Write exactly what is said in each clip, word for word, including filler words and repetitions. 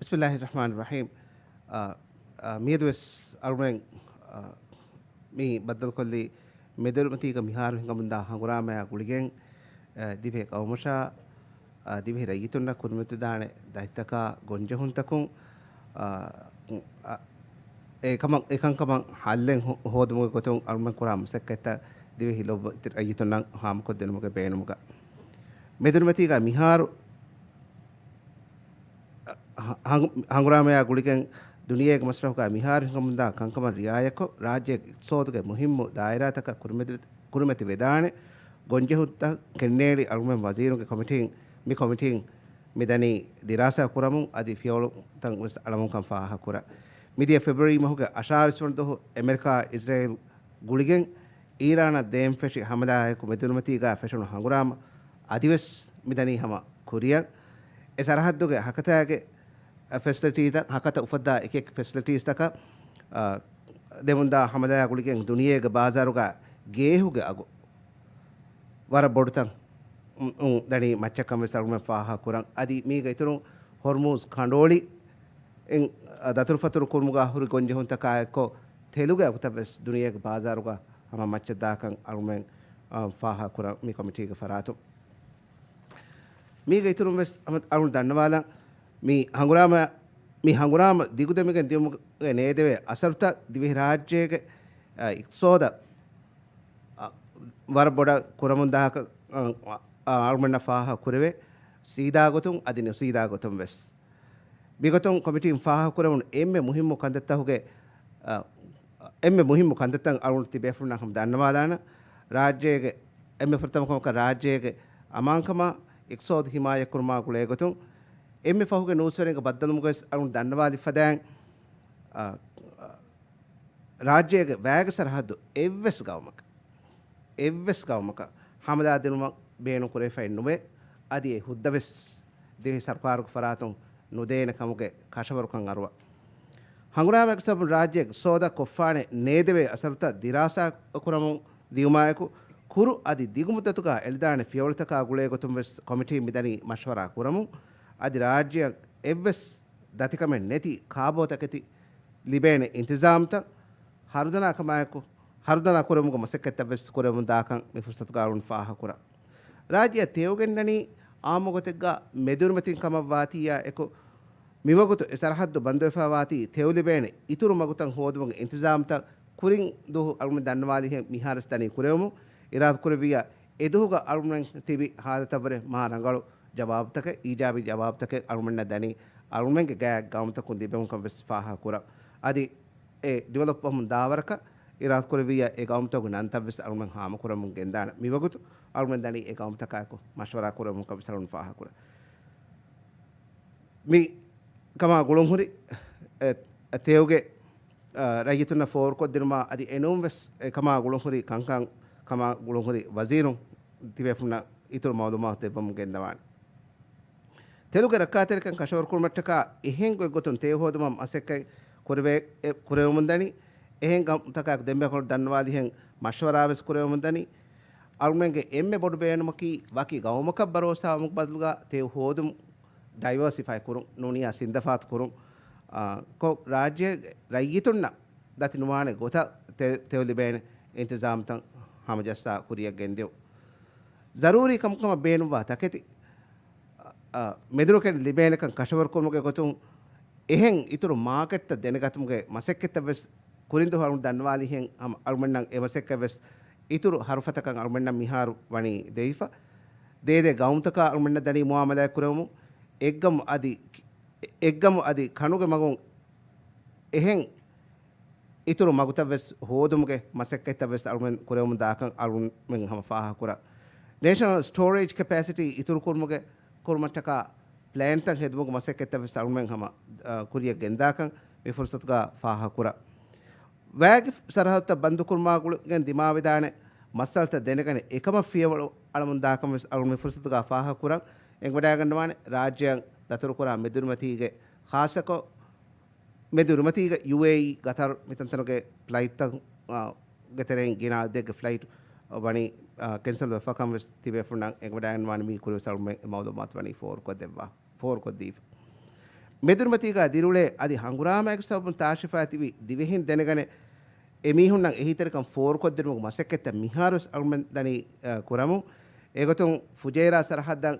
ބިސްމިއްލާހި ރަޙްމާނި ރަޙީމް. އާ، އާ، މިއަދުވެސް އަޅުމެން، އާ، މި ބައްދަލުކޮށްލީ މެދުރިމަތީގަ މިހާރު ހިނގަމުންދާ ހަނގުރާމަޔާ ގުޅިގެން، އާ، ދިވެހި ގައުމަށާ، އާ، ދިވެހި ރައްޔިތުންނަށް ކުރިމަތިދާނެ ދަތިތަކާ ގޮންޖެހުންތަކުން، އާ، އާ، އެކަމަށް، އެކަންކަމަށް ހައްލެއް ހޯ-، ހޯދުމުގެ ގޮތުން އަޅުމެން ކުރާ މަސައްކަތްތައް ދިވެހި ލޮބުވެތި ރައްޔިތުންނަށް ހާމަކޮށްދިނުމުގެ ބޭނުމުގަ މެދުރިމަތީގަ މިހާރު ހަނގު-، ހަނގުރާމަޔާ ގުޅިގެން ދުނިޔޭގެ މަސްރަހުގަ މިހާރު ހިނގަމުންދާ ކަންކަމަށް ރިއާޔަތްކޮށް، ރާއްޖޭގެ އިޤްތިޞާދުގެ މުހިއްމު ދާއިރާތަކަށް ކުރިމަތި-، ކުރިމަތިވެދާނެ ގޮންޖެހުންތައް ކެންނޭޅި އަޅުމެން ވަޒީރުންގެ ކޮމިޓީން، މި ކޮމިޓީން މިދަނީ ދިރާސާ ކުރަމުން އަދި ފިޔަވަޅުތައް ވެސް އަޅަމުންކަން ފާހަގަކުރަން. މިދިޔަ ފެބްރުއަރީ މަހުގެ އަށާވީސް ވަނަ ދުވަހު އެމެރިކާ އިޒްރޭލް ގުޅިގެން އީރާނަށް ދޭން ފެށި ހަމަލާއެކު މެދުރިމަތީގަ ފެށުނު ހަނގުރާމަ އަދިވެސް މިދަނީ ހަމަ ކުރިއަށް. އެ ސަރަހައްދުގެ ހަކަތާގެ ފެސިލިޓީތައް، ހަކަތަ އުފައްދާ އެކި އެކި ފެސިލިޓީސްތަކަށް، އާ، ދެމުންދާ ހަމަލާ ގުޅިގެން ދުނިޔޭގެ ބާޒާރުގަ ގޭހުގެ އަގު ވަރަށް ބޮޑުތަން، އު، އު، ދަނީ މައްޗަށްކަން ވެސް އަޅުގަނޑުމެން ފާހަގަކުރަން. އަދި މީގެ އިތުރުން ހޮރްމޫޒް ކަނޑުއޮޅި އިން، އަ، ދަތުރުފަތުރު ކުރުމުގަ ހުރި ގޮންޖެހުންތަކާއެއްކޮށް، ތެލުގެ އަގުތައް ވެސް ދުނިޔޭގެ ބާޒާރުގަ ހަމަ މައްޗަށް ދާކަން އަޅުމެން، އަ، ފާހަގަކުރަން މި ކޮމިޓީގެ ފަރާތުން. މީގެ އިތުރުން ވެސް ހަމަ އަޅުން ދަންނަވާލަން، މި ހަނގުރާމަ، މި ހަނގުރާމަ ދިގުދެމިގެން ދިޔުމުގެ ނޭދެވޭ އަސަރުތައް ދިވެހިރާއްޖޭގެ، އަ، އިޤްތިޞާދަށް، އަ، ވަރަށް ބޮޑަށް ކުރަމުންދާކަށް، އަ، އަ، އަޅުމެންނަށް ފާހަގަ ކުރެވޭ، ސީދާ ގޮތުން އަދި ނުސީދާ ގޮތުން ވެސް. މިގޮތުން ކޮމިޓީން ފާހަގަކުރެވުނު އެންމެ މުހިއްމު ކަންތައްތަކުގެ، އަ، އެންމެ މުހިއްމު ކަންތައްތައް އަޅުގަނޑު ތިބޭފުޅުންނަށް ހަމަ ދަންނަވާލާނަން. ރާއްޖޭގެ އެންމެ ފުރަތަމަ ކަމަކަށް ރާއްޖޭގެ އަމާންކަމާ އިޤްތިޞާދު ހިމާޔަތްކުރުމާ ގުޅޭ ގޮތުން އެންމެ ފަހުގެ ނޫސްވެރިންގެ ބައްދަލުމުގަވެސް އަޅުގަނޑު ދަންނަވާލި ފަދައިން، އަ، ރާއްޖޭގެ ވައިގެ ސަރަހައްދު އެއްވެސް ގައުމަކަށް، އެއްވެސް ގައުމަކަށް ހަމަލާ ދިނުމަށް ބޭނުން ކުރެވިފައެއް ނުވޭ. އަދި އެ ހުއްދަވެސް ދިވެހި ސަރުކާރުގެ ފަރާތުން ނުދޭނެ ކަމުގެ ކަށަވަރުކަން އަރުވާ. ހަނގުރާމައިގެ ސަބަބުން ރާއްޖޭގެ އިޤްތިޞާދަށް ކޮށްފާނެ ނޭދެވޭ އަސަރުތައް ދިރާސާ ކުރަމުން ދިޔުމާއެކު، ކުރު އަދި ދިގުމުއްދަތުގަ އެޅިދާނެ ފިޔަވަޅުތަކާ ގުޅޭ ގޮތުން ވެސް ކޮމިޓީން މިދަނީ މަޝްވަރާ ކުރަމުން. އަދި ރާއްޖެއަށް އެއްވެސް ދަތިކަމެއް ނެތި ކާބޯތަކެތި ލިބޭނެ އިންތިޒާމްތައް ހަރުދަނާ ކަމާއެކު، ހަރުދަނާ ކުރެވުމުގެ މަސައްކަތްތައް ވެސް ކުރެވެމުން ދާކަން މި ފުރުސަތުގަ އަޅުން ފާހަގަކުރަން. ރާއްޖެއަށް ތެޔޮ ގެންނަނީ އާއްމު ގޮތެއްގަ މެދުރިމަތިން ކަމަށްވާތީއާ އެކު، މިވަގުތު އެ ސަރަހައްދު ބަންދުވެފައިވާތީ ތެޔޮ ލިބޭނެ އިތުރު މަގުތައް ހޯދުމުގެ އިންތިޒާމްތައް ކުރިން ދުވަހު އަޅުގަނޑު ދަންނަވާލިހެން މިހާރުވެސް ދަނީ ކުރެވުމުން. އިރާދަކުރެއްވިއްޔާ އެދުވަހުގަ އަޅުގަނޑުމެން ތިބި ހާލަތަށްވުރެ މާ ރަނގަޅު ޖަވާބުތަކެއް، އީޖާބީ ޖަވާބުތަކެއް އަޅުގަނޑަށް ދަނީ، އަޅުގަނޑުމެންގެ ގާތް ގައުމުތަކުން ލިބެމުންކަން ވެސް ފާހަގަކުރަން. އަދި އެ ޑިވެލޮޕް ވަމުން ދާވަރަކަށް އިރާދަކުރެއްވިއްޔާ އެ ގައުމުތަކުގެ ނަންތައް ވެސް އަޅުގަނޑުމެން ހާމަކުރަމުން ގެންދާނެ. މިވަގުތު އަޅުގަނޑުމެން ދަނީ އެ ގައުމުތަކާއެކު މަޝްވަރާ ކުރަމުންކަން ވެސް އަޅުގަނޑު ފާހަގަކުރަން. މި ކަމާ ގުޅުންހުރި، އެ، އެ ތެޔޮގެ، އަ، ރައްޔިތުންނަށް ފޯރުކޮށްދިނުމާ އަދި އެނޫން ވެސް އެ ކަމާ ގުޅުންހުރި ކަންކަން ކަމާ ގުޅުންހުރި ވަޒީރުން ތިބޭފުންނަށް އިތުރު މައުލޫމާތު ދެއްވަމުން ގެންދަވާނެ. ތެލުގެ ރައްކާތެރިކަން ކަށަވަރުކުރުމަށްޓަކާ އެހެން ގޮތްގޮތުން ތެޔޮ ހޯދުމަށް މަސައްކަތް ކުރެވޭ-، އެ، ކުރެވެމުންދަނީ. އެހެން ގައުމުތަކާއެކު ދެންމެ ކޮޅު ދަންނަވާލިހެން މަޝްވަރާވެސް ކުރެވެމުންދަނީ. އަޅުމެންގެ އެންމެ ބޮޑު ބޭނުމަކީ ވަކި ގައުމަކަށް ބަރޯސާވުމުގެ ބަދަލުގަ ތެޔޮ ހޯދުމު ޑައިވާސިފައި ކުރުން، ނޫނިޔާ ސިންދަފާތު ކުރުން، އާ، ކޮށް ރާއްޖޭގެ ރައްޔިތުންނަށް ދަތި ނުވާނެ ގޮތަށް ތެ-، ތެޔޮ ލިބޭނެ އިންތިޒާމްތައް ހަމަޖައްސާ ކުރިއަށް ގެންދިޔުން. ޒަރޫރީ ކަމަކަމަށް ބޭނުންވާ ތަކެތި، އަ، އަ، މެދުރުކެން ލިބޭނެކަން ކަށަވަރުކުރުމުގެ ގޮތުން އެހެން އިތުރު މާކެޓްތައް ދެނެގަތުމުގެ މަސައްކަތްތައް ވެސް ކުރިންދުވަހު އަޅުގަނޑު ދަންނަވާލިހެން ހަމަ އަޅުމެންނަށް އެ މަސައްކަތް ވެސް އިތުރު ހަރުފަތަކަށް އަޅުމެންނަށް މިހާރު ވަނީ ދެވިފަ. ދޭދޭ ގައުމުތަކާ އަޅުމެންނަށް ދަނީ މުއާމަލާތް ކުރެވުމުން އެއްގަމު އަދި، އެއްގަމު އަދި ކަނުގެ މަގުން އެހެން އިތުރު މަގުތައް ވެސް ހޯދުމުގެ މަސައްކަތްތައް ވެސް އަޅުމެން ކުރެވުމުން ދާކަން އަޅުމެން ހަމަ ފާހަގަކުރަން. ނޭޝަނަލް ސްޓޯރޭޖް ކެޕޭސިޓީ އިތުރު ކުރުމުގެ، ކުރުމަށްޓަކާ ޕްލޭންތައް ހެދުމުގެ މަސައްކަތްތައް ވެސް އަޅުމެން ހަމަ، އަ، ކުރިއަށް ގެންދާކަން މި ފުރުސަތުގަ ފާހަގަކުރަން. ވައިގެ ސަރަހައްދުތައް ބަންދުކުރުމާ ގުޅިގެން ދިމާވެދާނެ މައްސަލަތައް ދެނެގަނެ އެކަމަށް ފިޔަވަޅު އަޅަމުންދާކަން ވެސް އަޅުން މި ފުރުސަތުގަ ފާހަގަކުރަން. އެނގިވަޑައިގަންނަވާނެ ރާއްޖެއަށް ދަތުރުކުރާ މެދުރިމަތީގެ ޚާއްޞަކޮށް، މެދުރިމަތީގެ ޔޫއޭއީ، ގަތަރު މިތަންތަނުގެ ފްލައިޓްތައް، އާ، ގެ ތެރެއިން ގިނަ އަދަދެއްގެ ފްލައިޓް ވަނީ، އާ، ކެންސަލް ވެފަކަން ވެސް ތިބޭފުންނަށް އެނގިވަޑައިގަންނަވާނެ. މީ ކުރިވެސް އަޅުމެން މައުލޫމާތު ވަނީ ފޯރުކޮށްދެއްވާ، ފޯރުކޮށްދީފަ. މެދުރިމަތީގަ ދިރިއުޅޭ އަދި ހަނގުރާމައިގެ ސަބަބުން ތާށިފައި ތިބި ދިވެހިން ދެނެގަނެ، އެމީހުންނަށް އެހީތެރިކަން ފޯރުކޮށްދިނުމުގެ މަސައްކަތްތައް މިހާރުވެސް އަޅުމެން ދަނީ، އަ، ކުރަމުން. އެގޮތުން ފުޖޭރާ ސަރަހައްދަށް،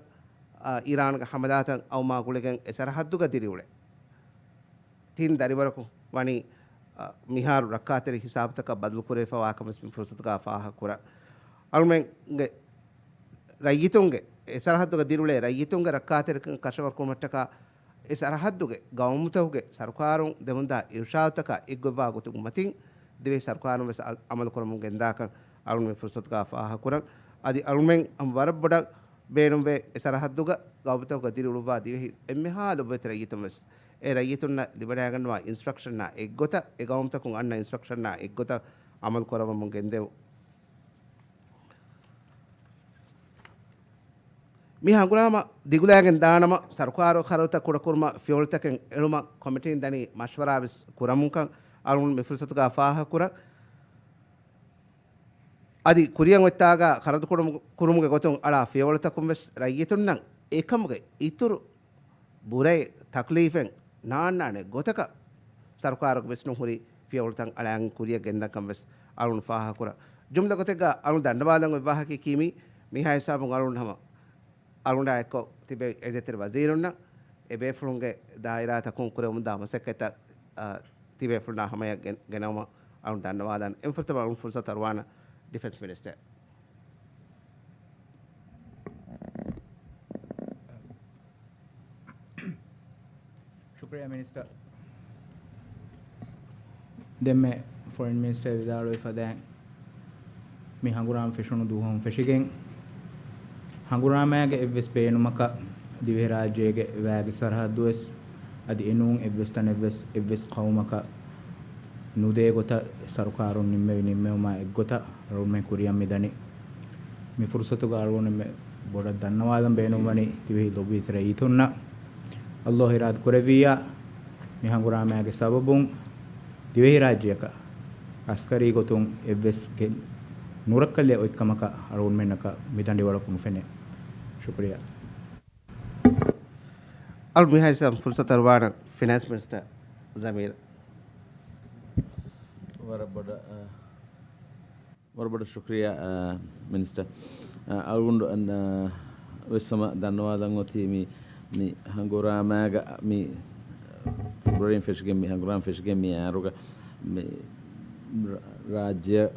އަ، އީރާންގެ ހަމަލާތައް އައުމާ ގުޅިގެން އެ ސަރަހައްދުގަ ދިރިއުޅޭ ތިން ދަރިވަރަކު ވަނީ، އަ، މިހާރު ރައްކާތެރި ހިސާބުތަކަށް ބަދަލުކުރެވިފަވާކަމަސް މި ފުރުސަތުގަ ފާހަގަކުރަން. އަޅުމެންގެ ރައްޔިތުންގެ، އެ ސަރަހައްދުގަ ދިރިއުޅޭ ރައްޔިތުންގެ ރައްކާތެރިކަން ކަށަވަރުކުރުމަށްޓަކާ، އެ ސަރަހައްދުގެ ގައުމުތަކުގެ ސަރުކާރުން ދެމުންދާ އިރުޝާދުތަކާ އެއްގޮތްވާ ގޮތުގެ މަތިން ދިވެހި ސަރުކާރުން ވެސް އަ-، އަމަލުކުރަމުން ގެންދާކަން އަޅުން މި ފުރުސަތުގަ ފާހަގަކުރަން. އަދި އަޅުމެން ހަމަ ވަރަށް ބޮޑަށް ބޭނުންވޭ އެ ސަރަހައްދުގަ ގައުމުތަކުގަ ދިރިއުޅުއްވާ ދިވެހި އެންމެހާ ލޮބުވެތި ރައްޔިތުން ވެސް އެ ރައްޔިތުންނަށް ލިބިނައިގަންނަވާ އިންސްޓްރަކްޝަންއާ އެއްގޮތަށް، އެ ގައުމުތަކުން އަންނަ އިންސްޓްރަކްޝަންއާ އެއްގޮތަށް އަމަލު ކުރައްވަމުން ގެންދެވުން. މި ހަނގުރާމަ ދިގުލާގެން ދާނަމަ، ސަރުކާރު ޚަރަދުތައް ކުޑަކުރުމަށް ފިޔަވަޅުތަކެއް އެޅުމަށް ކޮމިޓީން ދަނީ މަޝްވަރާ ވެސް ކުރަމުންކަން އަޅުން މި ފުރުސަތުގަ ފާހަގަކުރަން. އަދި ކުރިއަށް އޮތްތާގަ ޚަރަދު ކުރުމު-، ކުރުމުގެ ގޮތުން އަޅާ ފިޔަވަޅުތަކުން ވެސް ރައްޔިތުންނަށް އެކަމުގެ އިތުރު ބުރައެއް ތަކްލީފެއް ނާންނާނެ ގޮތަކަށް ސަރުކާރުގެ ވިސްނުން ހުރި ފިޔަވަޅުތައް އަޅާގެން ކުރިއަށް ގެންދަންކަން ވެސް އަޅުން ފާހަގަކުރަން. ޖުމްލަ ގޮތެއްގަ އަޅުން ދަންނަވާލަން އޮތް ވާހަކައަކީ މީ، މިހާ ހިސާބުން އަޅުން ހަމަ އަޅުންނާ އެއްކޮށް ތިބެ އެދެތެރެ ވަޒީރުންނަށް އެ ބޭފުޅުންގެ ދާއިރާތަކުން ކުރެވެމުންދާ މަސައްކަތްތައް، އާ، ތިބޭފުޅުންނާ ހަމަޔަށް ގެން-، ގެނައުމަށް އަޅުން ދަންނަވާލަން. އެންފުރަތަމަ އަޅުން ފުރުސަތު އަރުވާނަ ޑިފެންސް މިނިސްޓަރ. ޝުކްރިޔާ މިނިސްޓަރ. ދެންމެ ފޮރިން މިނިސްޓަރ ވިދާޅުވި ފަދައިން، މި ހަނގުރާމަ ފެށުނު ދުވަހުން ފެށިގެން، ހަނގުރާމައިގެ އެއްވެސް ބޭނުމަކަށް ދިވެހިރާއްޖޭގެ ވައިގެ ސަރަހައްދުވެސް އަދި އެނޫން އެއްވެސް ތަނެއްވެސް އެއްވެސް ޤައުމަކަށް ނުދޭ ގޮތަށް ސަރުކާރުން ނިންމެވި ނިންމެވުމާ އެއްގޮތަށް އަޅުގަނޑުމެން ކުރިއަށް މިދަނީ. މި ފުރުސަތުގަ އަޅުގަނޑުމެން ބޮޑަށް ދަންނަވާލަން ބޭނުންވަނީ ދިވެހި ލޮބުވެތި ރައްޔިތުންނަށް. ﷲ އިރާދަ ކުރެއްވިއްޔާ، މި ހަނގުރާމައިގެ ސަބަބުން ދިވެހިރާއްޖެއަކަށް އަސްކަރީ ގޮތުން އެއްވެސް ގެ-، ނުރައްކަލެއް އޮތްކަމަކަށް އަޅުގަނޑުމެންނަކަށް މި ދަނޑިވަޅަކު ނުފެނޭ. ޝުކުރިޔާ. އަޅު މިހާ ހިސާބުން ފުރުސަތު އަރުވާނަން ފިނޭންސް މިނިސްޓަރ ޒަމީރަށް. ވަރަށް ބޮޑަށް، އަ، ވަރަށް ބޮޑަށް ޝުކްރިޔާ، އަ، މިނިސްޓަރ. އަ، އަޅުގަނޑު އަން، އަ، ވެސް ހަމަ ދަންނަވާލަން އޮތީ މި، މި ހަނގުރާމައިގަ މި ފެބްރުއަރީން ފެށިގެން މި ހަނގުރާމަ ފެށިގެން މި އަހަރުގަ މި ރާ-، ރާއްޖެއަށް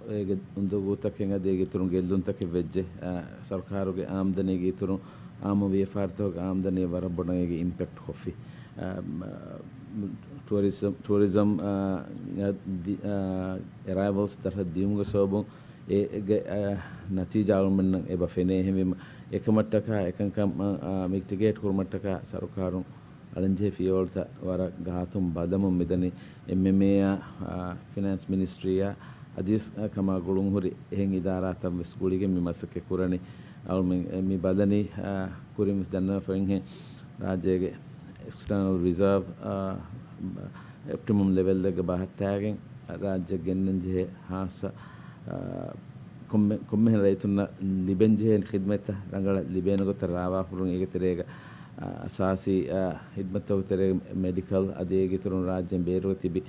އޭގެ އުނދަގޫތަކެއް އަދި އޭގެ އިތުރުން ގެއްލުންތަކެއް ވެއްޖެ. އަ، ސަރުކާރުގެ އާމްދަނީގެ އިތުރުން އާއްމު ވިޔަފާރިތަކުގެ އާމްދަނީ ވަރަށް ބޮޑަށް އޭގެ އިމްޕެކްޓް ކޮށްފި. އަ، މަ-، ޓުއަރިޒަމް، ޓުއަރިޒަމް، އަ، އަ، ވި-، އަ، އެރައިވަލްސް ދަށަށް ދިޔުމުގެ ސަބަބުން އޭގެ، އަ، ނަތީޖާ އަޅުމެންނަށް އެބަ ފެނޭ. އެހެންވީމަ އެކަމަށްޓަކާ އެކަންކަން، އަ، މިޓިގޭޓް ކުރުމަށްޓަކާ ސަރުކާރުން އަޅަންޖެހޭ ފިޔަވަޅުތައް ވަރަށް ގާތުން ބަލަމުން މިދަނީ. އެމްއެމްއޭއާ، އާ، ފިނޭންސް މިނިސްޓްރީއާ އަދިވެސް، އާ، ކަމާ ގުޅުންހުރި އެހެން އިދާރާތައް ވެސް ގުޅިގެން މި މަސައްކަތް ކުރަނީ. އަޅުމެން މި ބަލަނީ، އާ، ކުރިން ވެސް ދަންނަވާފައިހެން ރާއްޖޭގެ އެކްސްޓާނަލް ރިޒާވް، އާ، އޮޕްޓިމަމް ލެވެލްއެއްގަ ބަހައްޓާގެން ރާއްޖެ ގެންނަންޖެހޭ ހާއްސަ، އާ، ކޮންމެ-، ކޮންމެހެން ރައްޔިތުންނަށް ލިބެންޖެހޭ ޚިދްމަތްތައް ރަނގަޅަށް ލިބޭނެ ގޮތަށް ރާވާފުރުން އޭގެ ތެރޭގަ، އާ، އަސާސީ، އާ، ޚިދްމަތްތަކުގެ ތެރޭގަ މެޑިކަލް އަދި އޭގެ އިތުރުން ރާއްޖޭން ބޭރުގަ ތިބި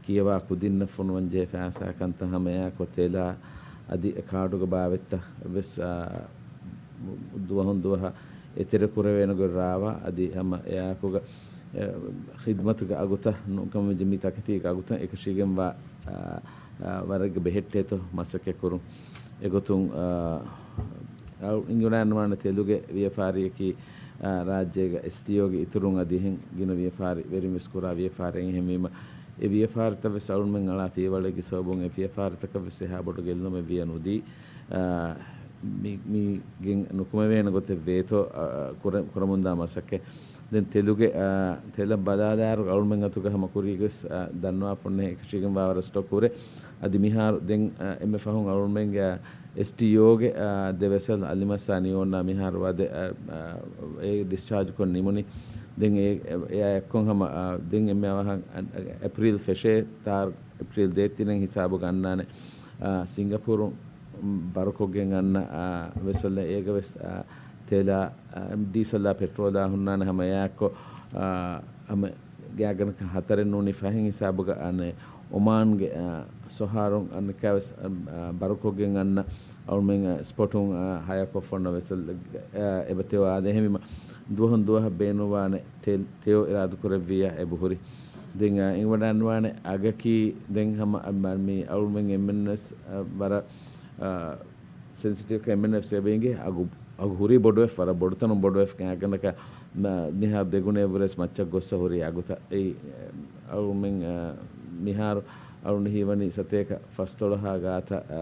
ކިޔަވާ ކުދިންނަށް ފޮނުވަން ޖެހޭ ފައިސާ ކަންތައް ހަމަ އެއާކޮށް ތެލާ އަދި ކާޑުގެ ބާވަތްތައް ވެސް، އާ، ދުވަހުން ދުވަހަށް އެތެރެ ކުރެވޭނެ ގޮތް ރާވާ އަދި ހަމަ އެއާކުގަ، އެ، ޚިދްމަތުގެ އަގުތައް ނުކަމެއް މި ތަކެތީގެ އަގުތައް އެކަށީގެންވާ، އާ، އާ، ވަރެއްގެ ބެހެއްޓޭތޯ މަސައްކަތް ކުރުން. އެގޮތުން، އާ، އަޅު އިނގިރާންވާނެ ތެލުގެ ވިޔަފާރިއަކީ، އާ، ރާއްޖޭގެ އެސްޓީއޯގެ އިތުރުން އަދި އެހެން ގިނަ ވިޔަފާރި ވެރިން ވެސް ކުރާ ވިޔަފާރިއެއް. އެހެންވީމަ، އެ ވިޔަފާރިތައް ވެސް އަޅުމެން އަޅާ ފިޔަވަޅެއްގެ ސަބަބުން އެ ވިޔަފާރިތަކަށް ވެސް އެހާ ބޮޑު ގެއްލުމެއް ވިޔަ ނުދީ. އާ، މި-، މީގެން ނުކުމެވޭނެ ގޮތެއް ވޭތޯ، އާ، ކުރަ-، ކުރަމުންދާ މަސައްކަތް. ދެން ތެލުގެ، އާ، ތެލަށް ބަލާލާއިރު އަޅުމެން އަތުގަ ހަމަ ކުރީގެ ވެސް، އާ، ދަންނަވާފަ އޮންނަ އެކަށީގެންވާ ވަރަށް ސްޓޮކް ހުރޭ. އަދި މިހާރު ދެން، އާ، އެންމެ ފަހުން އަޅުމެންގެ، އާ، އެސްޓީއޯގެ، އާ، ދެ ވެސަލް އަލިމަސް އާ ނިއޯންނާ މިހާރު ވަދެ، އާ، އާ، އެ ޑިސްޗާޖް ކޮށް ނިމުނީ. ދެން އެ، އެ، އެއާ އެއްކޮށް ހަމަ، އާ، ދެން އެންމެ އަވަހަށް، އާ، އެޕްރީލް ފެށޭ ތާރ-، އެޕްރީލް ދޭއް ތިނެއް ހިސާބުގަ އަންނާނެ. އާ، ސިންގަޕޫރުން ބަރުކޮށްގެން އަންނަ، އާ، ވެސަލް އޭގަ ވެސް، އާ، ތެލާ، އާ، ޑީސަލްއާ ޕެޓްރޯލާ ހުންނާނެ ހަމަ އެއާއެއްކޮށް، އާ، ހަމަ ގާތްގަނޑަކަށް ހަތަރެއް ނޫނީ ފަހެއް ހިސާބުގަ އަނެއް އޮމާންގެ، އާ، ސޮހާރުން އަނެއްކާވެސް، އާ، ބަރުކޮށްގެން އަންނަ އަޅުމެން، އާ، ސްޕޮޓުން، އާ، ހަޔާކޮށް ފޮންނަ ވެސް، އާ، އެބަ ތެޔޮ އާދޭ. އެހެންވީމަ ދުވަހުން ދުވަހަށް ބޭނުންވާނެ ތެ-، ތެޔޮ އިރާދަކުރެއްވިއްޔާ އެބަހުރި. ދެން، އާ، އިނގިވަޑައިގަންނަވާނެ އަގަކީ ދެން ހަމަ، އަ، މަ-، މި އަޅުމެން އެންމެންވެސް، އަ، ވަރަށް، އަ، ސެންސިޓިވްކަން އެންމެންވެސް އެބަ އިނގޭ. އަގު، އަގު ހުރީ ބޮޑުވެފަ، ވަރަށް ބޮޑުތަނުން ބޮޑުވެފަ. ގާތްގަނޑަކަށް މި-، މިހާރު ދެގުނައެއްވުރެސް މައްޗަށް ގޮއްސަ ހުރީ އަގުތައް. އެއީ، އަޅުމެން، އަ، މިހާރު އަޅުން ހީވަނީ ސަތޭކަ ފަސްދޮޅަހާ ގާތަށް، އަ،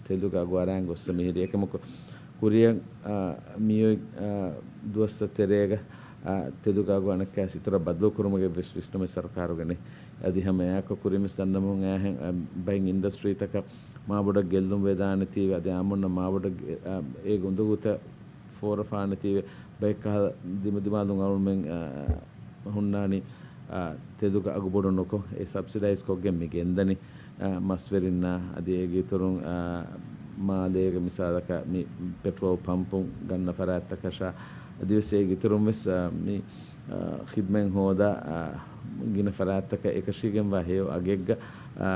ތެލުގެ އަގު އަރާން ގޮއްސަ މިހިރީ. އެކަމަކު ކުރިއަށް، އާ، މިއޮތް، އާ، ދުވަސްތައް ތެރޭގަ، އާ، ތެލުގެ އަގު އަނެއްކާ އިތުރަށް ބަދަލުކުރުމުގެ ވެސް ވިސްނުމެއް ސަރުކާރުގަ ނެތް. އަދި ހަމަ އެއާއެކު ކުރިންވެސް ދަންނަމުން އައިހެން، އާ، ބައެއް އިންޑަސްޓްރީތަކަށް މާބޮޑަށް ގެއްލުން ވެދާނެތީވެ، އަދި އާއްމުންނަށް މާބޮޑަށް ގެ-، އާ، އޭގެ އުނދަގޫތައް ފޯރަފާނެތީވެ، ބައެއް ކަހަލަ ދިމަދިމާލުން އަޅުމެން، އާ، ހުންނާނީ، އާ، ތެލުގެ އަގު ބޮޑު ނުކޮށް، އެ ސަބްސިޑައިޒް ކޮށްގެން މި ގެންދަނީ. އާ، މަސްވެރިންނާ، އަދި އޭގެ އިތުރުން، އާ، މާލޭގެ މިސާލަކަށް މި ޕެޓްރޯލް ޕަމްޕުން ގަންނަ ފަރާތްތަކަށާ، އަދިވެސް އޭގެ އިތުރުން ވެސް، އާ، މި، އާ، ޚިދްމަތް ހޯދާ، އާ، ގިނަ ފަރާތްތަކަށް އެކަށީގެންވާ ހެޔޮ އަގެއްގަ، އާ،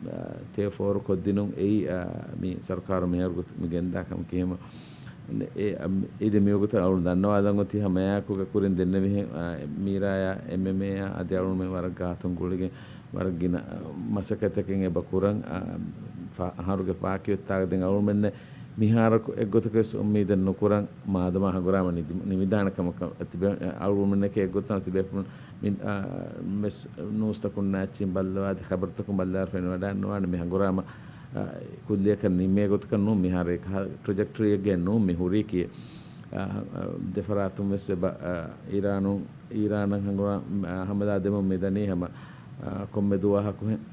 އާ، ތެޔޮ ފޯރު ކޮށްދިނުން އެއީ، އާ، މި ސަރުކާރު މިހާރު ގޮތު މި ގެންދާ ކަމަކީ. ހަމަ އެ، އަ، އިދެ މިވަގުތަށް އަޅުން ދަންނަވާލަން އޮތީ ހަމައެއާއެކުގަ ކުރިން ދެންނެވިހެން، އާ، މީރާޔާ، އެމްއެމްއޭއާ އަދި އަޅުމެން ވަރަށް ގާތުން ގުޅިގެން ވަރަށް ގިނަ، އަ، މަސައްކަތްތަކެއް އެބަ ކުރަން، އަ، ފަ-، އަހަރުގެ ބާކީ އޮތާގަ ދެން އަޅުމެންނެއް މިހާރަކު އެއްގޮތަކަށް ވެސް އުއްމީދެއް ނުކުރަން، މާދަމާ ހަނގުރާމަ ނިދި-، ނިމިދާނެ ކަމަކަށް ތިބެ-، އަޅުމެންނެކޭ އެއްގޮތަށް ތިބޭފުޅުން މި، އާ، ވެސް ނޫސްތަކުންނާ އެއްޗިން ބައްލަވާ އަދި ޚަބަރުތަކުން ބައްލަވާ ފެނިވަޑައިގަންނަވާނެ މި ހަނގުރާމަ، އާ، ކުއްލިއަކަށް ނިންމޭ ގޮތަކަށް ނޫން، މިހާރު އެކަހަލަ ޓްރެޖެކްޓަރީއެއްގައެއް ނޫން މި ހުރީކީ. އާ، އާ، ދެފަރާތުން ވެސް އެބަ، އާ، އީރާނުން، އީރާނަށް ހަނގުރާ-، އާ، ހަމަލާ ދެމުން މިދަނީ ހަމަ، އާ، ކޮންމެ ދުވަހަކުހެން،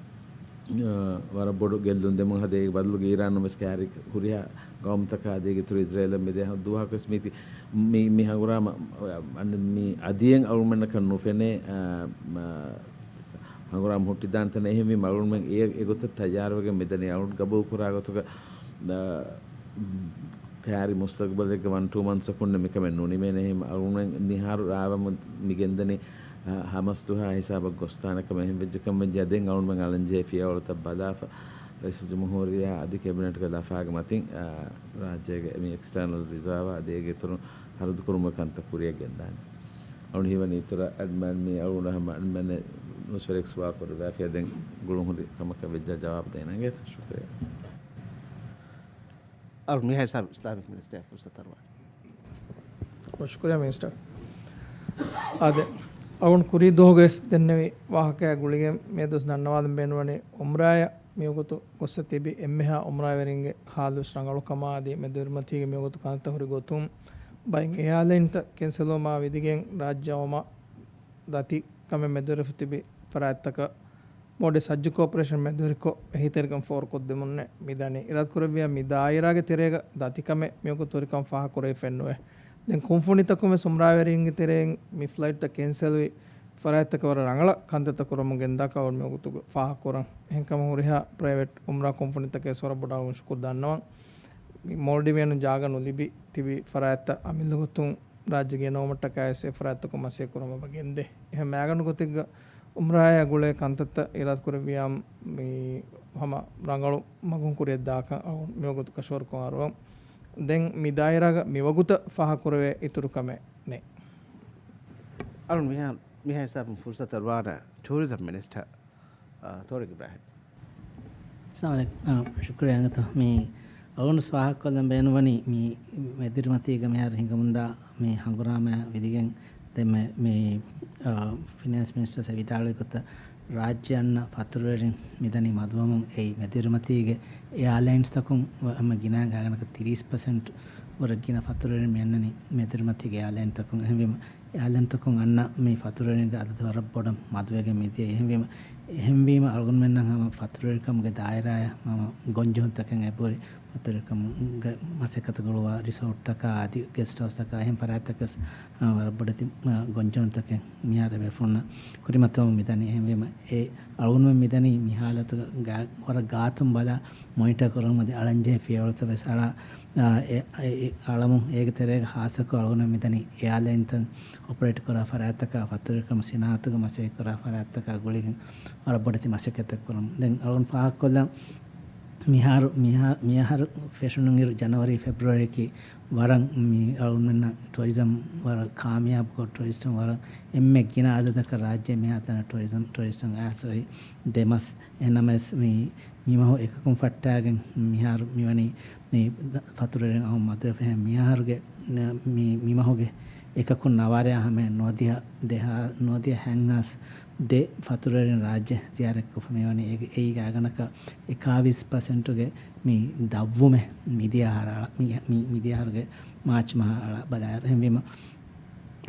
އާ، ވަރަށް ބޮޑު ގެއްލުން ދެމުން ހަދޭ. އޭގެ ބަދަލުގަ އީރާނުން ވެސް ކައިރި ހުރިހާ ގައުމުތަކާ އަދި އޭގެ އިތުރު އިޒްރޭލަށް މިދޭ ދުވަހަކު ވެސް މީތި މި، މި ހަނގުރާމަ، އަން-، މި އަދިއެއް އަޅުމެންނަކަށް ނުފެނޭ، އާ، މާ، ހަނގުރާމަ ހުއްޓިދާނެ ތަނެއް. އެހެންވީމަ އަޅުމެން އެ، އެގޮތަށް ތައްޔާރުވެގެން މިދަނީ. އަޅުން ގަބޫލު ކުރާ ގޮތުގަ، އާ، ކައިރި މުސްތަގުބަލެއްގެ ވަން ޓޫ މަންތްސް އަކުންނެ މިކަމެއް ނުނިމޭނެ. އެހެން އަޅުމެން މިހާރު ރާވަމުން މި ގެންދަނީ، އާ، ހަމަސްދުހާ ހިސާބަށް ގޮސްދާނެ ކަމެއް. އެހެން ވެއްޖެ ކަމަށް ވެއްޖެ ދެން އަޅުމެން އަޅަންޖެހޭ ފިޔަވަޅުތައް ބަލާފަ، ރައީސުލްޖުމްހޫރިއްޔާ އަދި ކެބިނެޓްގެ ލަފާގެ މަތިން، އާ، ރާއްޖޭގެ މި އެކްސްޓާނަލް ރިޒާވާ އަދި އޭގެ އިތުރުން ހަރަދުކުރުމުގެ ކަންތައް ކުރިއަށް ގެންދާނެ. އަޅުން ހީވަނީ އިތުރަށް އަޅުމެން މި އަޅުގަނޑު ހަމަ އަޅުމެންނެއް ނޫސްވެރިޔަކު ސުވާލު ކުރެއްވިޔާ ދެން ގުޅުން ހުރި ކަމަކަށް ވެއްޖާ ޖަވާބު ދޭނަން އިނގޭތަ؟ ޝުކުރިއްޔާ. އަޅު މިހާ ހިސާބު އިސްލާމިކް މިނިސްޓަރ ފުރުސަތު އަރުވާނެ. ޝުކުރިއްޔާ މިނިސްޓަރ. އާދެ، އަޅުން ކުރީ ދުވަހުގައި ދެންނެވި ވާހަކައާ ގުޅިގެން މިއަދުވެސް ދަންނަވާލަން ބޭނުންވަނީ އުމްރާޔަށް މިވަގުތު ގޮއްސަ ތިބި އެންމެހާ އުމްރާވެރިންގެ ހާލުވެސް ރަނގަޅުކަމާ އަދި މެދުވެރިމަތީގެ މިވަގުތު ކަންތައް ހުރި ގޮތުން ބައެއް އެއާލައިންތައް ކެންސަލްވުމާ ވިދިގެން ރާއްޖެ އައުމަށް ދަތި ކަމެއް މެދުވެރިވެފަ ތިބި ފަރާތްތަކަށް މޯޑި ސައްޖު ކޯޕަރޭޝަން މެދުވެރިކޮށް އެހީތެރިކަން ފޯރުކޮށްދެމުންނެއް މިދަނީ. އިރާދަކުރެއްވިޔާ މި ދާއިރާގެ ތެރޭގަ ދަތިކަމެއް މިވަގުތު ހުރިކަން ފާހަގަކުރެވިފައެއްނުވޭ. ދެން ކުންފުނިތަކުން ވެސް އުމްރާވެރިންގެ ތެރެއިން މި ފްލައިޓްތައް ކެންސަލްވި ފަރާތްތަކަށް ވަރަށް ރަނގަޅަށް ކަންތައްތައް ކުރަމުން ގެންދާކަށް އަޅުގަނޑު މިވަގުތު ފާހަގަކުރަން. އެހެންކަމުން ހުރިހާ ޕްރައިވެޓް އުމްރާ ކުންފުނިތަކަށް ވެސް ވަރަށް ބޮޑަށް އަޅުގަނޑު ޝުކުރު ދަންނަވަން. މި މޯލްޑިވިއަން ޖާގަ ނުލިބި ތިބި ފަރާތްތައް އަމިއްލަ ގޮތުން ރާއްޖެ ގެނައުމަށްޓަކައި ވެސް އެ ފަރާތްތަކުން މަސައްކަތް ކުރަމުން އެބަ ގެންދޭ. އެހެން މައިގަނޑު ގޮތެއްގަ އުމްރާއާ ގުޅޭ ކަންތައްތައް އިރާދަކުރެއްވިޔާ މި ހަމަ ރަނގަޅު މަގުން ކުރިއަށް ދާކަން އަޅުގަނޑު މިވަގުތު ކަށަވަރުކޮށް އަރުވަން. ދެން މި ދާއިރާގަ މިވަގުތަށް ފާހަގަކުރެވޭ އިތުރު ކަމެއް ނެތް. އަޅުން މިހާ، މިހާ ހިސާބުން ފުރުސަތު އަރުވާނަ ޓޫރިޒަމް މިނިސްޓަރ، އާ، ތޯރިކް އިބްރާހިމް. އައްސަލާމު ޢަލައިކުމް. އާ، ޝުކުރިއްޔާ އަނގަތަ. މި އަޅުގަނޑު ފާހަގަކޮށްލަން ބޭނުންވަނީ މި މެދުވެރިމަތީގަ މިހާރު ހިނގަމުންދާ މި ހަނގުރާމައާ ވިދިގެން ދެން މި، މި، އާ، ފިނޭންސް މިނިސްޓަރ ވިދާޅުވި ގޮތަށް ރާއްޖެ އަންނަ ފަތުރުވެރިން މިދަނީ މަދުވަމުން. އެއީ މެދުވެރިމަތީގެ އެއާލައިންސްތަކުން ވަ-، ހަމަ ގިނަ ގާތްގަނޑަކަށް ތިރީސް ޕަސެންޓް ވަރަށް ގިނަ ފަތުރުވެރިން މި އަންނަނީ މެދުވެރިމަތީގެ އެއާލައިންތަކުން. އެހެންވީމަ އެއާލައިންތަކުން އަންނަ މި ފަތުރުވެރިންގެ އަދަދު ވަރަށް ބޮޑަށް މަދުވެގެން މިދިޔަ. އެހެންވީމަ އެހެންވީމަ އަޅުގަނޑުމެންނަށް ހަމަ ފަތުރުވެރިކަމުގެ ދާއިރާއަށް ހަމަ ގޮންޖެހުންތަކެއް އެބަހުރި. ފަތުރުވެރިކަމުގެ މަސައްކަތު ގުޅުވާ ރިސޯޓްތަކާ އަދި ގެސްޓް ހައުސްތަކާ އެހެން ފަރާތްތަކަސް ވަރަށް ބޮޑެތި ގޮންޖެހުންތަކެއް މިހާރު ބޭފުޅުންނަށް ކުރިމަތިވަމުން މިދަނީ. އެހެންވީމަ އެ އަޅުގަނޑުމެން މިދަނީ މި ހާލަތުގަ ވަރަށް ގާތުން ބަލާ މޮނިޓަރ ކުރަމުން އަދި އަޅަންޖެހޭ ފިޔަވަޅުތައް ވެސް އަޅާ، އާ، އެ، އެ، އެ އަޅަމުން. އޭގެ ތެރޭގަ ހާއްސަކޮށް އަޅުގަނޑު މިދަނީ އެއާލައިންތައް އޮޕަރޭޓް ކުރާ ފަރާތްތަކާ، ފަތުރުވެރިކަމު ސިނާއަތުގެ މަސައްކަތް ކުރާ ފަރާތްތަކާ ގުޅިގެން ވަރަށް ބޮޑެތި މަސައްކަތްތައް ކުރަމުން. ދެން އަޅުގަނޑު ފާހަގަކޮށްލަން މިހާރު، މިހާ-، މިއަހަރު ފެށުނުއިރު ޖަނަވަރީ، ފެބްރުއަރީއަކީ ވަރަށް މި އަޅުގަނޑުމެންނަށް ޓުއަރިޒަމް ވަރަށް ކާމިޔާބުކޮށް، ޓުއަރިސްޓުން ވަރަށް އެންމެ ގިނަ އަދަދަކަށް ރާއްޖެ މިހާތަނަށް ޓުއަރިޒަމް، ޓުއަރިސްޓުން އައިސް އޮތް ދެ މަސް. އެހެންނަމަވެސް މި މި މަހު އެކަކުން ފައްޓާގެން މިހާރު މިވަނީ މި ފަތުރުވެރިން އައުމަށް މަދުވެފަ. އެހެން މިއަހަރުގެ މި، މި މަހުގެ އެކަކުން ނަވާރަޔާ ހަމަޔަށް ނުވަދިހަ ދެހާ، ނުވަދިހަ ހަތްހާސް ދެ ފަތުރުވެރިން ރާއްޖެ ޒިޔާރަތްކޮށްފަ މިވަނީ. އޭގެ، އެއީ ގާތްގަނޑަކަށް އެކާވީސް ޕަސެންޓުގެ މި ދަށްވުމެއް މިދިޔަ އަހަރާ، މި، މި، މިދިޔަ އަހަރުގެ މާޗް މަހާ އަޅާ ބަލާއިރު. އެހެންވީމަ،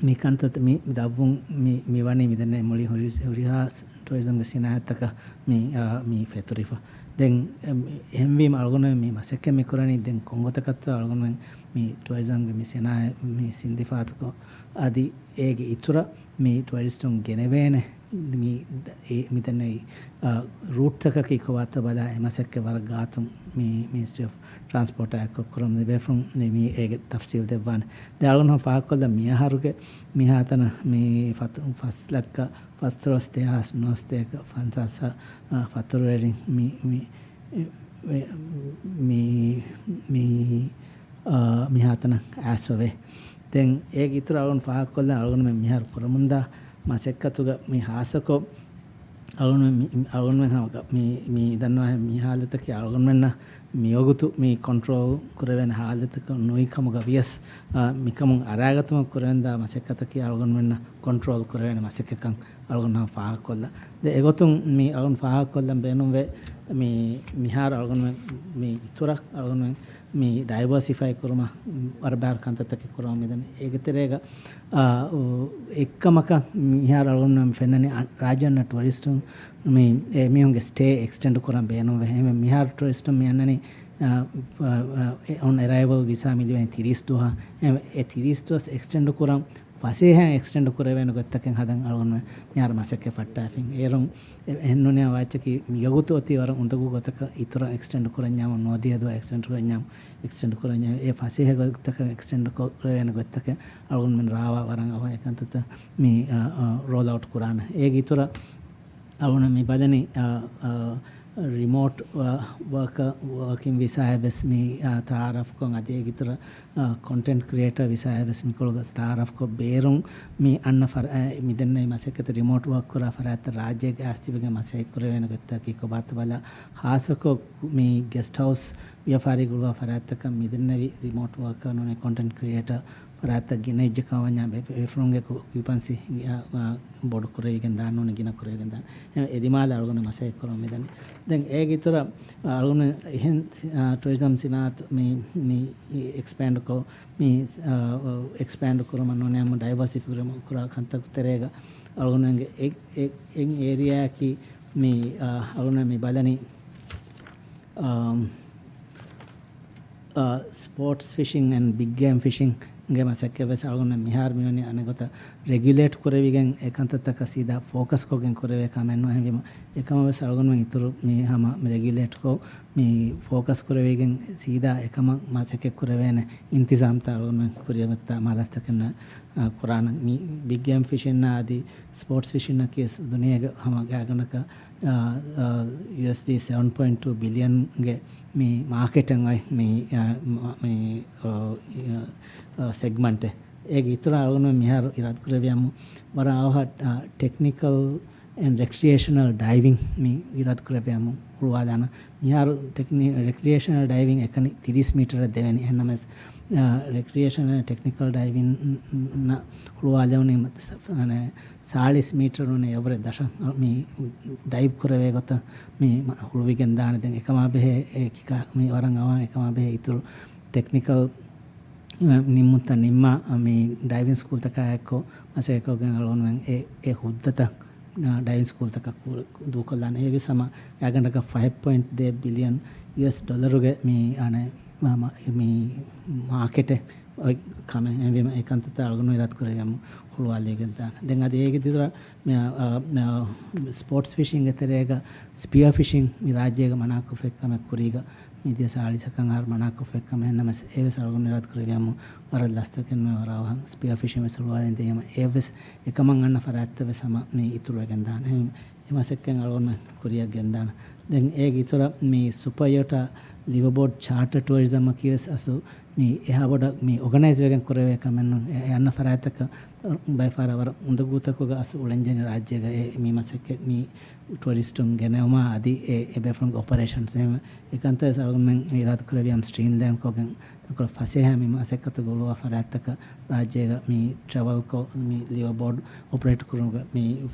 މި ކަންތައް މި ދަށްވުން މި، މި ވަނީ މިދެންނެ މުޅި ހުރި-، ހުރިހާ ޓުއަރިޒަމްގެ ސިނާއަތްތަކަށް މި، އާ، މި ފެތުރިފަ. ދެން، އެ، އެހެންވީމަ އަޅުގަނޑު މި މަސައްކަތް މި ކުރަނީ ދެން ކޮންގޮތަކަށްތޯ އަޅުގަނޑުމެން މި ޓުއަރިޒަމްގެ މި ސިނާއަތް މި ސިންދިފާތުކޮށް، އަދި އޭގެ އިތުރަށް މި ޓުއަރިސްޓުން ގެނެވޭނެ މި ދ-، އެ، މިދެންނެވި، އާ، ރޫޓްތަކަކީ ކޮބާތޯ ބަލާ އެ މަސައްކަތް ވަރަށް ގާތުން މި މިނިސްޓްރީ އޮފް ޓްރާންސްޕޯޓާ އެއްކޮށް ކުރަމުން ދެ ބޭފުޅުން މި، މި އޭގެ ތަފްސީލް ދެއްވާނެ. ދެން އަޅުގަނޑު ފާހަގަކޮށްލަން މިއަހަރުގެ މިހާތަނަށް މި ފަތު-، ފަސް ލައްކަ ފަސްދޮޅަސް ދެހާސް ނުވަސަތޭކަ ފަންސާސް، އާ، ފަތުރުވެރިން މި، މި، މި، މި، އާ، މިހާތަނަށް އައިސްފަވޭ. ދެން އޭގެ އިތުރަށް އަޅުގަނޑު ފާހަގަކޮށްލަން އަޅުގަނޑުމެން މިހާރު ކުރަމުންދާ މަސައްކަތުގަ މި ހާއްސަކޮށް އަޅުގަނޑުމެން މި، އަޅުގަނޑުމެން ހަމަ މި، މި ދަންނަވާ މި ހާލަތަކީ އަޅުގަނޑުމެންނަށް މިވަގުތު މި ކޮންޓްރޯލް ކުރެވޭނެ ހާލަތަކަށް ނުވި ކަމުގަ ވިޔަސް، އާ، މިކަމުން އަރާގަތުމަށް ކުރެވެންދާ މަސައްކަތަކީ އަޅުގަނޑުމެންނަށް ކޮންޓްރޯލް ކުރެވޭނެ މަސައްކަތްކަން އަޅުގަނޑު ހަމަ ފާހަގަކޮށްލަން. ދެން އެގޮތުން މި އަޅުގަނޑު ފާހަގަކޮށްލަން ބޭނުންވޭ، މި މިހާރު އަޅުގަނޑުމެން މި އިތުރަށް އަޅުގަނޑުމެން މި ޑައިވަރސިފައި ކުރުމަށް ވަރަށް ބާރު ކަންތައްތަކެއް ކުރަމުން މިދަނީ. އޭގެ ތެރޭގަ، އާ، އު، އެއްކަމަކަށް މިހާރު އަޅުގަނޑުމެން ފެންނަނީ އަ-، ރާއްޖެ އަންނަ ޓުއަރިސްޓުން މި އެ މީހުންގެ ސްޓޭ އެކްސްޓެންޑް ކުރަން ބޭނުންވޭ. އެހެންވެ މިހާރު ޓުއަރިސްޓުން މި އަންނަނީ، އާ، އާ، އާ، އޮން އެރައިވަލް ވިސާ މި ލިބެނީ ތިރީސް ދުވަހަށް. އެ، އެ ތިރީސް ދުވަސް އެކްސްޓެންޑް ކުރަން ފަސޭހައިން އެކްސްޓެންޑް ކުރެވޭނެ ގޮތްތަކެއް ހަދަން އަޅުގަނޑު މިހާރު މަސައްކަތް ފައްޓާފިން. އޭރުން އެ-، އެހެންނޫން ވާހަކައަކީ މިވަގުތު އޮތީ ވަރަށް އުނދަގޫ ގޮތަކަށް އިތުރަށް އެކްސްޓެންޑް ކުރަންޏާމު، ނުވަދިހަ ދުވަހަށް އެކްސްޓެންޑް ކުރަންޏާމު، އެކްސްޓެންޑް ކުރަންޏާ އެ ފަސޭހަ ގޮތަކަށް އެކްސްޓެންޑް ކުރެވޭނެ ގޮތްތަކެއް އަޅުގަނޑުމެން ރާވާ ވަރަށް އަވަހަށް އެކަންތައްތައް މި، އާ، އާ، ރޯލް އައުޓް ކުރާނެ. އޭގެ އިތުރަށް އަޅުގަނޑު މި ބަލަނީ، އާ، އާ، ރިމޯޓް ވާ-، ވާކަ-، ވާކިން ވިސާއެއް ވެސް މި، އާ، ތައާރަފްކޮށް އަދި އޭގެ އިތުރަށް، އާ، ކޮންޓެންޓް ކްރިއޭޓަރ ވިސާއެއް ވެސް މިކޮޅުގަ ތައާރަފްކޮށް ބޭރުން މި އަންނަ ފަރ-، އާ، މި ދެންނެވި މަސައްކަތަށް ރިމޯޓް ވާކް ކުރާ ފަރާތްތައް ރާއްޖޭގަ އައިސް ތިބެގެން މަސައްކަތް ކުރެވޭނެ ގޮތްތަކީ ކޮބާތޯ ބަލާ ހާއްސަކޮށް މި ގެސްޓް ހައުސް ވިޔަފާރި ގުޅުވާ ފަރާތްތަކަށް މި ދެންނެވި ރިމޯޓް ވާކަރ ނޫނީ ކޮންޓެންޓް ކްރިއޭޓަރ ފަރާތްތައް ގިނަ އެއްޗެއް ކަމަށް ވަންޏާ ބޭ-، ބޭފުޅުންގެ އޮކިއުޕަންސީ، އާ، އާ، ބޮޑު ކުރެވިގެން ދާން ނޫނީ ގިނަ ކުރެވިގެން ދާން. އެ، އެ ދިމާލަށް އަޅުގަނޑު މަސައްކަތް ކުރަމުން މިދަނީ. ދެން އޭގެ އިތުރަށް، އާ، އަޅުގަނޑު އެހެން، އާ، ޓުއަރިޒަމް ސިނާއަތު މި، މި އެކްސްޕޭންޑް ކޮށް، މި، އާ، އާ، އެކްސްޕޭންޑް ކުރުމަށް ނޫނީ އަމު ޑައިވަރސިފައި ކުރުމަށް ކުރާ ކަންތަކު ތެރޭގަ އަޅުގަނޑުގެ އެ-، އެ-، އެއް އޭރިއާއަކީ މި، އާ، އަޅުގަނޑު މި ބަލަނީ، އާ، އާ، ސްޕޯޓްސް ފިޝިން އެންޑް ބިގް ގޭމް ފިޝިންގެ މަސައްކަތް ވެސް އަޅުގަނޑު މިހާރު މިވަނީ އަނެއް ގޮތަށް ރެގިއުލޭޓް ކުރެވިގެން އެ ކަންތައްތަކަށް ސީދާ ފޯކަސް ކޮށްގެން ކުރެވޭ ކަމެއް ނޫން. އެހެންވީމަ އެކަމަށް ވެސް އަޅުގަނޑުމެން އިތުރު މި ހަމަ މި ރެގިއުލޭޓްކޮށް މި ފޯކަސް ކުރެވިގެން ސީދާ އެކަމަށް މަސައްކަތް ކުރެވޭނެ އިންތިޒާމްތައް އަޅުގަނޑުމެން ކުރިއަށް ގޮތްތާ މާލަސްތަކެއް ކުރާނަން. މި ބިގް ގޭމް ފިޝިންއާ އަދި ސްޕޯޓްސް ފިޝިންއަކީ ވެސް ދުނިޔޭގެ ހަމަ ގާތްގަނޑަކަށް، އާ، އާ، ޔޫއެސްޑީ ސެވަން ޕޮއިންޓް ޓޫ ބިލިއަންގެ މި މާކެޓެއް އޮތް މި، އާ، މ-، މި، އާ، އާ، ސެގްމަންޓެއް. އޭގެ އިތުރަށް އަޅުގަނޑު މިހާރު އިރާދަކުރެއްވިއްޔާމު ވަރަށް އަވަހަށް، އާ، ޓެކްނިކަލް އެންޑް ރެކްރިއޭޝަނަލް ޑައިވިން މި އިރާދަކުރެއްވިއްޔާމު ހުޅުވާލާނަން. މިހާރު ޓެކްނި-، ރެކްރިއޭޝަނަލް ޑައިވިން އެކަނި ތިރީސް މީޓަރަށް ދެވެނީ. އެހެންނަމަވެސް، އާ، ރެކްރިއޭޝަނަލް ޓެކްނިކަލް ޑައިވިންއަށް ހުޅުވާލެވުނީ ސ-، ސާޅީސް މީޓަރުން އެވަރެ ދަށަށް މި ޑައިވް ކުރެވޭ ގޮތަށް މި ހުޅުވިގެން ދާނެ. ދެން އެކަމާ ބެހޭ އެކި ކާ-، މި ވަރަށް އަވަހަށް އެކަމާ ބެހޭ އިތުރު ޓެކްނިކަލް ނިންމުންތައް ނިންމާ، މި ޑައިވިން ސްކޫލްތަކާ އެއްކޮށް މަސައްކަތްކޮށްގެން އަޅުގަނޑުމެން އެ، އެ ހުއްދަތައް ޑައިވިން ސްކޫލްތަކަށް ދޫކޮށްލާނެ. އެ ވެސް ހަމަ އެގަނޑަކަށް ފަހެއް ޕޮއިންޓް ދޭއް ބިލިއަން ޔޫއެސް ޑޮލަރުގެ މި އަނެ މި މާކެޓެއް އޮތް ކަމެއް. އެހެންވީމަ އެ ކަންތައްތައް އަޅުގަނޑު އިރާދަ ކުރެއްވިޔަމު ހުޅުވާލިގެން ދާނެ. ދެން އަދި އޭގެ ދިރަ މި، އާ، މި، އާ، ސްޕޯޓްސް ފިޝިންގ ތެރޭގަ ސްޕިއާ ފިޝިން މި ރާއްޖޭގަ މަނާކޮށްފައި ކަމެއް ކުރީގަ މިދިޔަ ސާޅީސް އަކަށް އަހަރު މަނާކޮށްފައި ކަމެއް. ނަމަވެސް އެވެސް އަޅުގަނޑު އިރާދަ ކުރެއްވިޔަމު ވަރަށް ލަސްތަކެއް ނުވެ ވަރަށް ވަހަށް ސްޕިއާ ފިޝިން ވެސް ހުޅުވާލަން ދިޔަމަ އެވެސް އެކަމަށް އަންނަ ފަރާތްތައް ވެސް ހަމަ މި އިތުރުވެގެން ދާނެ. އެ މަސައްކަތް އަޅުގަނޑުމެން ކުރިއަށް ގެންދާނެ. ދެން އޭގެ އިތުރަށް މި ސުޕަ ޔޯޓާ ލިވަބޯޑް ޗާޓަ ޓުއަރިޒަމަކީ ވެސް އަސްލު މި އެހާ ބޮޑަށް މި އޯގަނައިޒް ވެގެން ކުރެވޭ ކަމެއް ނޫން. އެ، އެ އަންނަ ފަރާތްތަކަށް ބައެއް ފަހަރަށް ވަރަށް އުނދަގޫތަކުގަ އަސްލު އުޅެންޖެހޭ ރާއްޖޭގަ އެ މި މަސައްކަތް މި ޓުއަރިސްޓުން ގެނެވުމާ އަދި އެ، އެ ބޭފުޅުންގެ އޮޕަރޭޝަންސް އެހެން އެ ކަންތައް ވެސް އަޅުގަނޑުމެން އިރާދަ ކުރެއްވިޔަމު ސްޓްރީމްލައިން ކޮށްގެން ތަންކޮޅެއް ފަސޭހަ މި މަސައްކަތުގަ އުޅުއްވާ ފަރާތްތަކަށް ރާއްޖޭގަ މި ޓްރެވަލްކޮށް މި ލިވަބޯޑް އޮޕަރޭޓް ކުރުމުގެ މި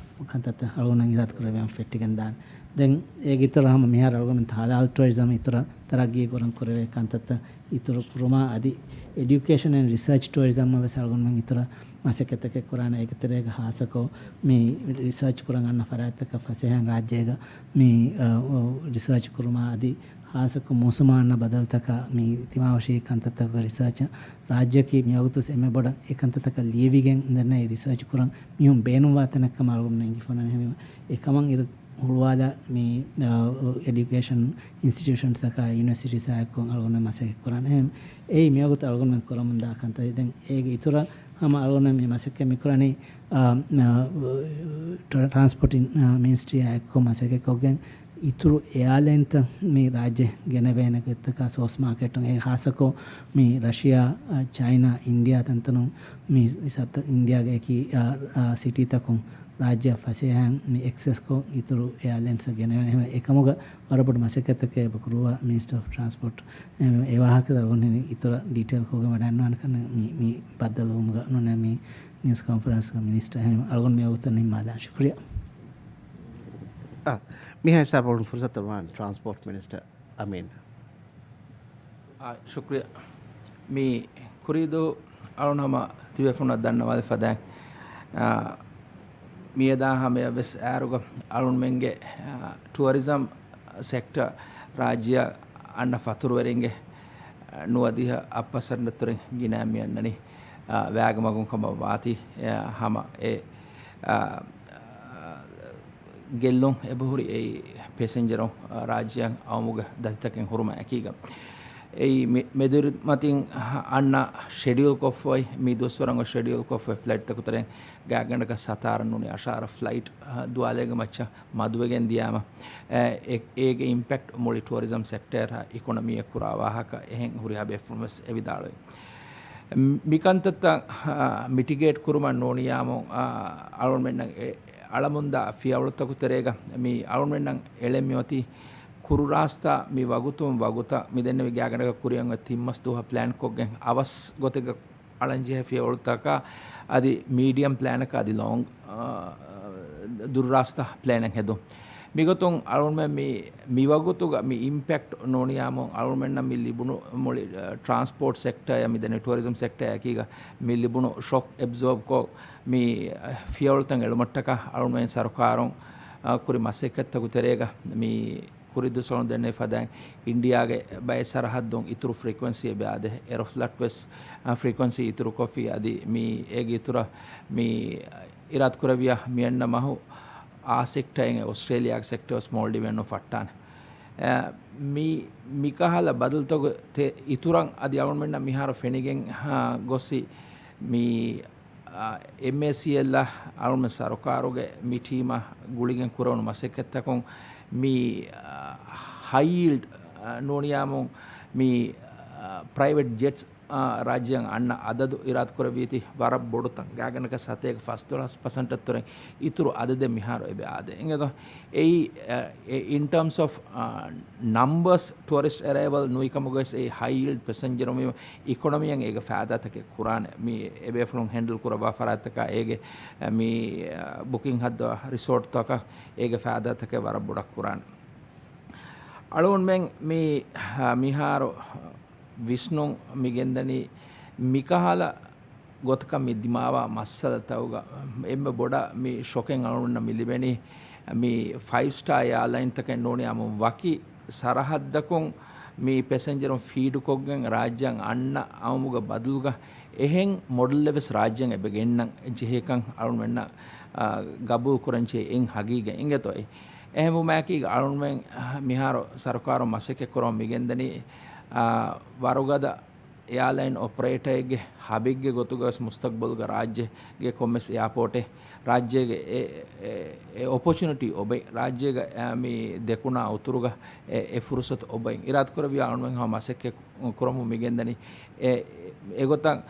ކަންތައްތައް އަޅުގަނޑުމެން އިރާދަ ކުރެއްވިޔަމު ފެއްޓިގެން ދާނެ. ދެން އޭގެ އިތުރަށް ހަމަ މިހާރު އަޅުގަނޑު ހަލާލް ޓުއަރިޒަމް އިތުރަށް ތަރައްގީ ކުރަން ކުރެވޭ ކަންތައްތައް އިތުރު ކުރުމާ އަދި އެޑިއުކޭޝަން އެންޑް ރިސާޗް ޓުއަރިޒަމް ވެސް އަޅުގަނޑުމެން އިތުރަށް މަސައްކަތްތަކެއް ކުރާނެ. އޭގެ ތެރޭގަ ހާއްސަކޮށް މި ރިސާޗް ކުރަން އަންނަ ފަރާތްތަކަށް ފަސޭހައިން ރާއްޖޭގަ މި، އަ، އު، ރިސާޗް ކުރުމާ އަދި ހާއްސަކޮށް މޫސުމާ އަންނަ ބަދަލުތަކާ މި ތިމާވެށި ކަންތައްތަކުގެ ރިސާޗަށް ރާއްޖެއަކީ މިވަގުތު އެންމެ ބޮޑަށް އެ ކަންތައްތަކަށް ލިޔެވިގެން ދެންނެވި ރިސާޗް ކުރަން މީހުން ބޭނުންވާ ތަނެއް ކަމަށް އަޅުގަނޑު އެނގިފަނަން. އެހެންވީމަ އެކަމަށް އިރު ހުޅުވާލާ މި، އަ، އެޑިއުކޭޝަން އިންސްޓިޓިއުޝަންސްތަކާ ޔުނިވަރސިޓީސް އާއެކު އަޅުގަނޑު މަސައްކަތް ކުރާނެ. އެހެން އެއީ މިވަގުތު އަޅުގަނޑުމެން ކުރަމުންދާ ކަންތައް. ދެން އޭގެ އިތުރަށް ހަމަ އަޅުގަނޑު މި މަސައްކަތް މި ކުރަނީ، އާ، އާ، ޓްރ-، ޓްރާންސްޕޯޓް އިން-، އާ، މިނިސްޓްރީ އާއެކު މަސައްކަތް ކޮށްގެން އިތުރު އެއާލައިންތައް މި ރާއްޖެ ގެނެވޭނެ ގޮތްތަކާ ސޯސް މާކެޓުން އެ ހާއްސަކޮށް މި ރަޝިޔާ، އާ، ޗައިނާ، އިންޑިޔާ ތަންތަނުން މި ސަތް އިންޑިޔާގެ އެކި، އާ، އާ، ސިޓީތަކުން ރާއްޖެއަށް ފަސޭހައިން މި އެކްސެސްކޮށް އިތުރު އެއާލައިންސްއަށް ގެނެވޭނެ. އެހެން އެކަމުގަ ވަރަށް ބޮޑު މަސައްކަތްތަކެއް އެބަ ކުރުވާ މިނިސްޓަރ އޮފް ޓްރާންސްޕޯޓް އެ ވާހަކަ ދަރުގުން އިތުރަށް ޑީޓެއިލް ކޮށްގެން ވަޑައިންނާނެ ކަން މި، މި ބައްދަލުވުމުގަ ނޫނޭ މި ނިއުސް ކޮންފަރެންސްގަ މިނިސްޓަރ އެހެން އަޅުގަނޑު މި ވަގުތަށް ނިންމާލާން. ޝުކުރިއްޔާ. އާ، މިހާ ހިސާބަށް ފުރުސަތު ވާން ޓްރާންސްޕޯޓް މިނިސްޓަރ އަމީން. އާ، ޝުކުރިއްޔާ. މި ކުރީދު އަޅުން ހަމަ ތިބޭފުންނަށް ދަންނަވާލި ފަދައިން، އާ، މިއަދާ ހަމަޔަށް ވެސް އައިރުގަ އަޅުންމެންގެ، އާ، ޓުއަރިޒަމް ސެކްޓަ ރާއްޖެއަށް އަންނަ ފަތުރުވެރިންގެ، އަ، ނުވަދިހަ އަށް ޕަސެންޓަށް ތުރިން ގިނައިން މި އަންނަނީ، އަ، ވައިގެ މަގުން ކަމަށް ވާތީ، އަ، ހަމަ އެ، އަ، ގެއްލުން އެބަހުރި އެއީ ޕެސެންޖަރުން، އަ، ރާއްޖެއަށް އައުމުގެ ދަތިތަކެއް ހުރުމާ އެކީގަ. އެއީ މި-، މެދުރިމަތިން އަންނަ ޝެޑިއުލް ކޮށްފައި، މި ދުވަސްވަރަށް ޝެޑިއުލް ކޮށްފައި ފްލައިޓްތަކު ތެރެއިން ގާތްގަނޑަކަށް ސަތާރަ ނޫނީ އަށާރަ ފްލައިޓް، އަ، ދުވާލޭގެ މައްޗަށް މަދުވެގެން ދިޔާމަ، އެ، އޭގެ އިމްޕެކްޓް މުޅި ޓުއަރިޒަމް ސެކްޓަރ އިކޮނޮމީއަށް ކުރާ ވާހަކަ އެހެން ހުރިހާ ބޭފުޅުން ވެސް އެ ވިދާޅުވި. މިކަންތައްތައް، އާ، މިޓިގޭޓް ކުރުމަށް ނޫނިޔާމު، އާ، އަޅުންމެންނަށް އެ، އަޅަމުންދާ ފިޔަވަޅުތަކު ތެރޭގަ މި އަޅުންމެންނަށް އެޅެން މިއޮތީ ކުރު ރާސްތާ މި ވަގުތުން ވަގުތަށް މި ދެންނެވި ގާތްގަނޑަކަށް ކުރިއަށް އޮތް ތިން މަސް ދުވަހަށް ޕްލޭން ކޮށްގެން އަވަސް ގޮތެއްގަ އަޅަންޖެހޭ ފިޔަވަޅުތަކާ އަދި މީޑިއަމް ޕްލޭނަކާ އަދި ލޯން، އާ، ދުރުރާސްތާ ޕްލޭނެއް ހެދުން. މިގޮތުން އަޅުންމެން މި، މި ވަގުތުގަ މި އިމްޕެކްޓް ނޫނިޔާމު އަޅުންމެންނަށް މި ލިބުނު މުޅި، އާ، ޓްރާންސްޕޯޓް ސެކްޓަރ އަށް މި ދެންނެވި ޓުއަރިޒަމް ސެކްޓަރ އަކީގަ މި ލިބުނު ޝޮކް އެބްޒޯބްކޮށް މި، އާ، ފިޔަވަޅުތައް އެޅުމަށްޓަކާ އަޅުންމެން ސަރުކާރުން، އާ، ކުރި މަސައްކަތްތަކު ތެރޭގަ މި ކުރި ދުވަސްވަރުން ދެންނެވި ފަދައިން އިންޑިޔާގެ ބައެއް ސަރަހައްދުން އިތުރު ފްރީކުއެންސީ އެބަ އާދޭ. އެރޮފްލަޓް ވެސް، އާ، ފްރީކުއެންސީ އިތުރުކޮށްފި އަދި މި އޭގެ އިތުރަށް މި އިރާދަކުރެއްވިޔާ މިއަންނަ މަހު އާ ސެކްޓައިން އޮސްޓްރޭލިޔާގެ ސެކްޓަ ވެސް މޯލްޑިވެއްނު ފައްޓާނެ. އެ، މި، މިކަހަލަ ބަދަލުތަކު ތެ-، އިތުރަށް އަދި އަޅުންމެންނަށް މިހާރު ފެނިގެން، ހާ، ގޮސްއި މި އާ، އެމްއޭސީއެލްއަށް އަޅުމެން ސަރުކާރުގެ މި ޓީމާ ގުޅިގެން ކުރެވުނު މަސައްކަތްތަކުން މި، އާ، ހައި ޔީލްޑް، އާ، ނޫނިޔާމު މި، އާ، ޕްރައިވެޓް ޖެޓްސް، އާ، ރާއްޖެއަށް އަންނަ އަދަދު އިރާދަ ކުރެއްވީތީ ވަރަށް ބޮޑުތަން. ގާތްގަނޑަކަށް ސަތޭކަ ފަސްދޮޅަސް ޕަސެންޓަށް ތުރެން އިތުރު އަދަދެއް މިހާރު އެބަ އާދޭ. އިނގޭތޯ؟ އެއީ، އެ، އިން ޓާމްސް އޮފް، އާ، ނަމްބަރސް ޓުއަރިސްޓް އެރައިވަލް ނުވިކަމުގަވެސް އެއީ ހައި ޔީލްޑް ޕެސެންޖަރު މި އިކޮނޮމީއަށް އޭގެ ފައިދާތަކެއް ކުރާނެ. މި އެބޭފުޅުން ހެންޑްލް ކުރައްވާ ފަރާތްތަކާ އޭގެ މި، އަ، ބުކިން ހައްދަވާ ރިސޯޓްތަކަށް އޭގެ ފައިދާތަކެއް ވަރަށް ބޮޑަށް ކުރާނެ. އަޅުގަނޑުމެން މި، އަ، މިހާރު ވިސްނުން މި ގެންދަނީ މިކަހަލަ ގޮތަކަށް މި ދިމާވާ މައްސަލަތަކުގަ އެންމެ ބޮޑަށް މި ޝޮކެއް އަޅުގަނޑަށް މި ލިބެނީ، މި ފައިވް ސްޓާ އެއާލައިންތަކެއް ނޫނީ އާއްމު ވަކި ސަރަހައްދަކުން މި ޕެސެންޖަރުން ފީޑުކޮށްގެން ރާއްޖެއަށް އަންނަ އައުމުގެ ބަދަލުގަ އެހެން މޮޑެލެއް ވެސް ރާއްޖެއަށް އެބަ ގެންނަން ޖެހޭކަން އަޅުގަނޑުމެންނަށް، އާ، ގަބޫލު ކުރަން ޖެހޭ އެއް ހަގީގަތް އިނގޭތޯ. އެހެންވުމާއެކީގަ އަޅުގަނޑުމެން، އާ، މިހާރު ސަރުކާރުން މަސައްކަތް ކުރަމުން މިގެންދަނީ، އާ، ވަރުގަދަ އެއާލައިން އޮޕަރޭޓަރެއްގެ ހަބެއްގެ ގޮތުގަވެސް މުސްތަގްބަލުގަ ރާއްޖޭގެ ކޮންމެސް އެއާޕޯޓެއް ރާއްޖޭގެ އެ، އެ، އެ އޮޕޮޗުނިޓީ އޮބެ، ރާއްޖޭގަ އެ މި ދެކުނާ އުތުރުގަ އެ، އެ ފުރުސަތު އޮބެ. އިރާދަކުރެއްވިޔާ އަޅުގަނޑުމެން ހަމަ މަސައްކަތް ކުރަމުން މިގެންދަނީ އެ، އެގޮތަށް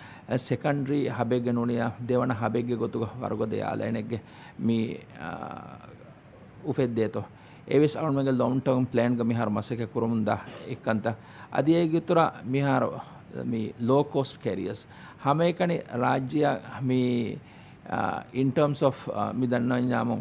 ސެކަންޑްރީ ހަބެއްގެ ނޫނިޔާ ދެވަނަ ހަބެއްގެ ގޮތުގަ ވަރުގަދަ އެއާލައިނެއްގެ މި، އާ، އުފެއްދޭތޯ. އެވެސް އަޅުގަނޑުމެންގެ ލޮންގް ޓާމް ޕްލޭންގަ މިހާރު މަސައްކަތް ކުރަމުންދާ އެއްކަންތައް. އަދި އޭގެ އިތުރަށް މިހާރު މި ލޯ ކޯސްޓް ކެރިއަސް ހަމައެކަނި ރާއްޖެއަށް މި، އާ، އިން ޓާމްސް އޮފް، އާ، މި ދަންނަވަންޏާމު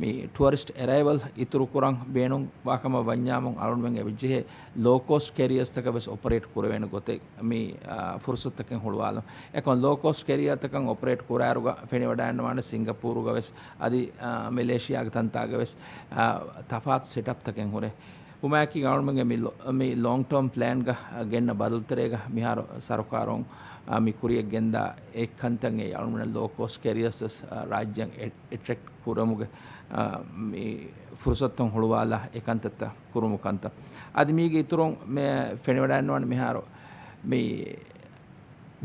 މި ޓުއަރިސްޓް އެރައިވަލް އިތުރު ކުރަން ބޭނުންވާ ކަމަށް ވަންޏާމު އަޅުގަނޑުމެން އެބަޖެހޭ ލޯ ކޯސްޓް ކެރިއަސްތަކަށް ވެސް އޮޕަރޭޓް ކުރެވޭނެ ގޮތެއް މި، އާ، ފުރުސަތުތަކެއް ހުޅުވާލަން. އެކަމަ ލޯ ކޯސްޓް ކެރިއަރތަކަށް އޮޕަރޭޓް ކުރާއިރުގަ ފެނިވަޑައިގަންނަވާނެ ސިންގަޕޫރުގަ ވެސް އަދި، އާ، މެލޭޝިޔާގެ ތަންތާގަ ވެސް، އާ، ތަފާތު ސެޓަޕްތަކެއް ހުރޭ. ހުމާއެކީ އަޅުމެންގެ މި ލޮ-، މި ލޮންގް ޓާމް ޕްލޭންގަ ގެންނަ ބަދަލުތެރޭގަ މިހާރު ސަރުކާރުން، އާ، މި ކުރިޔަށް ގެންދާ އެއް ކަންތައް އެއީ އަޅުމެން ލޯ ކޯސްޓް ކެރިއަސް ވެސް، އާ، ރާއްޖެއަށް އެ-، އެޓްރެކްޓް ކުރުމުގެ، އާ، މި ފުރުސަތުތައް ހުޅުވާލާ އެ ކަންތައްތައް ކުރުމުގެ ކަންތައް. އަދި މީގެ އިތުރުން މެ ފެނިވަޑައިގަންނަވާނެ މިހާރު މި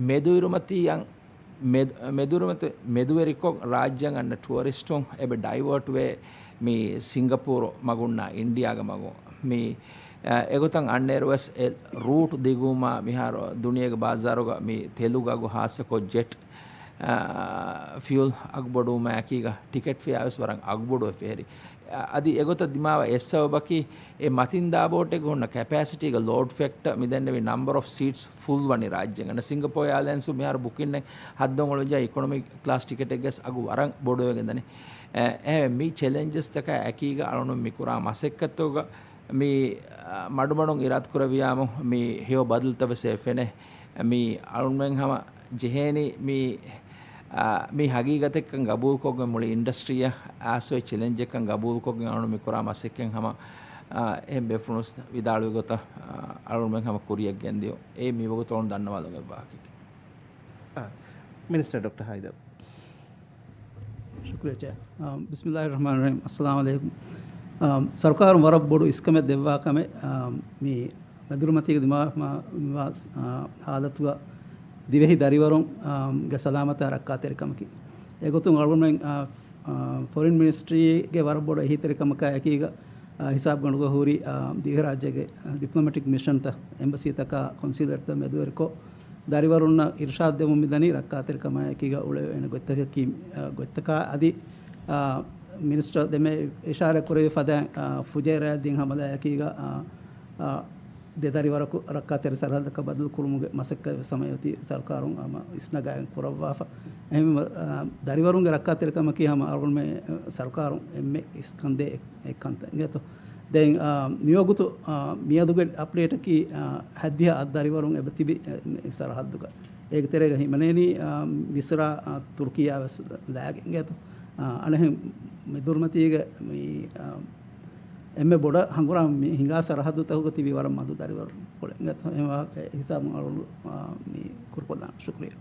މެދުއިރުމަތީއަށް، މެދު-، މެދުއިރުމަތި-، މެދުވެރިކޮށް ރާއްޖެއަށް އަންނަ ޓުއަރިސްޓުން އެބަ ޑައިވާޓް ވޭ މި ސިންގަޕޫރު މަގުންނާ އިންޑިއާގެ މަގުން. މި، އަ، އެގޮތަށް އަންނައިރު ވެސް އެ ރޫޓް ދިގުވުމާ މިހާރު ދުނިޔޭގެ ބާޒާރުގަ މި ތެލުގެ އަގު ހާއްސަކޮށް ޖެޓް، އަ، ފިއުލް އަގުބޮޑުވުމާއެކީގަ ޓިކެޓް ފެއާ ވެސް ވަރަށް އަގުބޮޑުވެފަ ހެރި. އަ، އަދި އެގޮތަށް ދިމާވާ އެއް ސަބަބަކީ އެ މަތިންދާ ބޯޓެއްގަ ހުންނަ ކެޕޭސިޓީގެ ލޯޑް ފެކްޓަ މިދެންނެވި ނަމްބަރ އޮފް ސީޓްސް ފުލް ވަނީ ރާއްޖޭގަ. ސިންގަޕޯ އެއާލައިންސު މިހާރު ބުކިންއެއް ހައްދަން އުޅުއްޖާ އިކޮނޮމީ ކްލާސް ޓިކެޓެއްގަސް އަގު ވަރަށް ބޮޑުވެގެން ދަނީ. އެ، އެ، މި ޗެލެންޖަސްތަކާ އެކީގަ އަޅުނު މި ކުރާ މަސައްކަތުގަ މި، އަ، މަޑުމަޑުން އިރާދަ ކުރެއްވިޔާމު މި ހެޔޮ ބަދަލުތައް ވެސް އެ ފެނޭ. މި އަޅުންމެން ހަމަ ޖެހޭނީ މި، އާ، މި ހަގީގަތެއްކަން ގަބޫލުކޮށްގެން މުޅި އިންޑަސްޓްރީއަށް އާސޯއި ޗެލެންޖެއްކަން ގަބޫލުކޮށްގެން އަޅުން މި ކުރާ މަސައްކަތް ހަމަ، އާ، އެހެން ބޭފުޅުން ވިދާޅުވި ގޮތަށް، އާ، އަޅުންމެން ހަމަ ކުރިޔަށް ގެންދިޔުން. އެއީ މިވަގުތު އަޅުން ދަންނަވާލުން އެއް ވާހަކައެކޭ. އާ، މިނިސްޓަރ ޑޮކްޓަރ ހައިދަރު. ޝުކުރިއްޔާ ޗެއާ. އާ، ބިސްމިއްލާހިއްރަޙްމާނިއްރަޙީމް. އައްސަލާމު ޢަލައިކުމް. އާ، ސަރުކާރުން ވަރަށް ބޮޑު އިސްކަމެއް ދެއްވާ ކަމެއް، އާ، މި މެދުރުމަތީގެ ދިމާވާ، އާ، ހާލަތުގަ ދިވެހި ދަރިވަރުން، އާ، ގެ ސަލާމަތާ ރައްކާތެރިކަމަކީ. އެގޮތުން އަޅުގަނޑުމެން، އާ، އާ، ފޮރިން މިނިސްޓްރީގެ ވަރަށް ބޮޑު އެހީތެރިކަމަކާ އެކީގަ، އާ، ހިސާބުގަނޑުގަ ހުރި، އާ، ދިވެހިރާއްޖޭގެ ޑިޕްލޮމެޓިކް މިޝަންތައް، އެމްބަސީތަކާ ކޮންސިއުލޭޓްތައް މެދުވެރިކޮށް، ދަރިވަރުންނަށް އިރުޝާދު ދެމުން މިދަނީ ރައްކާތެރިކަމާއެކީގަ އުޅެވޭނެ ގޮތްތަކަކީ، އާ، ގޮތްތަކާ އަދި، އާ، މިނިސްޓަރ ދެމެ އިޝާރާތް ކުރެއްވި ފަދައިން، އާ، ފުޖޭރާއަށް ދިން ހަމަލާއެކީގަ، އާ، އާ، ދެ ދަރިވަރަކު ރައްކާތެރި ސަރަހައްދަކަށް ބަދަލު ކުރުމުގެ މަސައްކަތް ވެސް ހަމަ އޮތީ ސަރުކާރުން ހަމަ އިސްނަގާގެން ކުރައްވާފަ. އެހެންވީމަ، އާ، ދަރިވަރުންގެ ރައްކާތެރިކަމަކީ ހަމަ އަޅުގަނޑުމެން ސަރުކާރުން އެންމެ އިސްކަންދޭ އެއް، އެއްކަންތައް އިނގޭތޯ. ދެން، އާ، މިވަގުތު، އާ، މިއަދުގެ އަޕްޑޭޓަކީ، އާ، ހައްދިހަ އަށް ދަރިވަރުން އެބަ ތިބި، އެ، މި ސަރަހައްދުގަ. އޭގެ ތެރޭގަ ހިމެނޭނީ، އާ، މިސްރާ، އާ، ތުރުކިޔާ ވެސް ލާގެން އިނގޭތޯ. އާ، އަނެއް މެދުރުމަތީގެ މި، އާ، އެންމެ ބޮޑަށް ހަނގުރާމަ މި ހިނގާ ސަރަހައްދުތަކުގަ ތިބި ވަރަށް މަދު ދަރިވަރުން ކުޅެ އިނގޭތޯ. އެ ވާހަކަ ހިސާބުން އަޅުގަނޑު، އާ، މި ކުރުކޮށްލާނަން. ޝުކުރިއްޔާ.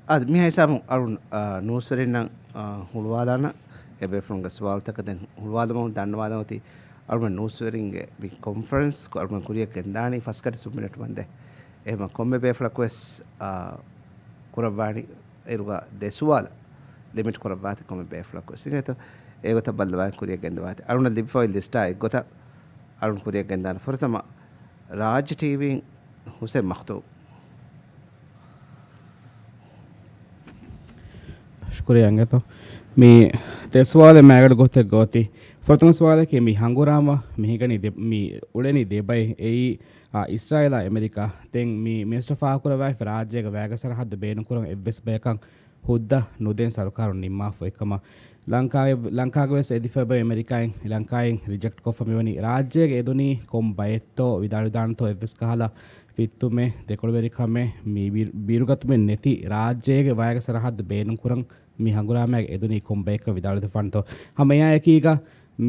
އާދެ، މިހާ ހިސާބުން އަޅުން، އާ، ނޫސްވެރިންނަށް، އާ، ހުޅުވާލާނަން. އެބޭފުޅުންގެ ސުވާލުތަކަށް ދެން ހުޅުވާލަމުން ދަންނަވާލަން އޮތީ އަޅުމެން ނޫސްވެރިންގެ މި ކޮންފަރެންސް އަޅުމެން ކުރިޔަށް ގެންދާނީ ފަސް ކަޓި ސުން މިނެޓް ވަންދެން. އެހެމަ ކޮންމެ ބޭފުޅަކު ވެސް، އާ، ކުރައްވާނީ އިރުގަ ދެ ސުވާލަށް ލިމިޓް ކުރައްވާތި ކޮންމެ ބޭފުޅަކު ވެސް. އިނގޭތޯ، އެގޮތަށް ބައްލަވާ ކުރިޔަށް ގެންދަވާތި. އަޅުންނަށް ލިބިފައި ލިސްޓާ އެއްގޮތަށް އަޅުން ކުރިޔަށް ގެންދާނެ. ފުރަތަމަ ރާއްޖެ ޓީވީން ހުސެން މަޚްތޫމް. ޝުކުރިއްޔާ އިނގޭތޯ. މި ދެ ސުވާލެއް މައިގަނޑު ގޮތެއްގަ އޮތީ. ފުރަތަމަ ސުވާލަކީ މި ހަނގުރާމަ މި ހިނގަނީ ދެ-، މި އުޅެނީ ދެ ބައެއް. އެއީ، އާ، އިސްރާއީލާ އެމެރިކާ. ދެން މި މިނިސްޓަރ ފާހަގަކުރައްވާފި ރާއްޖޭގެ ވައިގެ ސަރަހައްދު ބޭނުންކުރަން އެއްވެސް ބަޔަކަށް ހުއްދަ ނުދޭން ސަރުކާރުން ނިންމާފަ އޮތްކަމަށް ލަންކާގެ، ލަންކާގެ ވެސް އެދިފަ އެބަ އެމެރިކާއިން، ލަންކާއިން ރިޖެކްޓް ކޮށްފަ މިވަނީ. ރާއްޖޭގެ އެދުނީ ކޮން ބައެއްތޯ ވިދާޅުވިދާނެތޯ އެއްވެސް ކަހަލަ ފިއްތުމެއް، ދެކޮޅުވެރިކަމެއް، މި ބިރު-، ބިރުގަތުމެއް ނެތި ރާއްޖޭގެ ވަޔަކަށް ސަރަހައްދު ބޭނުންކުރަން މި ހަނގުރާމައިގެ އެދުނީ ކޮން ބަޔަކަށް ވިދާޅުވެފާނެތޯ. ހަމަ އެއާއެކީގަ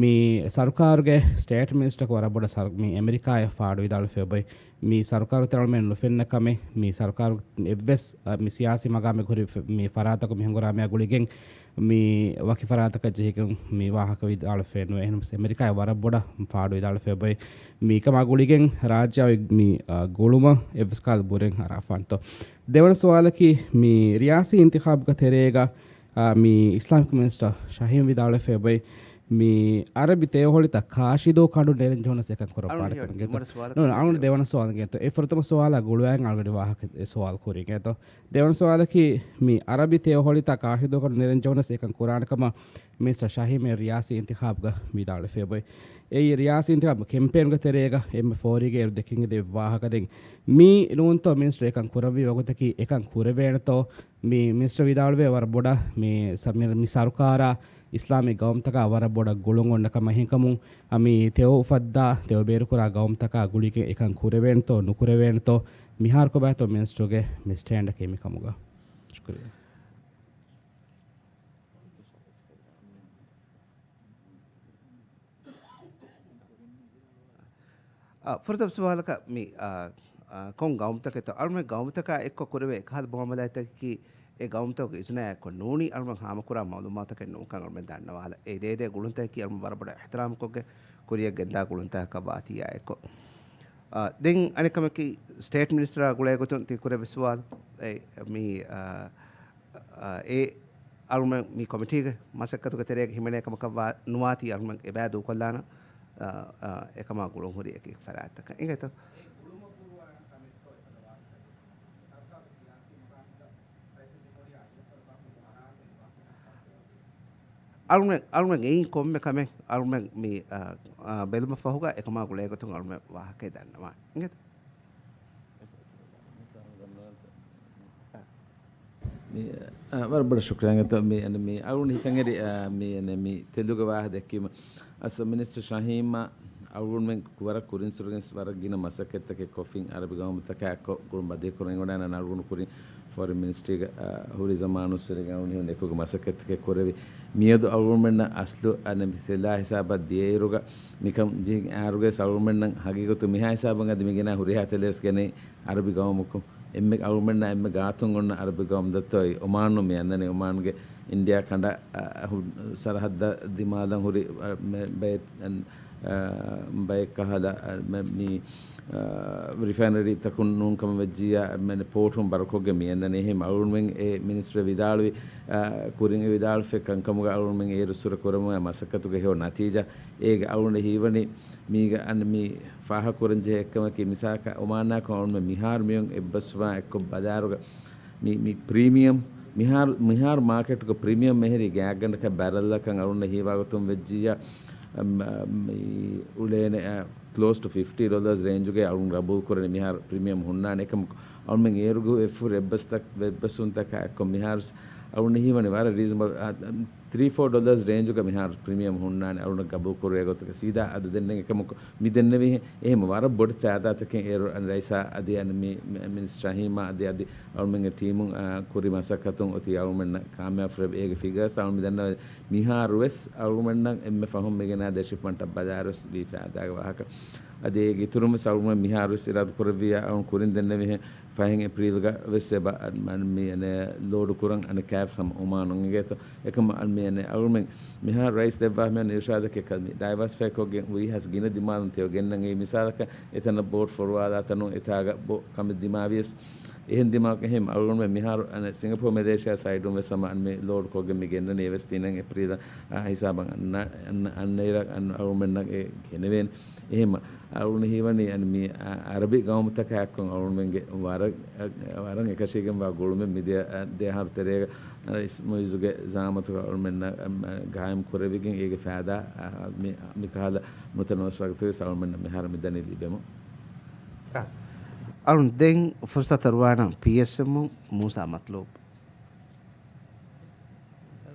މި ސަރުކާރުގެ ސްޓޭޓް މިނިސްޓަރަކު ވަރަށް ބޮޑަށް ސަރު-، މި އެމެރިކާއަށް ފާޑު ވިދާޅުވެފަ އޮތް. މި ސަރުކާރު ތެރެއަޅުމެއް ނުފެންނަ ކަމެއް، މި ސަރުކާރު އެއްވެސް، އަ، މި ސިޔާސީ މަގާމެއް ހުރި ފެ-، މި ފަރާތަކު މި ހަނގުރާމައާ ގުޅިގެން މި ވަކި ފަރާތަކަށް ޖެހިގެން މި ވާހަކަ ވިދާޅުވެފައެއް ނުވޭ. އެހެންވެސް އެމެރިކާއަށް ވަރަށް ބޮޑަށް ފާޑު ވިދާޅުވެފަ އޮތް. މިކަމާ ގުޅިގެން ރާއްޖެ އޮތް މި، އަ، ގުޅުމަށް އެއްވެސް ކަހަލަ ބުރެއް އަރާފާނެތޯ. ދެވަނަ ސުވާލަކީ މި ރިޔާސީ އިންތިޚާބުގެ ތެރޭގަ އާ، މި އިސްލާމިކް މިނިސްޓަރ ޝަހީމް ވިދާޅުވެފަ އޮތް މި އަރަބި ތެޔޮހޮޅިތައް ކާށިދޫ ކަނޑު ނެރެން ޖެހުނަސް އެކަން ކުރަން ވާނެ ކަމެއް ގެންތޯ. ދެވަނަ ސުވާލަކަށް ނޫން، އަޅުގަނޑު ދެވަނަ ސުވާލަށް ގެންތޯ. އެ ފުރަތަމަ ސުވާލާ ގުޅުވާގެން އަޅުގަނޑު ވާހަކަ އެ ސުވާލު ކުރީ ގެންތޯ. ދެވަނަ ސުވާލަކީ މި އަރަބި ތެޔޮހޮޅިތައް ކާށިދޫ ކަނޑު ނެރެން ޖެހުނަސް އެކަން ކުރާނެ ކަމަށް މިނިސްޓަރ ޝަހީމް ރިޔާސީ އިންތިޚާބުގަ ވިދާޅުވެފަ އޮތް. އެއީ ރިޔާސީ އިންތިޚާބު ކެމްޕޭނުގެ ތެރޭގަ އެންމެ ފޯރީގަ އޭރު ދެކެން އެދި ވާހަކަ ދެން މީ ނޫންތޯ މިނިސްޓަރ އެކަން ކުރަންވީ ވަގުތަކީ އެކަން ކުރެވޭނެތޯ؟ މި މިނިސްޓަރ ވިދާޅުވޭ ވަރަށް ބޮޑަށް މި ސަ-، މި، މި ސަރުކާރާ އިސްލާމީ ގައުމުތަކާ ވަރަށް ބޮޑަށް ގުޅުން އޮންނަ ކަމަށް. އެހެންކަމުން އަ، މި ތެޔޮ އުފައްދާ، ތެޔޮ ބޭރުކުރާ ގައުމުތަކާ ގުޅިގެން އެކަން ކުރެވޭނެތޯ ނުކުރެވޭނެތޯ؟ މިހާރު ކޮބާތޯ މިނިސްޓަރުގެ މި ސްޓޭންޑަކީ މިކަމުގަ؟ ޝުކުރިއްޔާ. އާ، ފުރަތަމަ ސުވާލަކަށް މި، އާ، އާ، ކޮން ގައުމުތަކެއްތޯ؟ އަޅުމެން ގައުމުތަކާ އެއްކޮށް ކުރެވޭ އެކަހަލަ މުއާމަލާތްތަކަކީ އެ ގައުމުތަކުގެ އިޒުނާއާ އެއްކޮށް ނޫނީ އަޅުމެން ހާމަކުރާ މައުލޫމާތަކެއް ނޫންކަން އަޅުމެން ދަންނަވާލަ. އެ ދޭދޭ ގުޅުންތަކަކީ އަޅުމެން ވަރަށް ބޮޑަށް އިޙްތިރާމްކޮށްގެން ކުރިއަށް ގެންދާ ގުޅުންތަކަކަށް ވާތީއާ އެއްކޮށް. އާ، ދެން އަނެއް ކަމަކީ ސްޓޭޓް މިނިސްޓަރާ ގުޅޭ ގޮތުން ތި ކުރެއްވި ސުވާލު އެ، މި، އާ، އާ، އެ އަޅުމެން މި ކޮމިޓީގެ މަސައްކަތުގެ ތެރޭގަ ހިމެނޭ ކަމަކަށް ވާ-، ނުވާތީ އަޅުމެން އެބައި ދޫކޮށްލާނަން، އާ، އާ، އެކަމާ ގުޅުން ހުރި އެކި ފަރާތްތަކަށް އިނގޭތޯ. އަޅުމެން، އަޅުމެން އެއީ ކޮންމެ ކަމެއް އަޅުމެން މި، އާ، އާ، ބެލުމަށް ފަހުގަ އެކަމާ ގުޅޭ ގޮތުން އަޅުމެން ވާހަކައެއް ދަންނަވާނެ އިނގޭތޯ. މި، އަ، ވަރަށް ބޮޑަށް ޝުކުރިއްޔާ. އިނގޭތޯ މި، އަނެ، މި އަޅުގަނޑު ހިތަށް އެރި، އަ، މި، އަނެ، މި ތެލުގެ ވާހަކަ ދެއްކީމަ. އަސް މިނިސްޓަރ ޝަހީމްއާ އަޅުގަނޑުމެން ވަރަށް ކުރިން ސުރުގެން ވަރަށް ގިނަ މަސައްކަތްތަކެއް ކޮށްފިން އަރަބި ގައުމުތަކާ އެއްކޮށް ގުޅުން ބަދޭ ކުރަން އެނގުނާނަން. އަޅުގަނޑު ކުރިން ފޮރިން މިނިސްޓްރީގަ، އަ، ހުރި ޒަމާނުއްސުރެގެން އަޅުގަނޑު ހިމެނި އެކުގެ މަސައްކަތްތަކެއް ކުރެވި. މިއަދު އަޅުގަނޑުމެންނަށް އަސްލު އަނެ މި ތެލާ ހިސާބަށް ދިޔައިރުގަ މިކަން ޖެހި އައިރުގަ އަޅުގަނޑުމެންނަށް ހަގީގަތު މިހާ ހިސާބަށް އަދި މި ގެނަ ހުރިހާ ތެލެވެސް ގެނައި އަރަބި ގައުމަކު. އެންމެ އަޅުމެންނަށް އެންމެ ގާތުން އޮންނަ އަރަބި ގައުމު ދައްތައޮތް އޮމާނު މި އަންނަނީ. އޮމާނުގެ އިންޑިއާ ކަނޑަ، އަ، ހު-، ސަރަހައްދަށް ދިމާލަން ހުރި، އަ، މެ-، ބައެއް، އަ، ބައެއް ކަހަލަ، އަ، މެ-، މި، އަ، ރިފައިނަރީތަކުން ނޫން ކަމަށް ވެއްޖިއްޔާ، މެ-، ޕޯޓުން ބަރުކޮށްގެން މި އަންނަނީ. އެހެން އަޅުމެން އެ މިނިސްޓަރ ވިދާޅުވި، އަ، ކުރިން އެ ވިދާޅުފަ ކަންކަމުގަ އަޅުމެން އޭރު ސުރަ ކުރަމުގެ މަސައްކަތުގެ ހެޔޮ ނަތީޖާ އޭގެ އަޅުގަނޑަށް ހީވަނީ މީގަ އަން މި ފާހަގަކުރަން ޖެހޭ އެއްކަމަކީ، މިސާލަކަށް އޮމާނާ ކައުންމެ މިހާރު މިއޮން އެއްބަސްވާ އެއްކޮށް ބަލާރުގަ މި، މި ޕްރީމިއަމް މިހާރު، މިހާރު މާކެޓުގަ ޕްރީމިއަމް މެހެރީ ގާތްގަނޑަކަށް ބެރަލްއަކަށް އަޅުންނަށް ހީވާގޮތުން ވެއްޖިއްޔާ، އަ، މި އުޅޭނެ، އަ، ކްލޯސް ޓު ފިފްޓީ ޑޮލާސް ރޭންޖުގައި އަޅުން ގަބޫލް ކުރަނީ މިހާރު ޕްރީމިއަމް ހުންނާނެ. އެކަމަކު އަޅުމެން އޭރުގަ އެއްފުށް އެއްބަސްތައް-، އެއްބަސްވުންތަކާ އެއްކޮށް މިހާރު ސް-، އަޅުން ހީވަނީ ވަރަށް ރީޒަނަބަލް، އަ، ތްރީ ފޯ ޑޮލާސް ރޭންޖުގަ މިހާރު ޕްރީމިއަމް ހުންނާނެ އަޅުންނަށް ގަބޫލް ކުރޭ ގޮތުގަ. ސީދާ އަދަދެއް ނެތް. އެކަމަކު މި ދެންނެވިހެން އެހެން ވަރަށް ބޮޑު ފައިދާތަކެއް އޭރު އަން ރައީސާ އަދި އަން މި، މި، މިނިސްޓަރ ޝަހީމާ އަދި އަދި އަޅުމެންގެ ޓީމުން، އާ، ކުރި މަސައްކަތުން އޮތީ އަޅުމެންނަށް ކާމިޔާބު ފުރެވި. އޭގެ ފިގާސް އަޅުމެން ދަންނަވަން މިހާރުވެސް އަޅުމެންނަށް އެންމެ ފަހުން މިގެނާ ދެ ޝިޕްމަންޓަށް ބަލާރުވެސް ވީ ފައިދާގެ ވާހަކަ. އަދި އޭގެ އިތުރުންވެސް އަޅުމެން މިހާރުވެސް އިރާދަ ކުރެއްވިއްޔާ އަޅުން ކުރިން ދެންނެވިހެން ފަހެން އޭޕްރީލްގަ ވެސް އެބަ އަން މި އަނެ ލޯޑު ކުރަން އަނެ ކާފް ހަމަ އޮމާނުން އިނގޭތޯ. އެކަމަ އަން މި އަނެ އަޅުމެން މިހާރު ރައީސް ދެއްވާ މި އަނެ އިރުޝާދަކީ ކަމި ޑައިވާސިފައި ކޮށްގެން ވީހާސް ގިނަ ދިމާލުން ތެޔޮ ގެންނަން އެއީ މިސާލަކަށް އެތަނަށް ބޯޓް ފޮރުވާލާ ތަނުން އެތާގަ ބޯ ކަމެއް ދިމާވިޔަސް އެހެން ދިމާ އެހެން އަޅުގަނޑުމެން މިހާރު އަނެ ސިންގަޕޯ މެލޭޝިޔާ ސައިޑުން ވެސް ހަމަ އަން މި ލޯޑް ކޮށްގެން މި ގެންނަނީ އެވެސް ތިނަން އޭޕްރީލަށް އާ، ހިސާބަށް އަންނަ، އަންނަ، އަންނައިރަށް އަން އަޅުގަނޑުމެންނަށް އެ ގެނެވޭނެ. އެހެން އަޅުގަނޑު ހީވަނީ އަން މި އަ-، އަރަބި ގައުމުތަކާ އެއްކޮށް އަޅުގަނޑުމެންގެ ވަރަށް، އަ، ވަރަށް އެކަށީގެންވާ ގުޅުމެއް މިދިޔަ، އަ، ދެ އަހަރު ތެރޭގަ ރައީސް މުއިއްޒުގެ ޒައާމަތުގަ އަޅުގަނޑުމެންނަށް، އަ، ގާއިމް ކުރެވިގެން އޭގެ ފައިދާ، އަ، މި، މިކަހަލަ ނުތަނަވަސް ވަގުތުވެސް އަޅުގަނޑުމެންނަށް މިހާރު މިދަނީ ލިބެމުން. އަ، އަޅުން ދެން ފުރުސަތު އަރުވާނަން ޕީއެސްއެމުން މޫސާ މަތްލޫބް.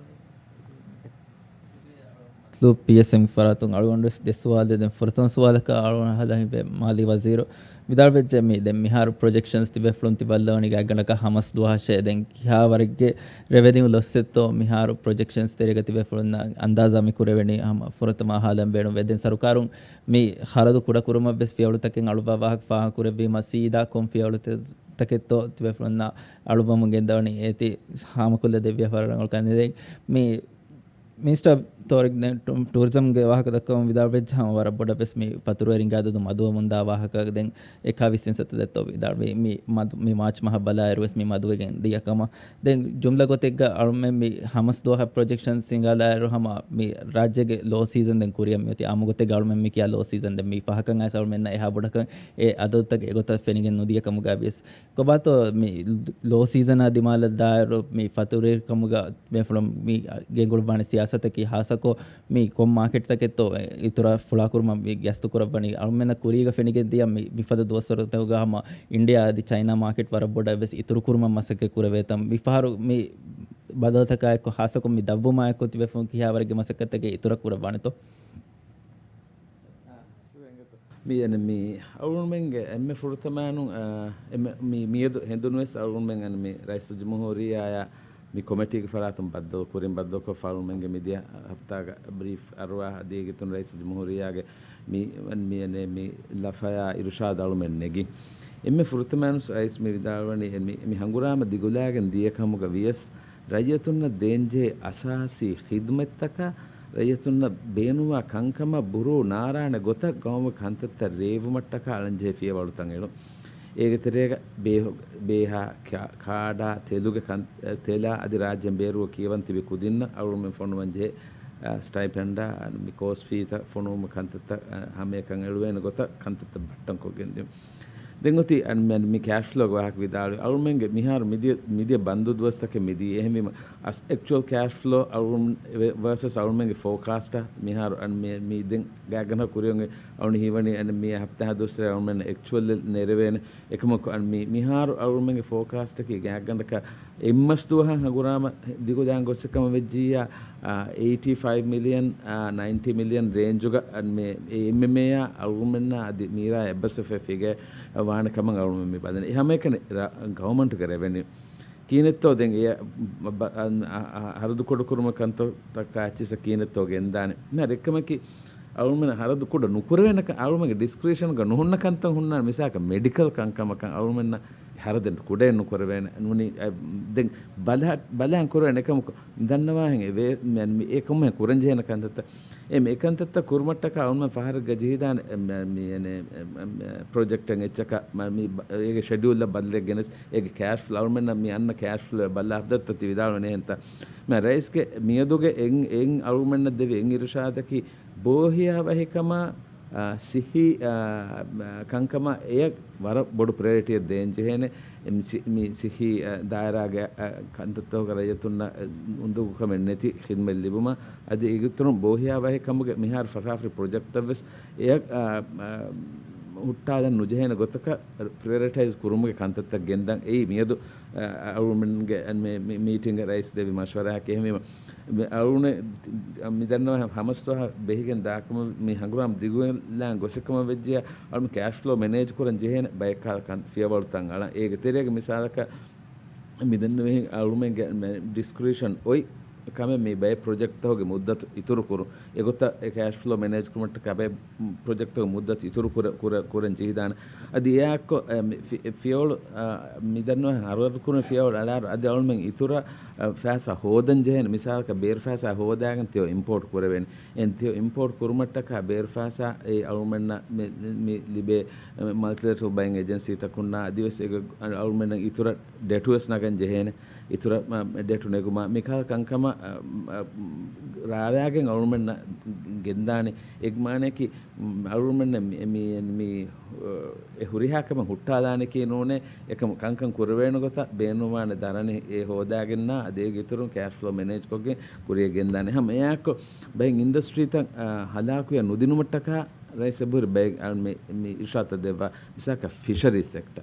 ދޫ ޕީއެސްއެމް ފަރާތުން އަޅުގަނޑު ވެސް ދެ ސުވާލެއް. ދެން ފުރަތަމަ ސުވާލަކަށް އަޅުގަނޑު އަހާލަން ހިތްވޭ، މާލީ ވަޒީރު ވިދާޅުވެއްޖެ މި ދެން މިހާރު ޕްރޮޖެކްޝަންސް ތިބޭފުޅުން ތި ބައްލަވަނީ ގާތްގަނޑަކަށް ހަމަސް ދުވަހަށޭ. ދެން ކިހާވަރެއްގެ ރެވެނިއު ލޮސްއެއްތޯ މިހާރު ޕްރޮޖެކްޝަންސް ތެރޭގަ ތިބޭފުޅުންނަށް އަންދާޒާ މި ކުރެވެނީ؟ ހަމަ ފުރަތަމަ އަހާލަން ބޭނުންވޭ. ދެން ސަރުކާރުން މި ހަރަދު ކުޑަކުރުމަށް ވެސް ފިޔަވަޅުތަކެއް އަޅުއްވާ ވާހަކަ ފާހަގަ ކުރެއްވީމަ، ސީދާ ކޮން ފިޔަވަޅުތަކެއްތޯ ތިބޭފުޅުންނަށް އަޅުއްވަމުން ގެންދަވަނީ އޭތި ހާމަކޮށްލަ ދެއްވިޔާ ފަރާތް ރަނގަޅު ކަން. ދެން މި މިނިސްޓަރ ތޯރިކް ދެން ޓު-، ޓޫރިޒަމްގެ ވާހަކަ ދައްކަމުން ވިދާޅުވެއްޖެ ހަމަ ވަރަށް ބޮޑަށް ވެސް މި ފަތުރުވެރިންގެ އަދަދު މަދުވަމުންދާ ވާހަކަ ދެން އެކާވީސް އިންސައްތަ ދެއްތޯ ވިދާޅުވީ. މި މަދު-، މި މާޗް މަހަށް ބަލާއިރު ވެސް މި މަދުވެގެން ދިޔަ ކަމަށް. ދެން ޖުމްލަ ގޮތެއްގަ އަޅުމެން މި ހަމަސް ދުވަހަށް ޕްރޮޖެކްޝަން ހިނގާލާއިރު ހަމަ މި ރާއްޖޭގެ ލޯ ސީޒަން ދެން ކުރިއަށް މިއޮތީ. އާއްމު ގޮތެއްގަ އަޅުމެން މި ކިޔާ ލޯ ސީޒަން ދެން މި ފަހަކަށް އައިސް އަޅުމެންނަށް އެހާ ބޮޑަކަށް އެ އަދަދުތައް އެގޮތަށް ފެނިގެން ނުދިޔަ ކަމުގަ ވިޔަސް ކޮބާތޯ މި ލޯ ސީޒަނާ ދިމާލަށް ދާއިރު މި ފަތުރުވެރިކަމުގަ ބޭފުޅުން މި ގެންގުޅުއްވާނެ ސިޔާސަތަކީ ހާއްސަކޮށް މި ކޮން މާކެޓްތަކެއްތޯ އިތުރަށް ފުޅާކުރުމަށް މި ގަސްތު ކުރައްވަނީ. އަޅުމެންނަށް ކުރީގަ ފެނިގެން ދިޔަ މި މިފަދަ ދުވަސްވަރުތަކުގަ ހަމަ އިންޑިއާ އަދި ޗައިނާ މާކެޓް ވަރަށް ބޮޑަށް ވެސް އިތުރުކުރުމަށް މަސައްކަތް ކުރެވޭތަން. މި ފަހަރު މި ބަދަލުތަކާއެއްކޮށް ހާއްސަކޮށް މި ދަށްވުމާއެއްކޮށް ތިބޭފުޅުން ކިހާވަރެއްގެ މަސައްކަތެއް އިތުރަށް ކުރައްވާނެތޯ؟ މި، އަނެ، މި އަޅުގަނޑުމެންގެ އެންމެ ފުރަތަމައިނު، އާ، އެންމެ މި، މިއަދު ހެނދުނުވެސް އަޅުގަނޑުމެން އަން މި ރައީސުލްޖުމްހޫރިއްޔާއާ މި ކޮމިޓީގެ ފަރާތުން ބައްދަލު ކުރިން ބައްދަލުކޮށްފަ އަޅުގަނޑުމެންގެ މިދިޔަ ހަފްތާގަ ބްރީފް އަރުވާ އަދި އޭގެ އިތުރުން ރައީސުލްޖުމްހޫރިއްޔާގެ މި، މި، އަނެ، މި ލަފަޔާ އިރުޝާދު އަޅުމެން ނެގި. އެންމެ ފުރަތަމައިނު ރައީސް މި ވިދާޅުވަނީ އެ މި، މި ހަނގުރާމަ ދިގުލާގެން ދިޔަ ކަމުގަ ވިޔަސް ރައްޔިތުންނަށް ދޭންޖެހޭ އަސާސީ ޚިދުމަތްތަކާ، ރައްޔިތުންނަށް ބޭނުންވާ ކަންކަމަށް ބުރޫ ނާރާނެ ގޮތަށް ގައުމުގެ ކަންތައްތައް ރޭވުމަށްޓަކާ އަޅަންޖެހޭ ފިޔަވަޅުތައް އެޅުން. އޭގެ ތެރޭގަ ބޭހު-، ބޭހާ، ކާ-، ކާޑާ، ތެލުގެ ކަން-، ތެލާ އަދި ރާއްޖޭން ބޭރުވެ ކިޔަވަން ތިބި ކުދިންނަށް އަޅުގަނޑުމެން ފޮނުވަން ޖެހޭ، އަ، ސްޓައިޕެންޑާ، މި ކޯސް ފީތައް ފޮނުވުމަށް ކަންތައްތައް، އަ، ހަމައެކަން އެޅުވޭނެ ގޮތަށް ކަންތައްތައް ބައްޓަން ކޮށްގެން ދިޔުން. ދެން އޮތީ އަން-، މި ކޭޝް ފްލޯގެ ވާހަކަ ވިދާޅުވި. އަޅުމެންގެ މިހާރު މިދިޔަ، މިދިޔަ ބަންދު ދުވަސްތަކެއް މިދީ. އެހެންވީމަ، އަސް-، އެކްޗުއަލް ކޭޝް ފްލޯ އަޅު-، ވެ-، ވާސަސް އަޅުމެންގެ ފޯކާސްޓަށް މިހާރު އަން-، މި، މި ދެން ގާތްގަނޑަކަށް ކުރިއަށް އަޅުން ހީވަނީ އަން މި ހަފްތާ ދުވަސްވަރެ އަޅުމެން އެކްޗުއަލް ނެރެވޭނެ. އެކަމަކު އަން މި، މިހާރު އަޅުމެންގެ ފޯކާސްޓަކީ ގާތްގަނޑަކަށް އެއްމަސް ދުވަހަށް ހަނގުރާމަ ދިގުދާން ގޮސް ކަމަށް ވެއްޖިއްޔާ، އާ، އެއިޓީ ފައިވް މިލިއަން، އާ، ނައިންޓީ މިލިއަން ރޭންޖުގަ އަން މި އެ އެމްއެމްއޭއާ އަޅުގަނޑުމެންނާ އަދި މީރާ އެއްބަސްވެފަ ފިގަ ވާނެ ކަމަށް އަޅުގަނޑު މި ބަލަނީ. އެ ހަމައެކަނި ރ-، ގަވަމަންޓުގެ ރެވެނިއު ކިހިނެއްތޯ ދެން އެ ބަ-، އަ-، އަ-، އަ-، ހަރަދު ކުޑަކުރުމަށް ކަންތައްތަކާ އެއްޗިއްސަށް ކިހިނެއްތޯ ގެންދާނެ. މި ހަރެއްކަމަކީ އަޅުމެން ހަރަދު ކުޑަ ނުކުރެވޭނެ ކަ-، އަޅުމެންގެ ޑިސްކްރިޝަންގަ ނުހުންނަ ކަންތައް ހުންނާނެ. މިސާލަކަށް މެޑިކަލް ކަންކަމަކަށް އަޅުމެންނަށް ހަރަދެއް ކުޑައެއް ނުކުރެވޭނެ. ނޫނީ، އެ، ދެން ބަލަ-، ބަލަން ކުރެވޭނެ ކަމަކު މި ދަންނަވާހެން އެ ވޭ-، މި-، މި-، އެ ކޮންމެ ކުރަންޖެހޭނެ ކަންތައްތައް. އެ މި އެކަންތައްތައް ކުރުމަށްޓަކާ އަޅުމެން ފަހަރެއްގަ ޖެހިދާނެ، އެ، މި-، މި-، އެނެ، އެ، އެ، ޕްރޮޖެކްޓެއް އެއްޗަކަށް މަ-، މި ބަ-، އޭގެ ޝެޑިއުލްއަށް ބައްލެއް ގެނެސް، އޭގެ ކޭޝް ފްލޯ، އަޅުމެންނަށް މި އަންނަ ކޭޝް ފްލޯއެއް ބައްލާ ހަދައްތަ ތި ވިދާޅުވަނީ އެހެންތަ؟ މި ރައީސްގެ މިއަދުގެ އެން، އެން އަޅުމެންނަށް ދެވި އެން އިރުޝާދަކީ ބޯހިޔާވަހިކަމާ، އާ، ސިއްހީ، އާ، މަ-، ކަންކަމަށް އެޔަށް ވަރަށް ބޮޑު ޕްރަޔޮރިޓީއެއް ދޭން ޖެހޭނެ. އެ މި ސި-، މި ސިއްހީ، އާ، ދާއިރާގެ، އާ، ކަންތައްތަކުގަ ރައްޔިތުންނަށް، އާ، އުނދަގޫކަމެއް ނެތި ޚިދުމަތް ލިބުމަށް. އަދި އޭގެއިތުރުން ބޯހިޔާވަހިކަމުގެ މިހާރު ފަށާފަރި ޕްރޮޖެކްޓްތައްވެސް އެޔަށް، އާ، އާ، ހުއްޓާލަން ނުޖެހޭނެ ގޮތަކަށް ޕްރަޔޮރިޓައިޒް ކުރުމުގެ ކަންތައްތައް ގެންދަން އެއީ މިއަދު، އަ، އަޅުމެންގެ މި، މި މީޓިންގ ރައީސް ދެވި މަޝްވަރާއަކީ. އެހެންވީމަ، މި އަޅުގަނޑު މި ދަންނަވާ ހަމަސް ދުވަހަށް ބެހިގެން ދާކަމަށް މި ހަނގުރާމަ ދިގުލާން ގޮސް ކަމަށް ވެއްޖިއްޔާ، އަޅުގަނޑު ކޭޝް ފްލޯ މެނޭޖް ކުރަން ޖެހޭނެ ބައެއް ކަހަލަ ކަން ފިޔަވަޅުތައް އަޅަން. އޭގެ ތެރޭގަ މިސާލަކަށް މި ދެންނެވިހެން އަޅުމެންގެ މެ-، ޑިސްކްރިޝަން އޮތް ކަމެއް މި ބައެއް ޕްރޮޖެކްޓްތަކުގެ މުއްދަތު އިތުރު ކުރުން. އެގޮތަށް އެ ކޭޝް ފްލޯ މެނޭޖް ކުރުމަށްޓަކާ ބައެއް ޕްރޮޖެކްޓްތަކުގެ މުއްދަތު އިތުރު ކުރ-، ކުރ-، ކުރަން ޖެހިދާނެ. އަދި އެއާއެއްކޮށް، އެ، މި ފި-، ފިޔަވަޅު، އާ، މި ދަންނަވާ ހަރަދު ކުރުން ފިޔަވަޅު އަޅާއިރު އަދި އަޅުމެން އިތުރަށް، އާ، ފައިސާ ހޯދަން ޖެހޭނެ. މިސާލަކަށް ބޭރު ފައިސާ ހޯދާގެން ތެޔޮ އިމްޕޯޓް ކުރެވޭނެ. އެން ތެޔޮ އިމްޕޯޓް ކުރުމަށްޓަކާ ބޭރު ފައިސާ އެ އަޅުމެންނަށް މި، މި ލިބޭ، އެ، މަލްޓިލެޓަރަލް ބައިން އެޖެންސީތަކުންނާ އަދިވެސް އެ އަ-، އަޅުމެންނަށް އިތުރަށް ޑެޓުވެސް ނަގަން ޖެހޭނެ. އިތުރަށް، މަ-، ޑެޓު ނެގުމާ މިކަހަލަ ކަންކަމަށް، އަ، އަ، ރާވާގެން އަޅުމެންނަށް ގެންދާނެ. އެ މާނަޔަކީ، މް، އަޅުމެންނަށް މި، މި، މި، އަ، އެ ހުރިހާ ކަމެއް ހުއްޓާލާނެކީ ނޫނޭ. އެކަމަ ކަންކަން ކުރެވޭނެ ގޮތަށް ބޭނުންވާނެ ދަރަނި އެ ހޯދާގެންނާ އަދި އޭގެ އިތުރުން ކޭޝް ފްލޯ މެނޭޖް ކޮށްގެން ކުރިއަށް ގެންދާނެ. ހަމަ އެއާއެއްކޮށް ބައެއް އިންޑަސްޓްރީތައް، އަ، ހަލާކުވެ ނުދިނުމަށްޓަކާ ރައީސް އެބަހުރި ބައެއް އަޅު މި، މި އިރުޝާދުތައް ދެއްވާ. މިސާލަކަށް ފިޝަރީ ސެކްޓަ.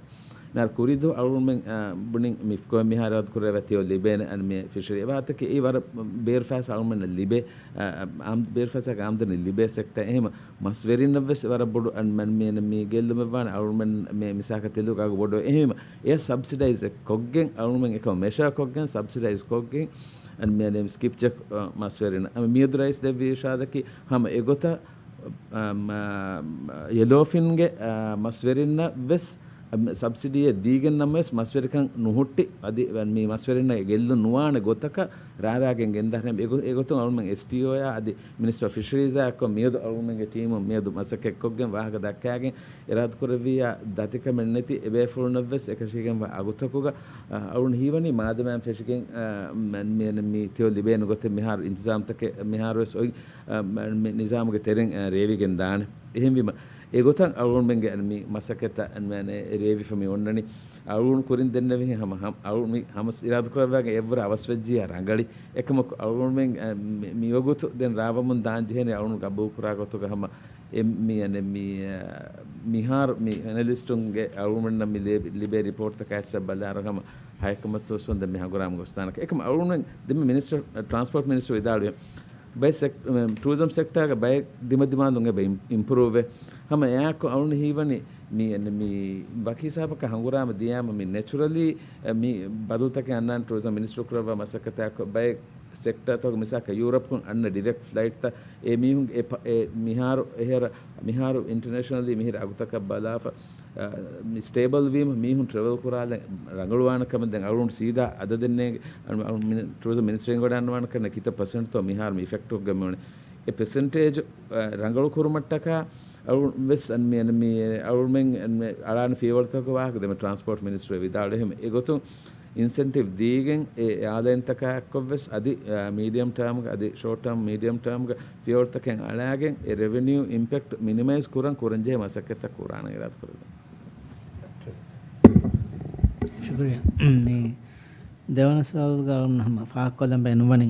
މިހާރު ކުރީ ދުވަހު އަޅުގަނޑުމެން، އާ، ބުނިން މި މިފްކޯއިން މިހާރު އިރާދަ ކުރެވޭ ތިޔޯ ލިބޭނެ އަން މި ފިޝަރީ. އެ ވާހަކަތަކީ އެއީ ވަރަށް ބޭރު ފައިސާ އަޅުގަނޑުމެންނަށް ލިބޭ، އާ، އާ، އާމް-، ބޭރު ފައިސާގެ އާމްދަނީ ލިބޭ ސެކްޓަރ. އެހެން މަސްވެރިންނަށް ވެސް ވަރަށް ބޮޑު އަން މަން މި އެން މީ ގެއްލުމެއް ވާނެ އަޅުގަނޑުމެން މި މިސާކަށް ތެލުގަ އަގު ބޮޑު. އެހެންވީމަ އެ ސަބްސިޑައިޒް ކޮށްގެން އަޅުގަނޑުމެން އެކަމަށް މެޝަރ ކޮށްގެން ސަބްސިޑައިޒް ކޮށްގެން އަން މި އެން މީ ސްކިޕް ޗެކް، އާ، މަސްވެރިން. އަމި މިއަދު ރައީސް ދެއްވި އިރުޝާދަކީ ހަމަ އެގޮތަށް އަ، މަ، ޔެލޯފިންގެ، އަ، މަސްވެރިންނަށް ވެސް، އަ، ސަބްސިޑީއެއް ދީގެން ނަމަވެސް މަސްވެރިކަން ނުހުއްޓި، އަދި މި މަސްވެރިންނަށް ގެއްލުން ނުވާނެ ގޮތަކަށް ރާވާގެން ގެންދާ. އެގޮ-، އެގޮތުން އަޅުމެން އެސްޓީއޯއާ އަދި މިނިސްޓަރ އޮފް ފިޝަރީޒާ އެއްކޮށް މިއަދު އަޅުމެންގެ ޓީމުން މިއަދު މަސައްކަތްކޮށްގެން ވާހަކަ ދައްކާގެން އިރާދަކުރެއްވިއްޔާ ދަތިކަމެއް ނެތި އެބޭފުޅުންނަށް ވެސް އެކަށީގެންވާ އަގުތަކުގަ، އަ، އަޅުން ހީވަނީ މާދަމާއިން ފެށިގެން، އަ، މަ-، މި-، މި ތިޔޯ ލިބޭނެ ގޮތެއް މިހާރު އިންތިޒާމްތަކެއް މިހާރު ވެސް އޮތް އަ، މ-، މި ނިޒާމުގެ ތެރެއިން، އަ، ރޭވިގެން ދާނެ. އެހެންވީމަ، އެގޮތަށް އަޅުގަނޑުމެންގެ މި މަސައްކަތަށް އަން މި ރޭވިފަ މި އޮންނަނީ. އަޅުގަނޑު ކުރިން ދެންނެވިހެން ހަމަ، ހަމަ، އަޅު މި ހަމަ އިރާދަކުރައްވާގެން އެއްވަރަށް އަވަސްވެއްޖިއްޔާ ރަނގަޅީ. އެކަމަކު އަޅުގަނޑުމެން، އަ، މި، މިވަގުތު ދެން ރާވަމުން ދާން ޖެހޭނީ އަޅުގަނޑު ގަބޫލުކުރާ ގޮތުގަ ހަމަ އެ މި، އަނެއް މި، އަ، މިހާރު މި އެނަލިސްޓުންގެ އަޅުގަނޑަށް މި ލިބޭ، ލިބޭ ރިޕޯޓްތަކާ އެއްސަށް ބަލާއިރު ހަމަ ހަޔަކަމަސް ސޯސްވަންދެން މި ހަނގުރާމަ ގޮސްދާނެ. އެކަމަ އަޅުގަނޑުމެން ދެންމެ މިނިސްޓަރ، ޓްރާންސްޕޯޓް މިނިސްޓަރ ވިދާޅުވި ބައެއް ސެކް-، ޓޫރިޒަމް ސެކްޓާގަ ބައެއް ދިމަދިމާލުން އެބަ އިމް-، އިމްޕްރޫވްވޭ. ހަމަ އެއާއެކު އަޅުން ހީވަނީ މި، މި ވަކި ހިސާބަކަށް ހަނގުރާމަ ދިޔާމަ މި ނެޗުރަލީ މި ބަދަލުތަކެއް އަންނާނެ. ޓޫރިޒަމް މިނިސްޓަރު ކުރައްވާ މަސައްކަތާއެކު ބައެއް ސެކްޓާތަކުގެ މިސާލަކަށް ޔޫރަޕްކުން އަންނަ ޑިރެކްޓް ފްލައިޓްތައް އެ މީހުން އެ ޕަ-، އެ މިހާރު އެހެރަ، މިހާރު އިންޓަރނޭޝަނަލީ މިހިރަ އަގުތަކަށް ބަލާފަ، އަ، މި ސްޓޭބަލް ވީމަ މީހުން ޓްރެވެލް ކުރާލަން ރަނގަޅުވާނެ ކަމަށް ދެން އަޅުގަނޑު ސީދާ އަދަދެއް ނޭނގެ. އަޅު-، އަޅު-، މި-، ޓޫރިޒަމް މިނިސްޓަރ އެނގިވަޑައިގަންނަވާނެ ކަންނެ ކިތައް ޕަސެންޓްތޯ މިހާރު މި އިފެކްޓް ކޮށްގެން މިއުޅެނީ. އެ ޕަސެންޓޭޖް، އަ، ރަނގަޅު ކުރުމަށްޓަކާ އަޅު-، ވެސް އަން މި-، އަން މި-، އަޅުމެން އަން މި-، އަޅާން ފިޔަވަޅުތަކުގެ ވާހަކަ ދެމެ ޓްރާންސްޕޯޓް މިނިސްޓަރު ވިދާޅުވި. އެހެން އެގޮތުން އިންސެންޓިވް ދީގެން އެ އެއާލައިންތަކާ އެއްކޮށްވެސް އަދި، އާ، މީޑިއަމް ޓާމްގަ އަދި ޝޯޓް ޓާމް، މީޑިއަމް ޓާމްގަ ފިޔަވަޅުތަކެއް އަޅާގެން އެ ރެވެނިއު އިމްޕެކްޓް މިނިމައިޒް ކުރަން ކުރަންޖެހޭ މަސައްކަތްތައް ކުރާނަން އިރާދަކުރެއްވި. ޝުކުރިއްޔާ. މި ދެވަނަ ސުވާލުގަ އަޅުން ހަމަ ފާހަގަކޮށްލަން ބޭނުންވަނީ،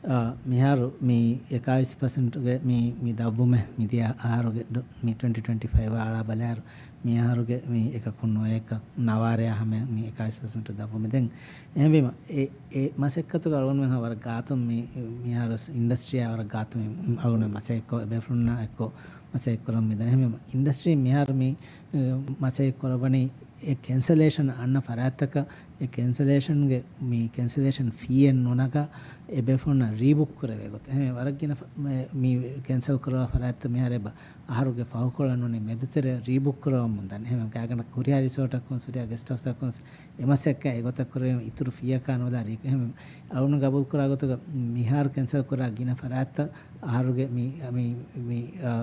އާ، މިހާރު މި އެކާވީސް ޕަސެންޓްގެ މި، މި ދަށްވުމެއް މިދިޔަ އަހަރުގެ ޑޮ-، މި ޓްވެންޓީ ޓްވެންޓީ ފައިވް އަޅާ ބަލާއިރު، މި އަހަރުގެ މި އެކަކުން ނުވައެއްކަ ނަވާރަޔާ ހަމަ މި އެކާވީސް ޕަސެންޓް ދަށްވުމެއް ދެން. އެހެންވީމަ، އެ، އެ މަސައްކަތުގަ އަޅުގަނޑުމެން ވަރަށް ގާތުން މި، މިހާރު އިންޑަސްޓްރީއާ ވަރަށް ގާތުން މި އަޅުގަނޑުމެން މަސައްކަތްކޮށް، އެބޭފުޅުންނާ އެއްކޮށް މަސައްކަތް ކުރަމުން މިދަނީ. އެހެންވީމަ، އިންޑަސްޓްރީ މިހާރު މި، އެ، މަސައްކަތް ކުރައްވަނީ އެ ކެންސަލޭޝަން އަންނަ ފަރާތްތަކަށް، އެ ކެންސަލޭޝަންގެ މި ކެންސަލޭޝަން ފީއެއް ނުނަގާ އެބޭފުޅުންނަށް ރީބުކް ކުރެވޭ ގޮތަށް. އެހެން ވަރަށް ގިނަ ފަ-، މެ-، މި ކެންސަލް ކުރައްވާ ފަރާތްތައް މިހާރު އެބަ އަހަރުގެ ފަހުކޮޅަށް ނޫނީ މެދުތެރެ ރީބުކް ކުރައްވަމުން ދާނެ. އެހެން ގާތްގަނޑަކަށް ހުރިހާ ރިސޯޓަކުން، ހުރިހާ ގެސްޓް ހައުސްތަކުން އެ މަސައްކަތް އެގޮތަށް ކުރެވީމަ އިތުރު ފީއަކާ ނުލާ ރީ-، އެހެން އަޅުން ގަބޫލު ކުރާ ގޮތުގަ މިހާރު ކެންސަލް ކުރާ ގިނަ ފަރާތްތައް އަހަރުގެ މި، މި، މި، އާ،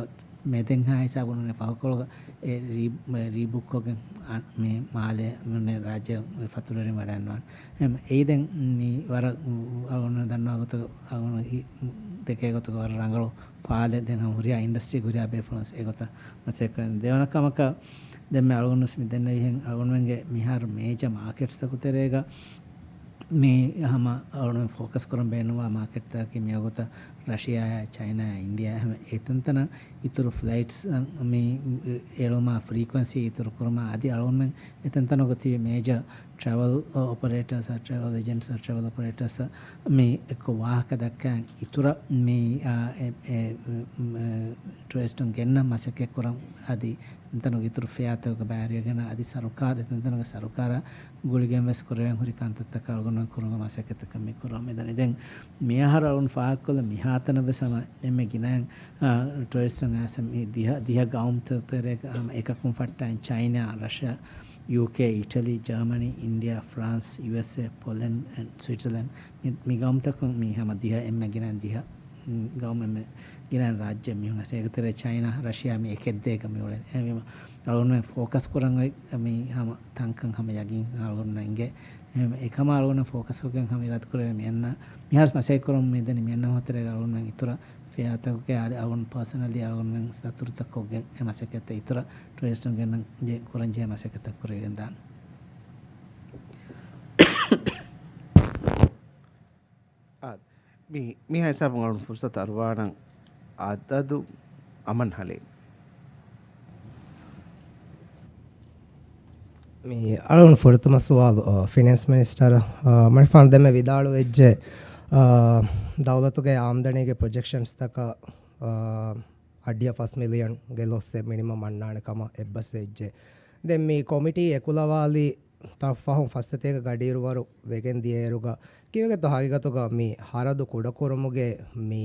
މެދެންހާ ހިސާބުން ނޫނީ ފަހުކޮޅުގަ އެ ރީ-، މެ-، ރީބުކްކޮށްގެން އަ-، މި މާލެ ނޫނީ ރާއްޖެ ފަތުރުވެރިން ވަޑައިގަންނަވާނެ. އެހެން އެއީ ދެން މި ވަރަށް އަޅުގަނޑު ދަންނަވާ ގޮތުގަ އަޅުގަނޑު އި-، ދެކޭ ގޮތުގަ ވަރަށް ރަނގަޅު ފާލެއް ދެން ހަމަ ހުރިހާ އިންޑަސްޓްރީ ހުރިހާ ބޭފުޅުން ވެސް އެގޮތަށް މަސައްކަތް ކުރަން. ދެވަނަ ކަމަކަށް ދެންމެ އަޅުގަނޑު ވެސް މި ދެންނެވިހެން އަޅުގަނޑުމެންގެ މިހާރު މޭޖަ މާކެޓްސްތަކު ތެރޭގަ މި ހަމަ އަޅުގަނޑުމެން ފޯކަސް ކުރަން ބޭނުންވާ މާކެޓްތަކަކީ މިވަގުތަށް ރަޝިޔާއާ، ޗައިނާއާ، އިންޑިޔާ ހަމަ އެތަންތަނަށް އިތުރު ފްލައިޓްސް މި އެޅުމާ، ފްރީކުއެންސީ އިތުރު ކުރުމާ، އަދި އަޅުގަނޑުމެން އެތަންތަނުގަ ތިބި މޭޖަ ޓްރެވެލް އޮޕަރޭޓާސް، ޓްރެވެލް އެޖެންޓްސް، ޓްރެވެލް އޮޕަރޭޓާސް މި އެއްކޮށް ވާހަކަ ދައްކާ އިތުރަށް މި، އާ، އެ، އެ، ޓުރިސްޓުން ގެންނަން މަސައްކަތް ކުރަން އަދި އެތަނުގެ އިތުރު ފެއާތަކުގެ ބައިވެރިވެގެން އަދި ސަރުކާރު، އެތަންތަނުގެ ސަރުކާރާ ގުޅިގެން ވެސް ކުރެވެން ހުރި ކަންތައްތަކަށް އަޅުގަނޑު ކުރުމުގެ މަސައްކަތްތަކަށް މި ކުރަމުން މިދަނީ. ދެން މިއަހަރު އަޅުން ފާހަގަކޮށްލަ މިހާތަނަށް ވެސް ހަމަ އެންމެ ގިނައިން، އާ، ޓުރިސްޓުން އައިސް މި ދިހަ، ދިހަ ގައުމުތަކުގެ ތެރޭގަ ހަމަ އެކަކުން ފައްޓާއިން ޗައިނާ، ރަޝިޔާ، ޔޫކޭ، އިޓަލީ، ޖާމަނީ، އިންޑިޔާ، ފްރާންސް، ޔޫއެސްއޭ، ޕޮލެންޑް އެންޑް ސްވިޓްޒަލެންޑް. މި، މި ގައުމުތަކުން މި ހަމަ ދިހަ އެންމެ ގިނައިން ދިހަ ގައުމެއް މެ-، ގިނައިން ރާއްޖެ މީހުން އައިސް އޭގެ ތެރޭ ޗައިނާ، ރަޝިޔާ މި އެކެއް ދޭގަ މި އުޅެނީ. އެހެންވީމަ، އަޅުގަނޑުމެން ފޯކަސް ކުރަން އޮތް މި ހަމަ ތަންކަން ހަމަ ޔަގީން އަޅުގަނޑުމެން އިނގޭ. އެހެން އެކަމާ އަޅުގަނޑުމެން ފޯކަސް ކޮށްގެން ހަމަ އިރާދަ ކުރެވޭ މި އަންނަ މިހާރު މަސައްކަތް ކުރަމުން މިދަނީ މި އަންނަ މަހު ތެރޭގަ އަޅުގަނޑުމެން އިތުރަށް ފެއާތަކުގެ އަދި އަޅުގަނޑު ޕާސަނަލީ އަޅުގަނޑުމެން ދަތުރުތައް ކޮށްގެން އެ މަސައްކަތްތައް އިތުރަށް ޓުރިސްޓުން ގެންނަން ޖެ-، ކުރަން ޖެހޭ މަސައްކަތްތައް ކުރެވިގެން ދާނެ. އާ، މި، މި ހިސާބުން އަޅުން ފުރުސަތު އަރުވާނަން އަދަދު އަމަން ހަލީމް. މި އަޅުން ފުރަތަމަ ސުވާލު، އަ، ފިނޭންސް މިނިސްޓަރ، އަ، މަނިފާން ދެމެ ވިދާޅުވެއްޖެ، އަ، ދައުލަތުގެ އާމްދަނީގެ ޕްރޮޖެކްޝަންސްތަކަށް، އަ، އައްޑިހަ ފަސް މިލިއަންގެ ލޮސްއެއް މިނިމަމް އަންނާނެ ކަމަށް އެއްބަސްވެއްޖެ. ދެން މި ކޮމިޓީ އެކުލަވާލީ ތަ ފަހުން ފަސް ސަތޭކަ ގަޑިއިރުވަރު ވެގެން ދިޔައިރުގަ، ކިވެގެތޯ ހަގީގަތުގަ މި ހަރަދު ކުޑަކުރުމުގެ މި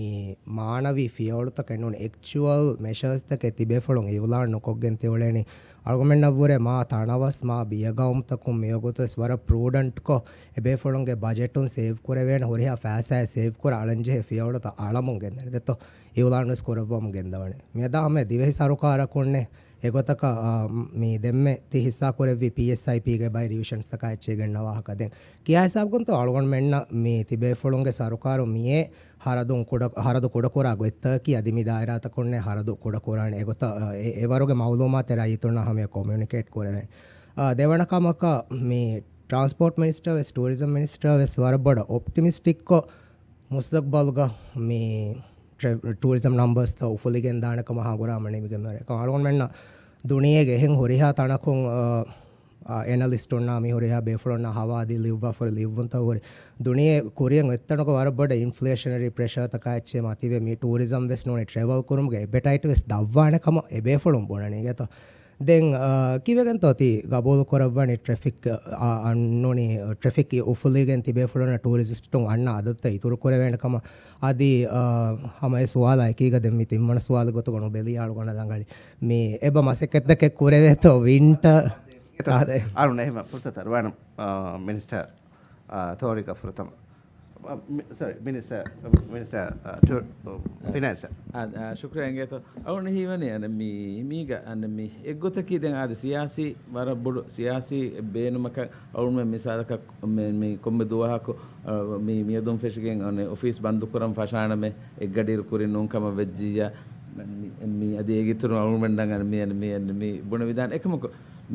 މާނަވީ ފިޔަވަޅުތަކެއް ނޫން، އެކްޗުއަލް މެޝާސްތަކެއް ތިބޭފުޅުން އިއުލާން ނުކޮށްގެން ތިއުޅެނީ. އަޅުގަނޑުމެންނަށްވުރެ މާ ތަނަވަސް މާ ބިޔަގައުމުތަކުން މިވަގުތުވެސް ވަރަށް ޕްރޫޑަންޓްކޮށް، އެބޭފުޅުންގެ ބަޖެޓުން ސޭވް ކުރެވޭނެ، ހުރިހާ ފައިސާއެއް ސޭވް ކުރާ އަޅަންޖެހޭ ފިޔަވަޅުތައް އަޅަމުން ގެންދަނީ. ދެއްތޯ؟ އިއުލާންވެސް ކުރައްވަމުން ގެންދަވަނީ. މިއަދާ ހަމަ ދިވެހި ސަރުކާރަކުންނެއް އެގޮތަކަށް، އާ، މި ދެންމެ ތި ހިއްސާ ކުރެއްވި ޕީއެސްއައިޕީގެ ބައި ރިވިޝަންސްތަކާ އެއްޗެއް ގެންނަ ވާހަކަ. ދެން ކިޔާ ހިސާބުގަންތޯ އަޅުގަނޑުމެންނަށް މި ތިބޭފުޅުންގެ ސަރުކާރު މިއޭ ހަރަދުން ކުޑަ، ހަރަދު ކުޑަކުރާ ގޮތްތަކަކީ އަދި މި ދާއިރާތަކުންނެއް ހަރަދު ކުޑަކުރާނެ އެގޮތަށް، އެ، އެވަރުގެ މައުލޫމާތެއް ރައްޔިތުންނާ ހަމަޔަށް ކޮމިއުނިކޭޓް ކުރެވޭނެ. އާ، ދެވަނަ ކަމަކަށް މި ޓްރާންސްޕޯޓް މިނިސްޓަރ ވެސް، ޓޫރިޒަމް މިނިސްޓަރ ވެސް ވަރަށް ބޮޑަށް އޮޕްޓިމިސްޓިކްކޮށް، މުސްތަގްބަލުގަ މި ޓްރެ-، ޓޫރިޒަމް ނަމްބަރސްތައް އުފުލިގެން ދާނެ ކަމަށް ހަނގުރާމަ ނިމިގެން ވެރޭ. އަޅުގަނޑުމެންނަށް ދުނިޔޭގެ އެހެން ހުރިހާ ތަނަކުން، އަ، އަ، އެނަލިސްޓުންނާ މި ހުރިހާ ބޭފުޅުންނާ ހަވާލު ލިޔުއްވާފަ ހުރި ލިޔުއްވުންތައް ހުރި. ދުނިޔެ ކުރިއަށް އޮތްތަނުގަ ވަރަށް ބޮޑަށް އިންފްލޭޝަނަރީ ޕްރެޝާތަކާ އެއްޗެއް މަތިވެ، މި ޓޫރިޒަމް ވެސް ނޫނީ ޓްރެވަލް ކުރުމުގެ އެޕެޓައިޓް ވެސް ދަށްވާނެ ކަމަށް އެބޭފުޅުން ބުނަނީ ގެތޯ. ދެން، އާ، ކިވެގެންތޯ ތި ގަބޫލު ކުރައްވަނީ ޓްރެފިކް، އާ، އަންނޫނީ ޓްރެފިކް އުފުލިގެން ތިބޭފުޅުންނަށް ޓޫރިސްޓުން އަންނަ އަދަދުތައް އިތުރު ކުރެވޭނެ ކަމަށް؟ އަދި، އާ، ހަމަ އެ ސުވާލާ އެކީގަ ދެން މި ތިންވަނަ ސުވާލު ގޮތުގަ ނުބެލި އަޅުގަނޑަށް ރަނގަޅީ. މި އެބަ މަސައްކަތްތަކެއް ކުރެވޭތޯ ވިންޓަ؟ އާދެ. އަޅުން އެހެމަ ފުރުސަތު އަރުވާނަމް، އާ، މިނިސްޓަރ، އާ، ތޯރިކަ ފުރަތަމަ. އ، މި-، ސޮރީ، މިނިސްޓަރ، މިނިސްޓަރ، އ، ޓު-، އ، ފިނޭންސް. އާ، އާ، ޝުކްރިޔާ އިނގޭތޯ. އަޅުން ހީވަނީ އަނެއް މީ، މީގަ އަނެއް މީ އެއްގޮތަކީ ދެން އާދެ ސިޔާސީ ވަރަށް ބޮޑު ސިޔާސީ ބޭނުމަކަށް އަޅުންމެ މިސާލަކަށް މެ-، މީ ކޮންމެ ދުވަހަކު، އަ، މީ މިއަދުން ފެށިގެން އަނެއް އޮފީސް ބަންދުކުރަން ފަށާނަމޭ އެއްގަޑިއިރު ކުރިން ނޫން ކަމަށް ވެއްޖިއްޔާ، މި-، މީ އަދި އޭގެ އިތުރުން އަޅުންމެންނަށް އަނެއް މީ، އަނެއް މީ، އަނެއް މީ ބުނެވިދާނެ އެކަމަކު،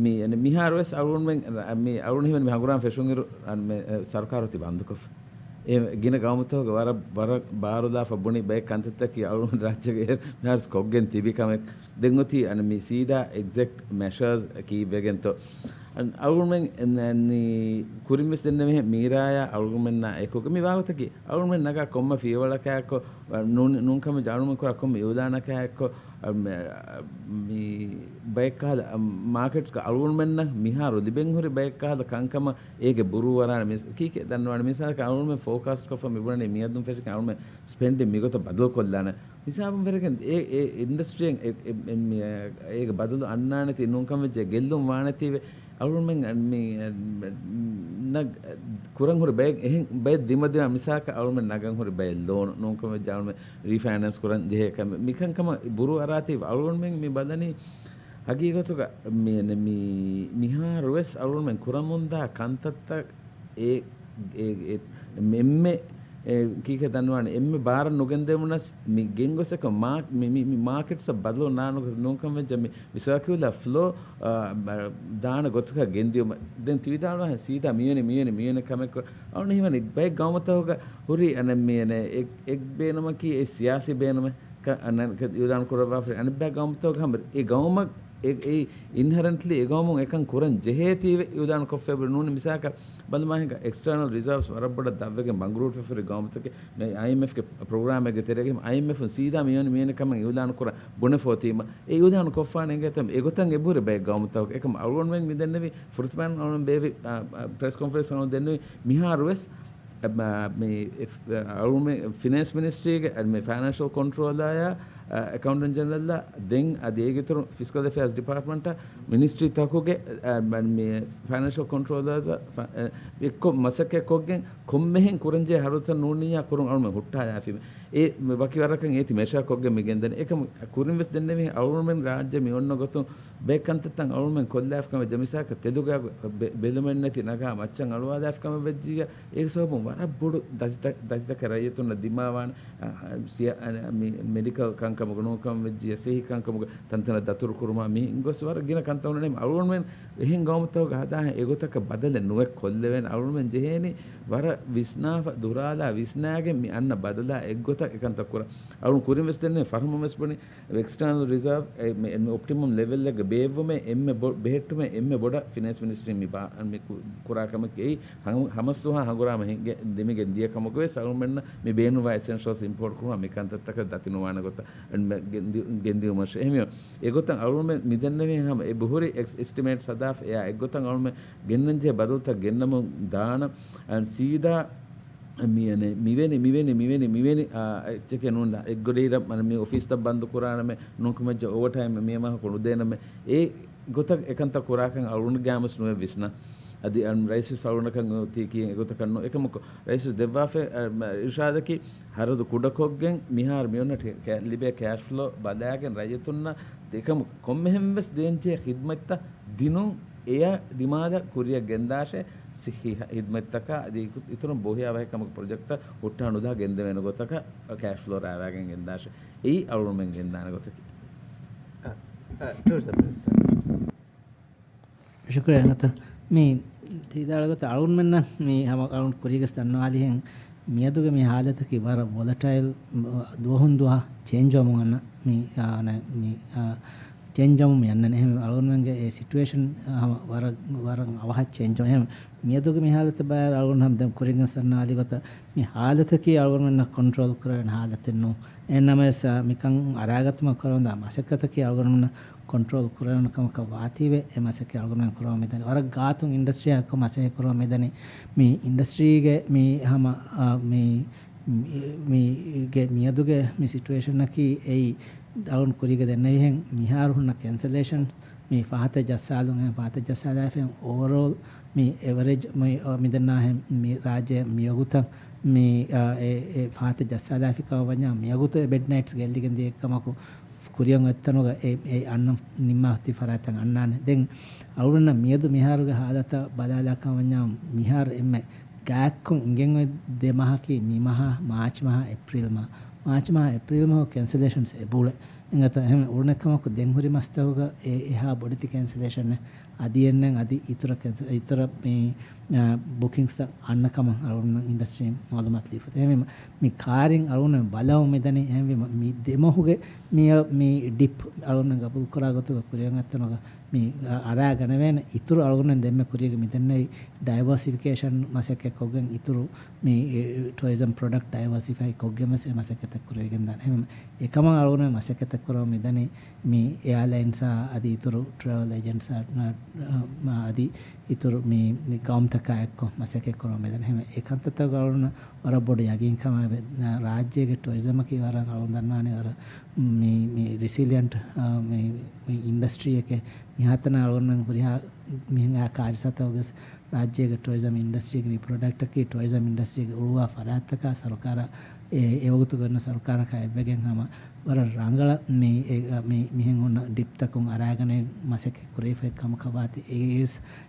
މީ، އަނެއް މިހާރު ވެސް އަޅުންމެން، މީ އަޅުން ހީވަނީ މި ހަނގުރާމަ ފެށުންއިރު، އަނެއް މޭ، އެ، ސަރުކާރު އޮތީ ބަންދުކޮށްފަ. އެ ގިނަ ގައުމުތަކުގެ ވަރަށް، ވަރަށް ބާރުލާފަ ބުނި ބައެއް ކަންތައްތަކީ އަޅުގަނޑު ރާއްޖޭގެ އޭރު މިހާރު ކޮށްގެން ތިބި ކަމެއް. ދެން އޮތީ އަނެއް މި ސީދާ އެގްޒެކްޓް މެޝާސް ކީއްވެގެންތޯ؟ އަން-، އަޅުގަނޑުމެން އެ-، ނީ ކުރިން ވެސް ދެންނެވިހެން މީރާޔާ އަޅުގަނޑުމެންނާ އެކުގަ މި ވާގޮތަކީ އަޅުގަނޑުމެން ނަގާ ކޮންމެ ފިޔަވަޅަކާއެއްކޮށް، އަ، ނޫން-، ނޫންކަމެއް އަޅުގަނޑުމެން ކުރާ ކޮންމެ އިއުލާނަކާ އެއްކޮށް، އަ، މެ-، އަ، މި ބައެއްކަހަލަ، އަ، މާކެޓްސްގަ އަޅުގަނޑުމެންނަށް މިހާރު ލިބެން ހުރި ބައެއްކަހަލަ ކަންކަމަށް އޭގެ ބުރޫ އަރާނެ މީސް ކީކޭ ދަންނަވާނެ؟ މިސާލަކަށް އަޅުގަނޑުމެން ފޯކާސްޓްކޮށްފަ މިބުނަނީ މިއަދުން ފެށިގެން އަޅުގަނޑުމެން ސްޕެންޑިން މިގޮތަށް ބަދަލުކޮށްލާނެ. ހިސާބުން ފެށިގެން އެ، އެ އިންޑަސްޓްރީއެއް އެ، އެ، އެ، މި، އޭގެ ބަދަލު އަންނާނެތީ ނޫންކަން ވެއްޖެ ގެއްލުން ވާނެތީވެ އަޅުގަނޑުމެން މި، ނަ-، ކުރަން ހުރި ބައެއް އެހެން ބައެއް ދިމަދިމާ މިސާލަކަށް އަޅުގަނޑުމެން ނަގަން ހުރި ބައެއް ލޯނު ނޫންކަން ވެއްޖެ އަޅުގަނޑުމެން ރީފައިނޭންސް ކުރަން ޖެހޭ ކަމެއް މިކަންކަމަށް ބުރޫ އަރާތީ އަޅުގަނޑުމެން މި ބަލަނީ ހަގީގަތުގަ މި، މި، މިހާރު ވެސް އަޅުގަނޑުމެން ކުރަމުންދާ ކަންތައްތައް އެ، އެ، އެ، އެންމެ، އެ، ކީކޭ ދަންނަވާނެ، އެންމެ ބާރަށް ނުގެންދެވުނަސް މި ގެންގޮސް އެކަމް މާ-، މި، މި، މި މާކެޓްސަށް ބަދަލު ނާނު ނޫންކަން ވެއްޖެ މި، މި ސާކިއުލާ ފްލޯ، އާ، ދާނެ ގޮތަކަށް ގެންދިޔުމަށް. ދެން ތި ވިދާޅުވާހެން ސީދާ މިވެނި، މިވެނި، މިވެނި ކަމެއް ކޮށް، އަޅުން ހީވަނީ ބައެއް ގައުމުތަކުގަ ހުރި އަނެއް މި އަނެއް އެ-، އެއް ބޭނުމަކީ އެ ސިޔާސީ ބޭނުމެއް. ކަ-، އަންނަ-، ކަ-، އިއުލާން ކުރައްވާފަ އަނެއްބައި ގައުމުތަކުގެ ހަމަ އެ ގައުމަށް އެ-، އެ އިންހެރެންޓްލީ އެ ގައުމުން އެކަން ކުރަން ޖެހޭތީވެ އިއުލާން ކޮށްފައިބުރި ނޫނީ މިސާލަކަށް ބަލަމާހިނގާ އެކްސްޓާނަލް ރިޒާވްސް ވަރަށް ބޮޑަށް ދަށްވެގެން ބަނގުރޫޓްވެފަ ހުރި ގައުމުތަކެއް މި އައިއެމްއެފްގެ ޕްރޮގްރާމެއްގެ ތެރޭގަ އައިއެމްއެފުން ސީދާ މިވަނީ މިވެނި ކަމެއް އިއުލާން ކުރަން ބުނެފަ އޮތީމަ އެ އިއުލާން ކޮށްފާނެ އިނގޭތަ އެގޮތަށް އެބަހުރި ބައެއް ގައުމުތަކުގެ އެކަމް އަޅުގަނޑުމެން މި ދެންނެވި ފުރަތަމަ އަޅުގަނޑު ބޭއްވި، އާ، އާ، ޕްރެސް ކޮންފަރެންސް އަޅުގަނޑު ދެންނެވި މިހާރު ވެސް އެ، މ-، މި އެފް-، އަޅުމެ ފިނޭންސް މިނިސްޓްރީގެ، އަ، މި ފައިނޭންޝަލް ކޮންޓްރޯލާއާ، އަ، އެކައުންޓެންޓް ޖެނެރަލްއާ، ދެން އަދި އޭގެ އިތުރު ފިސްކަލް އެފެއާސް ޑިޕާޓްމަންޓާ، މިނިސްޓްރީ ތަކުގެ، އަ، މ-، މި ފައިނޭންޝަލް ކޮންޓްރޯލާސް، ފަ-، އަ، އެއްކޮށް މަސައްކަތް ކޮށްގެން ކޮންމެހެން ކުރަންޖެހޭ ހަރުދަތައް ނޫނިއްޔާ ކުރުން އަޅުމެ ހުއްޓާލާފީމެ. އެ ވަކި ވަރަކަށް އޭތި މެޝާ ކޮށްގެން މި ގެންދަނީ. އެކަމު ކުރިން ވެސް ދެންނެވި އަޅުމެން ރާއްޖެ މި އޮންނަ ގޮތުން ބައެއް ކަންތައްތައް އަޅުމެން ކޮށްލާފި ކަމެއް ޖެހޭ މިސާލަކަށް ތެލުގާ ބެ-، ބެލުމެއް ނެތި ނަގާ މައްޗަށް އަޅުވާލާފި ކަމެއް ވެއްޖިއްޔާ، އޭގެ ސަބަބުން ވަރަށް ބޮޑު ދަތިތަ-، ދަތިތަކެއް ރައްޔިތުންނަށް ދިމާވާނެ، އަ، އަ، ސިޔަ-، އަ، މި މެޑިކަލް ކަން ކަމުގަ ނޫންކަން ވެއްޖިޔަ، ސެހިކަން ކަމުގަ ތަންތަނަށް ދަތުރު ކުރުމާ މި ގޮސް ވަރަށް ގިނަ ކަންތައް އޮންނަނީ. އަޅުގަނޑުމެން އެހެން ގައުމުތަކުގަ ހަދާހެން އެގޮތަކަށް ބަދަލެއް ނުވެ ކޮށްލެވޭނެ. އަޅުގަނޑުމެން ޖެހޭނީ ވަރަށް ވިސްނާފަ ދުރާލާ ވިސްނާގެން މި އަންނަ ބަދަލާ އެއްގޮތަށް އެކަންތައް ކުރަން. އަޅުގަނޑު ކުރިން ވެސް ދެންނެވި ފަރުމަން ވެސް ބުނި އެކްސްޓާނަލް ރިޒާވް އެ، މެ-، މެ-، އޮޕްޓިމަމް ލެވެލްއެއްގަ ބޭއްވުމެއް އެންމެ ބޮ-، ބެހެއްޓުމެއް އެންމެ ބޮޑަށް ފިނޭންސް މިނިސްޓްރީން މި ބާ-، މި ކު-، ކުރާ ކަމެއް. އެއީ ހަ-، ހަމަސްދުވަހާ ހަނގުރާމަ ހިނގެ-، ދެމިގެން ދިޔަ ކަމަކު ވެސް އަޅުގަނޑުމެންނަށް މި ބޭނުންވާ އެސެންޝަލްސް އިމްޕޯޓް ކުރުމަށް މި ކަންތައްތަކަށް ދަތި ނުވާނެ ގޮތަށް ގެންދި-، ގެންދިއުމަށް. އެހެންވެ، އެގޮތަށް އަޅުގަނޑުމެން މި ދެންނެވި ހަމަ އެ ބުހުރި އެސް-، އެސްޓިމޭޓްސް ހަދާފަ އެއާ އެއްގޮތަށް އަޅުގަނޑުމެން ގެންނަންޖެހޭ ބަދަލުތައް ގެންނަމުން ދާނަ، އަން ސީދާ މިއަނެ، މިވެނި، މިވެނި، މިވެނި، މިވެނި، އާ، އެއްޗެކޭ ނޫން. އެއްގޮޑިއިރަށް މި އޮފީސްތައް ބަންދު ކުރާނަމެ، ނޫންކަމަށް އޯވަރ ޓައިމް މި މަހަކު ނުދޭނަމެ. އެ ގޮތަށް އެކަންތައް ކުރާކަން އަޅުގަނޑުގެ ގާމަސް ނުވެ ވިސްނަ. އަދި އަން ރައީސް އަޅުގަނޑަކަށް އޮތީކީ އެގޮތަކަށް ނޫން. އެކަމަކު ރައީސް ދެއްވާފަ، އަ، އިރުޝާދަކީ ހަރަދު ކުޑަކޮށްގެން މިހާރު މިއޮންނަ ޓެ-، ކެ-، ލިބޭ ކޭޝް ފްލޯ ބަލާގެން ރައްޔިތުންނަށް އެކަމު ކޮންމެހެން ވެސް ދޭންޖެހޭ ޚިދްމަތްތައް ދިނުން އެޔަށް ދިމާލަށް ކުރިއަށް ގެންދާށޭ. ސިއްހީ ހިދްމަތްތަކާ އަދި އިތުރުން ބޯހިޔާވަހިކަމުގެ ޕްރޮޖެކްޓްތައް ހުއްޓާ ނުދާ ގެންދެވޭނެ ގޮތަކަށް ކޭޝް ފްލޯ ރާވާގެން ގެންދާށޭ. އެއީ އަޅުގަނޑުމެން ގެންދާނެ ގޮތަކީ. އަ، އަ، ޓޫރިޒަމް މިނިސްޓަރ. ޝުކުރިއްޔާ އަނގަތަ. މި ތި ވިދާޅުވި ގޮތަށް އަޅުގަނޑުމެންނަށް މި ހަމަ އަޅުގަނޑު ކުރީގަސް ދަންނަވާލިހެން މިއަދުގެ މި ހާލަތަކީ ވަރަށް ވޮލަޓައިލް، ދުވަހުން ދުވަހަށް ޗޭންޖް ވަމުން އަންނަ މި، އާ، ނަ-، މި، އާ، ޗޭންޖް ވަމުން މި އަންނަނީ. އެހެން އަޅުގަނޑުމެންގެ އެ ސިޓުއޭޝަން ހަމަ ވަރަށް، ވަރަށް އަވަހަށް ޗޭންޖް ވަމުން. އެހެން މިއަދުގެ މި ހާލަތަށް ބައި އަޅުގަނޑު ހަމަ ދެން ކުރިން ދަންނަވާލި ގޮތަށް މި ހާލަތަކީ އަޅުގަނޑުމެންނަށް ކޮންޓްރޯލް ކުރެވޭނެ ހާލަތެއް ނޫން. އެހެން ނަމަވެސް، އާ، މިކަން އަރާގަތުމަށް ކުރަމުންދާ މަސައްކަތަކީ އަޅުގަނޑުމެންނަށް ކޮންޓްރޯލް ކުރެވޭނެ ކަމަކަށް ވާތީވެ، އެ މަސައްކަތް އަޅުގަނޑުމެން ކުރަމުން މިދަނީ. ވަރަށް ގާތުން އިންޑަސްޓްރީއާ އެއްކޮށް މަސައްކަތް ކުރަމުން މިދަނީ. މި އިންޑަސްޓްރީގެ މި ހަމަ، އާ، މި، މި، މީގެ މިއަދުގެ މި ސިޓުއޭޝަނަކީ އެއީ އަޅުން ކުރީގަ ދެންނެވިހެން މިހާރު ހުންނަ ކެންސަލޭޝަން މި ފަހަތަށް ޖައްސާލުން، އެހެން ފަހަތަށް ޖައްސާލާފައި އޯވަރޯލް މި އެވަރޭޖް މި، އާ، މިދަންނާހެން މި ރާއްޖޭ މިވަގުތަށް މި، އާ، އެ، އެ ފަހަތަށް ޖައްސާލާފިކަމަށް ވަންޏާ މިވަގުތު އެ ބެޑް ނައިޓްސް ގެއްލިގެން ދިޔަ ކަމަކު ކުރިއަށް އޮތްތަނުގަ އެ، އެ އަންނަ ނިންމާ ތި ފަރާތްތައް އަންނާނެ. ދެން އަޅުގަނޑަށް މިއަދު މިހާރުގެ ހާލަތަށް ބަލާލާކަށް ވަންޏާ މިހާރު އެންމެ ގާތްކޮށް އިނގެން އޮތް ދެ މަހަކީ މި މަހާ، މާޗް މަހާ، އޭޕްރީލް މަހާ. މާޗް މަހާ، އޭޕްރީލް މަހު ކެންސަލޭޝަންސް އެބަ އުޅޭ. އެނގޭތަ؟ އެހެން އުޅުނެ ކަމަކު ދެން ހުރި މަސްތަކުގަ އެ އެހާ ބޮޑެތި ކެންސަލޭޝަނެއް އަދި އެންނެން އަދި އިތުރަށް ކެންސަ-، އިތުރަށް މި، އާ، ބުކިންގްސްތައް އަންނަ ކަމަށް އަޅުގަނޑުމެން އިންޑަސްޓްރީން މައުލޫމާތު ލިބިފަ. އެހެންވީމަ މި ކާރިން އަޅުގަނޑުމެން ބަލަމުން މިދަނީ. އެހެންވީމަ މި ދެމަހުގެ މި، މި ޑިޕް އަޅުގަނޑުމެން ގަބޫލުކުރާ ގޮތުގަ ކުރިއަށް އޮތްތަނުގަ މި، އާ، އަރާ ގަނެވޭނެ. އިތުރު އަޅުގަނޑުމެން ދެންމެ ކުރީގަ މިދެންނެވި ޑައިވާސިފިކޭޝަން މަސައްކަތް ކޮށްގެން އިތުރު މި، އެ، ޓުއަރިޒަމް ޕްރޮޑަކްޓް ޑައިވާސިފައި ކޮށްގެން ވެސް އެ މަސައްކަތެއް ކުރެވިގެން ދާނެ. އެހެން އެކަމަށް އަޅުގަނޑު މަސައްކަތެއް ކުރަމުން މިދަނީ މި އެއާލައިންސްއާ އަދި އިތުރު ޓްރެވެލް އޭޖެންޓްސްއާ، އަ، އަ، އަދި އިތުރު މި، މި ގައުމުތަކާ އެއްކޮށް މަސައްކަތް ކުރަމުން މިދަނީ. އެހެން އެ ކަންތައްތަކުގަ އަޅުގަނޑު ވަރަށް ބޮޑު ޔަގީންކަމާ އެބަ-، ރާއްޖޭގެ ޓުއަރިޒަމަކީ ވަރަށް އަޅުގަނޑު ދަންނާނެ ވަރަށް މި، މި ރިސިލިއަންޓް، އަ، މި، މި އިންޑަސްޓްރީއެކޭ. މިހާތަނަށް އަޅުގަނޑުމެން ހުރިހާ މިހެން އާ ކާރިސާތަކުގަސް ރާއްޖޭގެ ޓުއަރިޒަމް އިންޑަސްޓްރީގެ މި ޕްރޮޑަކްޓަކީ ޓުއަރިޒަމް އިންޑަސްޓްރީގެ އުޅުވާ ފަރާތްތަކާ ސަރުކާރަށް އެ، އެވަގުތުގަ އޮންނަ ސަރުކާރަކާ އެއްވެގެން ހަމަ ވަރަށް ރަނގަޅަށް މި، އެ، މި، މިހެން ހުންނަ ޑިޕްތަކުން އަރާގަނެ މަސައްކަތް ކުރެވިފައި ކަމަކަށް ވާތީ. އެ،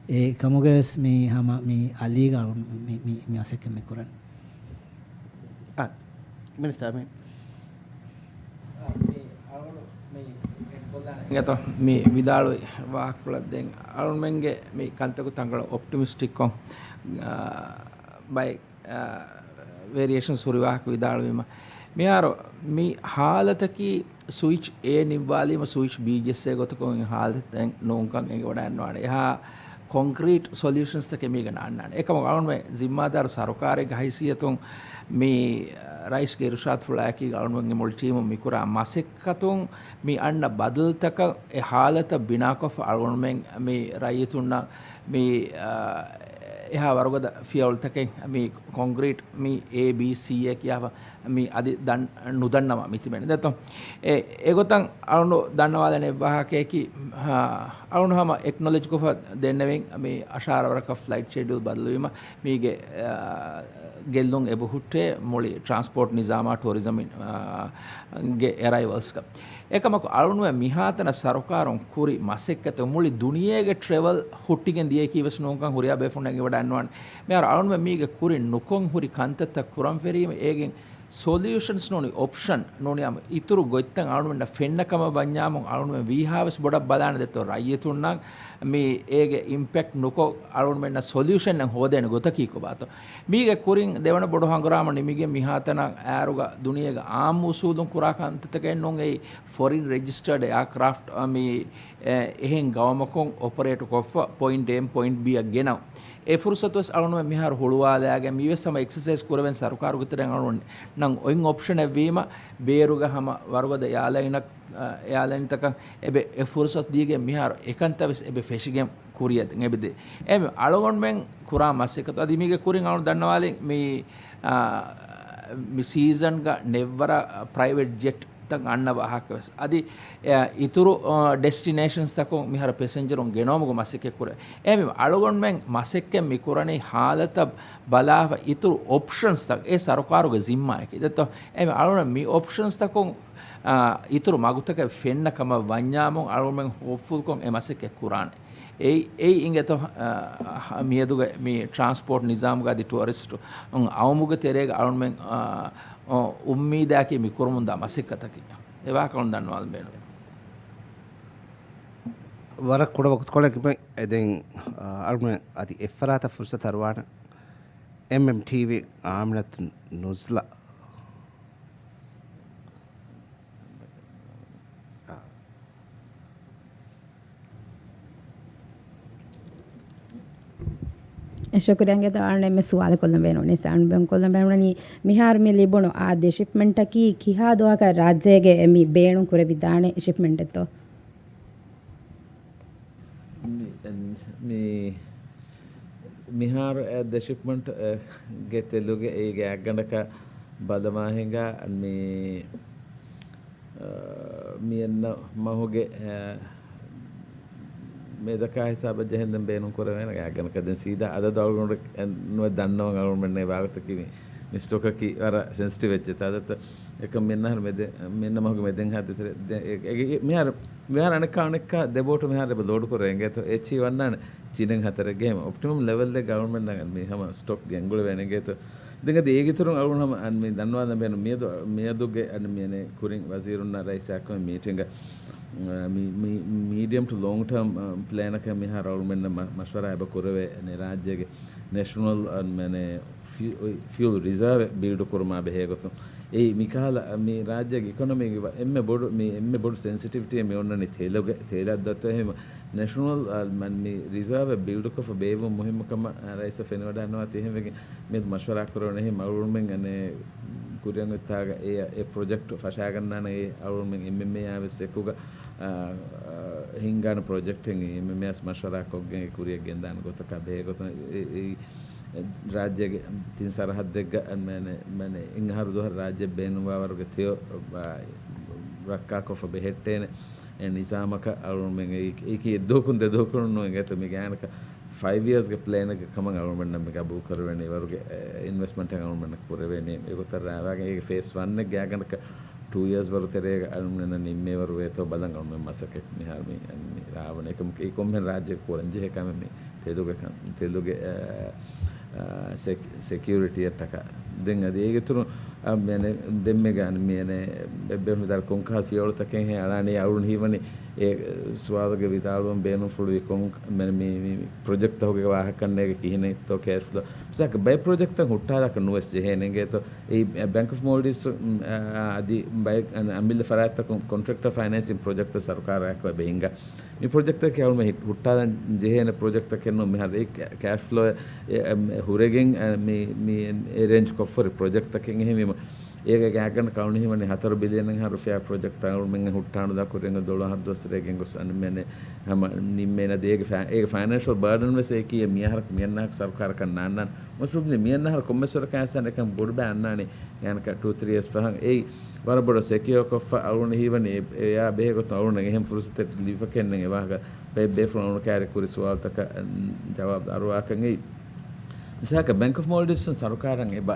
އެ ކަމުގަވެސް މި ހަމަ މި އަލީގަ މި، މި، މި މަސައްކަތް މި ކުރަން. އާ، މިނިސްޓަރ މި އިނގޭތޯ މި ވިދާޅުވި ވާހަކަފުޅަށް ދެން އަޅުންމެންގެ މި ކަންތަކު ތަންކޮޅެއް އޮޕްޓިމިސްޓިކްކޮށް، އާ، ބައެއް، އާ، ވޭރިއޭޝަންސް ހުރި ވާހަކަ ވިދާޅުވީމަ، މިހާރު މި ހާލަތަކީ ސުއިޗް އޭ ނިއްވާލީމަ ސުއިޗް ބީ ޖެއްސޭ ގޮތަކުން ހާލަތެއް ނޫންކަން އެނގިވަޑައިގަންނަވާނެ. އެހާ ކޮންކްރީޓް ސޮލިއުޝަންސްތަކެއް މީގަ ނާންނާނެ. އެކަމަކު އަޅުންމެ ޒިންމާދާރު ސަރުކާރެއްގެ ހައިސިއްޔަތުން މި ރައީސްގެ އިރުޝާދުފުޅާއެކީގަ އަޅުންމެންގެ މުޅި ޓީމުން މިކުރާ މަސައްކަތުން މި އަންނަ ބަދަލުތަކަށް އެ ހާލަތަށް ބިނާކޮށްފަ އަޅުގަނޑުމެން މި ރައްޔިތުންނަށް މި، އާ، އެހާ ވަރުގަދަ ފިޔަވަޅުތަކެއް މި ކޮންކްރީޓް މި އޭ ބީ ސީ އޭ ކިޔާފަ މި އަދި ދަން-، ނުދަންނަވާ މި ތިބެނީ. ދެއްތޯ؟ އެ، އެގޮތަށް އަޅުނޑު ދަންނަވާލަން އެއްވާހަކައަކީ، އާ، އަޅުނޑު ހަމަ އެކްނޮލެޖްކޮށްފަ ދެންނެވިން މި އަށާރަ ވަރަކަށް ފްލައިޓް ޝެޑިއުލް ބަދަލުވީމަ މީގެ، އާ، ގެއްލުން އެބަހުއްޓޭ މުޅި ޓްރާންސްޕޯޓް ނިޒާމާ ޓޫރިޒަމް، އާ، ގެ އެރައިވަލްސްގަ. އެކަމަކު އަޅުންމެ މިހާތަނަށް ސަރުކާރުން ކުރި މަސައްކަތު މުޅި ދުނިޔޭގެ ޓްރެވަލް ހުއްޓިގެން ދިޔައީކީ ވެސް ނޫންކަން ހުރިހާ ބޭފުޅުން އެނގިވަޑައިގަންނަވާނެ. މިހާރު އަޅުންމެ މީގެ ކުރިން ނުކޮށް ހުރި ކަންތައްތައް ކުރަން ފެރީމަ އޭގެން ސޮލިއުޝަންސް ނޫނީ އޮޕްޝަން ނޫނީ އަމ އިތުރު ގޮތްތައް އަޅުމެންނަށް ފެންނަ ކަމަށް ވަންޏާމު އަޅުމެން ވީހާވެސް ބޮޑަށް ބަލާނެ ދެއްތޯ ރައްޔިތުންނަށް މި އޭގެ އިމްޕެކްޓް ނުކޮށް އަޅުމެންނަށް ސޮލިއުޝަން އެއް ހޯދޭނެ ގޮތަކީ ކޮބާތޯ؟ މީގެ ކުރިން ދެވަނަ ބޮޑު ހަނގުރާމަ ނިމިގެން މިހާތަނަށް އާރުގަ ދުނިޔޭގެ އާއްމު އުސޫލުން ކުރާ ކަންތައްތަކެއް ނޫން އެއީ ފޮރިން ރެޖިސްޓަރޑް އެއާކްރާފްޓް މި އެ، އެހެން ގައުމަކުން އޮޕަރޭޓް ކޮށްފަ ޕޮއިންޓް އޭން ޕޮއިންޓް ބީއަށް ގެނައު. އެ ފުރުސަތު ވެސް އަޅުންމެން މިހާރު ހުޅުވާލާގެން މީވެސް ހަމަ އެކްސަސައިޒް ކުރެވެން ސަރުކާރުގެ ތެރެއިން އަޅުންނަށް އޮތް އޮޕްޝަނެއް ވީމަ، ބޭރުގަ ހަމަ ވަރުގަދަ އެއާލައިނަށް، އަ، އެއާލައިންތަކަށް އެބެ އެ ފުރުސަތު ދީގެން މިހާރު އެކަންތައް ވެސް އެބެ ފެށިގެން ކުރިއަށް އެބެދޭ. އެ އަޅުގަނޑުމެން ކުރާ މަސައްކަތު އަދި މީގެ ކުރިން އަޅުން ދަންނަވާލިން މި، އާ، މި ސީޒަންގަ ނެއްވަރަށް ޕްރައިވެޓް ޖެޓް ތައް އަންނަ ވާހަކަ ވެސް. އަދި، އެ، އިތުރު، އަ، ޑެސްޓިނޭޝަންސްތަކުން މިހާރު ޕެސެންޖަރުން ގެނައުމުގެ މަސައްކަތް ކުރޭ. އެހެންވީމަ، އަޅުގަނޑުމެން މަސައްކަތް މި ކުރަނީ ހާލަތަށް ބަލާފަ އިތުރު އޮޕްޝަންސްތައް އެ ސަރުކާރުގެ ޒިންމާއަކީ. ދެއްތޯ؟ އެހެންވީމަ، އަޅުގަނޑު މި އޮޕްޝަންސްތަކުން، އަ، އިތުރު މަގުތަކެއް ފެންނަ ކަމަށް ވަންޏާމު، އަޅުގަނޑުމެން ހޮޕްފުލްކޮށް އެ މަސައްކަތް ކުރާނެ. އެއީ، އެއީ އިނގޭތޯ، އަ، މިއަދުގެ މި ޓްރާންސްޕޯޓް ނިޒާމުގަ އަދި ޓުއަރިސްޓު އައުމުގެ ތެރޭގަ އަޅުމެން، އަ، އުއްމީދާއަކީ މި ކުރަމުންދާ މަސައްކަތަކީ. އެ ވާހަކަ އަޅުން ދަންނަވާލަން ބޭނުން. ވަރަށް ކުޑަ ވަގުތުކޮޅެއްގެ މެ-، އެ ދެން، އަ، އަޅުމެން އަދި އެއްފަރާތަށް ފުރުސަތު އަރުވާނެ. އެމްއެމްޓީވީ އާމިނަތު ނުޒްލާ. ޝުކުރިއްޔާ އިނގޭތޯ އަޅުން އެންމެ ސުވާލެއް ކޮށްލަން ބޭނުންވަނީ. އަޅުން ބޭނުން ކޮށްލަން ބޭނުންވަނީ މިހާރު މި ލިބުނު އާ ދެ ޝިޕްމަންޓަކީ ކިހާ ދުވަހަކަށް ރާއްޖޭގެ މި ބޭނުން ކުރެވިދާނެ ޝިޕްމަންޓެއްތޯ؟ މި-، މި-، މިހާރު އެ ދެ ޝިޕްމަންޓް، އެ، ގެ ތެލުގެ އޭގެ އަތްގަނޑަކަށް ބަލަމާ ހިނގާ މި އަ، މިއަންނަ މަހުގެ، އަ، މޭދަކާ ހިސާބަށް ޖެހެންދެން ބޭނުން ކުރެވޭނެ ގާތްގަނޑަކަށް. ދެން ސީދާ އަދަދު އަޅުގަނޑު ނުވެ ދަންނަވަން އަޅުގަނޑުމެންނަށް ވާގޮތަކީ މި، މި ސްޓޮކަކީ ވަރަށް ސެންސިޓިވް އެއްޗެއް. އަދަދު އެކަން މިއަންނަ މޭދެ-، މިއަންނަ މަހުގެ މެދެން ހައްދަ ތެރެ-، ދެ-، އެ-، އެ-، މިހާރު، މިހާރު އަނެއްކާ އަނެއްކާ ދެ ބޯޓު މިހާރު އެބަ ލޯޑު ކުރެވޭ އިނގޭތޯ. އެޗީ ވަންނާނެ ތިނެއް ހަތަރެއްގެ ހިމަ އޮޕްޓިމަމް ލެވެލްއެއްގަ އަޅުގަނޑުމެންނަށް މި ހަމަ ސްޓޮކް ގެންގުޅެވޭނެ އިނގޭތޯ. ދެން އަދި އޭގެ އިތުރުން އަޅުގަނޑު ހަމަ އަން މި ދަންނަވާލަން ބޭނުން މިއަދު، މިއަދުގެ އަން މިއަނެ ކުރިން ވަޒީރުންނާ ރައީސާ އެއްކޮށް މީޓިންގ، އަ، މި، މި، މީޑިއަމް ޓު ލޮންގް ޓާމް، އަ، ޕްލޭނަކަށް މިހާރު އަޅުގަނޑުމެންނަށް މަ-، މަޝްވަރާ އެބަ ކުރެވޭ އަނެ ރާއްޖޭގެ ނޭޝަނަލް އަން މިއަނެ ފި-، ފިއުލް ރިޒާވެއް ބިލްޑް ކުރުމާ ބެހޭ ގޮތުން. އެއީ މިކަހަލަ މި ރާއްޖޭގެ އިކޮނޮމީގެ ވަ-، އެންމެ ބޮޑު، މި އެންމެ ބޮޑު ސެންސިޓިވިޓީއެއް މި އޮންނަނީ ތެލުގެ، ތެލަށް ދައްތަ އެހެން ނޭޝަނަލް، އަ، މަން މި ރިޒާވެއް ބިލްޑްކޮށްފަ ބޭއްވުން މުހިއްމުކަމަށް، އަ، ރައީސަށް ފެނިވަޑައިގަންނަވާތީ. އެހެންވެގެން މިއަދު މަޝްވަރާ ކުރެވުނު އެހެން އަޅުގަނޑުމެން އަނެ ކުރިއަށް އޮތްތާގަ އެ، އެ ޕްރޮޖެކްޓް ފަށާގަންނާނެ އެ އަޅުގަނޑުމެން އެމްއެމްއޭއާ ވެސް އެކުގަ، އަ، އަ، ހިންގާނެ ޕްރޮޖެކްޓެއް އެމްއެމްއޭއާ ވެސް މަޝްވަރާ ކޮށްގެން އެ ކުރިއަށް ގެންދާނެ ގޮތަކަށް ބެހޭ ގޮތުން އެ، އެ، ރާއްޖޭގެ ތިން ސަރަހައްދެއްގަ މަނެ، މަނެ އިން އަހަރު ދުވަހަށް ރާއްޖެ ބޭނުންވާވަރުގެ ތެޔޮ، އަ، ރައްކާކޮށްފަ ބެހެއްޓޭނެ. އެ ނިޒާމަކަށް އަޅުގަނޑުމެން އެއީ، އެއީ އެއްދުވަހަކުން ދެދުވަހަކުން ނޫން އިނގޭތޯ މި ގާތްގަނޑަކަށް ފައިވް އިޔާސްގެ ޕްލޭނެއްގެ ކަމަށް އަޅުގަނޑުމެންނަށް މި ގަބޫލު ކުރެވޭނީ އިވަރުގެ، އެ، އިންވެސްޓްމަންޓެއް އަޅުގަނޑުމެންނަށް ކުރެވޭނީ. އެގޮތަށް ރާވާގެން އޭގެ ފޭސް ވަންއެއް ގާތްގަނޑަކަށް ޓޫ އިޔާސް ވަރު ތެރޭގަ އަޅުގަނޑުމެންނަށް ނިންމޭވަރު ވޭތޯ ބަލަން އަޅުގަނޑުމެން މަސައްކަތް މިހާރު މި، މި ރާވަނީ. އެކަމަކު އެ ކޮންމެހެން ރާއްޖެ ކުރަންޖެހޭ ކަމެއް މި ތެލުގެ ކަން، ތެލުގެ، އަ، އަ، ސެކި-، ސެކިއުރިޓީއަށްޓަކާ. ދެން އަދި އޭގެ އިތުރުން، އަ، މިއަނެ، ދެންމެ ގާން މިއަނެ، ބެ-، ބޭފުޅުން ދާ ކޮންކަހަލަ ފިޔަވަޅުތަކެއް ހޭ އަޅާނީ އަޅުން ހީވަނީ އެ ސުވާލުގެ ވިދާޅުވަން ބޭނުންފުޅުވި ކޮން-، މެ-، މި، މި، މި ޕްރޮޖެކްޓްތަކުގެ ވާހަކަ ކަންނޭގެ ކިހިނެއްތޯ ކޭޝް ފްލޯ. މިސާލަކަށް ބައެއް ޕްރޮޖެކްޓްތައް ހުއްޓާލާކަށް ނުވެސް ޖެހޭނެ އިނގޭތޯ. އެ ބޭންކް އޮފް މޯލްޑިވްސް، އަ، އަ، އަދި ބައެއް އަން-، އަމިއްލަ ފަރާތްތަކުން ކޮންޓްރެކްޓަރ ފައިނޭންސިން ޕްރޮޖެކްޓްތައް ސަރުކާރާއެކު އެބަ ހިންގާ. މި ޕްރޮޖެކްޓްތަކެއް އަޅުމެ ހި-، ހުއްޓާލަން ޖެހޭނެ ޕްރޮޖެކްޓްތަކެއް ނޫން. މިހާރު އެ ކެ-، ކޭޝް ފްލޯ އެ، އެ، ހުރެގެން، އަ، މި، މި އެރޭންޖް ކޮށްފަ ހުރި ޕްރޮޖެކްޓްތަކެއް. އެހެންވީމަ އޭގެ ގާތްގަނޑަކަށް އަޅުން ހީވަނީ ހަތަރު ބިލިއަނެއްހާ ރުފިޔާ ޕްރޮޖެކްޓްތައް އަޅުމެން ހުއްޓާނުދާ ކުރިއަށް ދޮޅަ ހަރު ދުވަސް ރޭގެން ގޮސް އަންމެނެ ހަމަ ނިންމޭނަ ދޭގެ ފަ-، އޭގެ ފައިނޭންޝަލް ބާޑަން ވެސް އެކީ މިއަހަރަކު މިއަންނަހަކު ސަރުކާރަކަށް ނާންނާނެ. މުސްލިމް މިއަންނަހަރު ކޮންމެސް ވަރަކަށް އަސް އަނެކަން ބޮޑުބައި އަންނާނެ. ގާތްގަނޑަކަށް ޓޫ ތްރީ އިޔާސް ފަހަށް އެއީ ވަރަށް ބޮޑަށް ސެކިއޯ ކޮށްފަ އަޅުގަނޑު ހީވަނީ އެ-، އެޔާ ބެހޭ ގޮތުން އަޅުގަނޑަށް އެހެން ފުރުސަތެއް ލިބިފަ ކެންނެން އެ ވާހަކަ ބައެއް ބޭފުޅުން އަޅުގަނޑު ކައިރި ކުރި ސުވާލުތަކަށް ޖަވާބު އަރުވާކަށް އެއީ. މިސާލަކަށް ބޭންކް އޮފް މޯލްޑިވްސް ސަރުކާރަށް އެބަ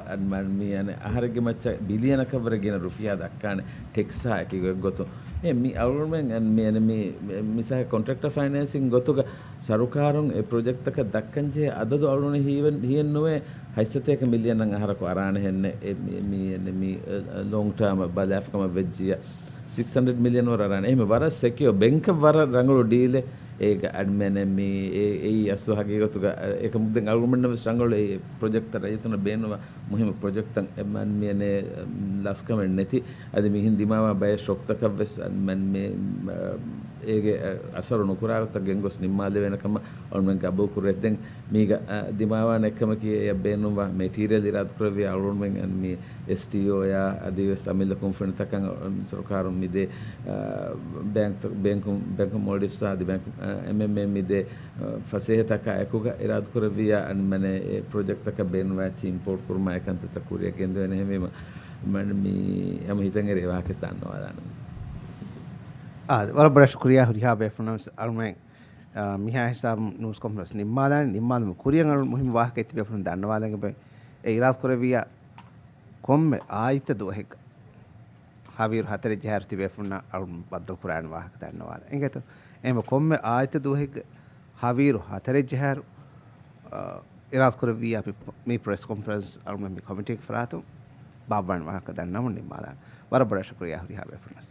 މި އަހަރެއްގެ މައްޗަށް ބިލިއަނަކަށްވުރެ ގިނަ ރުފިޔާ ދައްކާނެ ޓެކްސްއާ އެކި ގޮތުން. އެ މި އަޅުގަނޑުމެން މި އަނެ މި މިސާލަކަށް ކޮންޓްރެކްޓަރ ފައިނޭންސިން ގޮތުގަ ސަރުކާރުން އެ ޕްރޮޖެކްޓްތަކަށް ދައްކަންޖެހޭ އަދަދު އަޅުގަނޑު ހީވެން ހިއެއްނުވޭ ހަތްސަތޭކަ މިލިއަން އަހަރަކު އަރާނެ ހެންނެ އެ މި މި މި ލޯންގް ޓާމަށް ބަލާފަ ކަމަށް ވެއްޖިއްޔާ ސިކްސް ހަންޑްރެޑް މިލިއަން ވަރަށް އަރާނެ. އެހެން ވަރަށް ސެކިއޯ ބެންކަށް ވަރަށް ރަނގަޅު ޑީލެއް. އޭގަ އަޑްމެނެ މި އެ އެއީ އަސްލު ހަގީގަތުގަ އެކަމު ދެން އަޅުގަނޑުމެންނަށް ވެސް ރަނގަޅު އެ ޕްރޮޖެކްޓްތައް ރައްޔިތުންނަށް ބޭނުންވާ މުހިއްމު ޕްރޮޖެކްޓްތައް އެމަން މިއަނެ ލަސްކަމެއް ނެތި. އަދި މިހިން ދިމާވާ ބައެއް ޝޮކްތަކަށް ވެސް އަންމެން މި އޭގެ އަސަރު ނުކުރާ ގޮތަށް ގެންގޮސް ނިންމާލެވޭނެ ކަމަށް އަޅުމެން ގަބޫލު ކުރޭ. ދެން މީގަ އަ، ދިމާވާނެ އެއްކަމަކީ އެޔަށް ބޭނުންވާ މެޓީރިއަލް އިރާދަކުރެއްވިޔާ އަޅުގަނޑުމެން އަން މި އެސްޓީއޯއާ އަދި ވެސް އަމިއްލަ ކުންފުނިތަކަށް އަ، ސަރުކާރުން މިދޭ އަ، ބޭންކް، ބޭންކު، ބޭންކް އޮފް މޯލްޑިވްސްއާ އަދި ބޭންކް އަ، އެމްއެމްއޭ މިދޭ އަ، ފަސޭހަތަކާ އެކުގަ އިރާދަކުރެއްވިޔާ އަންމެނެ އެ ޕްރޮޖެކްޓްތަކަށް ބޭނުންވާ އެއްޗެއް އިމްޕޯޓް ކުރުމާ އެކަންތައްތައް ކުރިއަށް ގެންދެވޭނެ. އެހެންވީމަ މަން މި ހަމަ ހިތަށް އެރި ވާހަކަ ދަންނަވާލާނަން. އާ، ވަރަށް ބޮޑަށް ޝުކުރިޔާ ހުރިހާ ބޭފުޅުންނަށް ވެސް އަޅުމެން، އާ، މިހާ ހިސާބުން ނޫސް ކޮންފަރެންސް ނިންމާލާނެ. ނިންމާލުމުގެ ކުރިއަށް އަޅު މުހިންމު ވާހަކައެއް ތިބޭފުޅުން ދަންނަވާލަން އެބަ އެ އިރާދަކުރެއްވިޔާ ކޮންމެ އާއްތަ ދުވަހެއްގަ ހަވީރު ހަތަރެއް ޖަހާއިރު ތިބޭފުޅުންނަށް އަޅު ބައްދަލު ކުރާނެ ވާހަކަ ދަންނަވާލަން. އެނގޭތޯ؟ އެހެންވެ ކޮންމެ އާއްތަ ދުވަހެއްގަ ހަވީރު ހަތަރެއް ޖަހާއިރު، އާ، އިރާދަކުރެއްވިޔާ މި، މި ޕްރެސް ކޮންފަރެންސް އަޅުމެން މި ކޮމިޓީގެ ފަރާތުން ބާއްވާނެ ވާހަކަ ދަންނަވަން ނިންމާލާނެ. ވަރަށް ބޮޑަށް ޝުކުރިޔާ ހުރިހާ ބޭފުޅުންނަށް.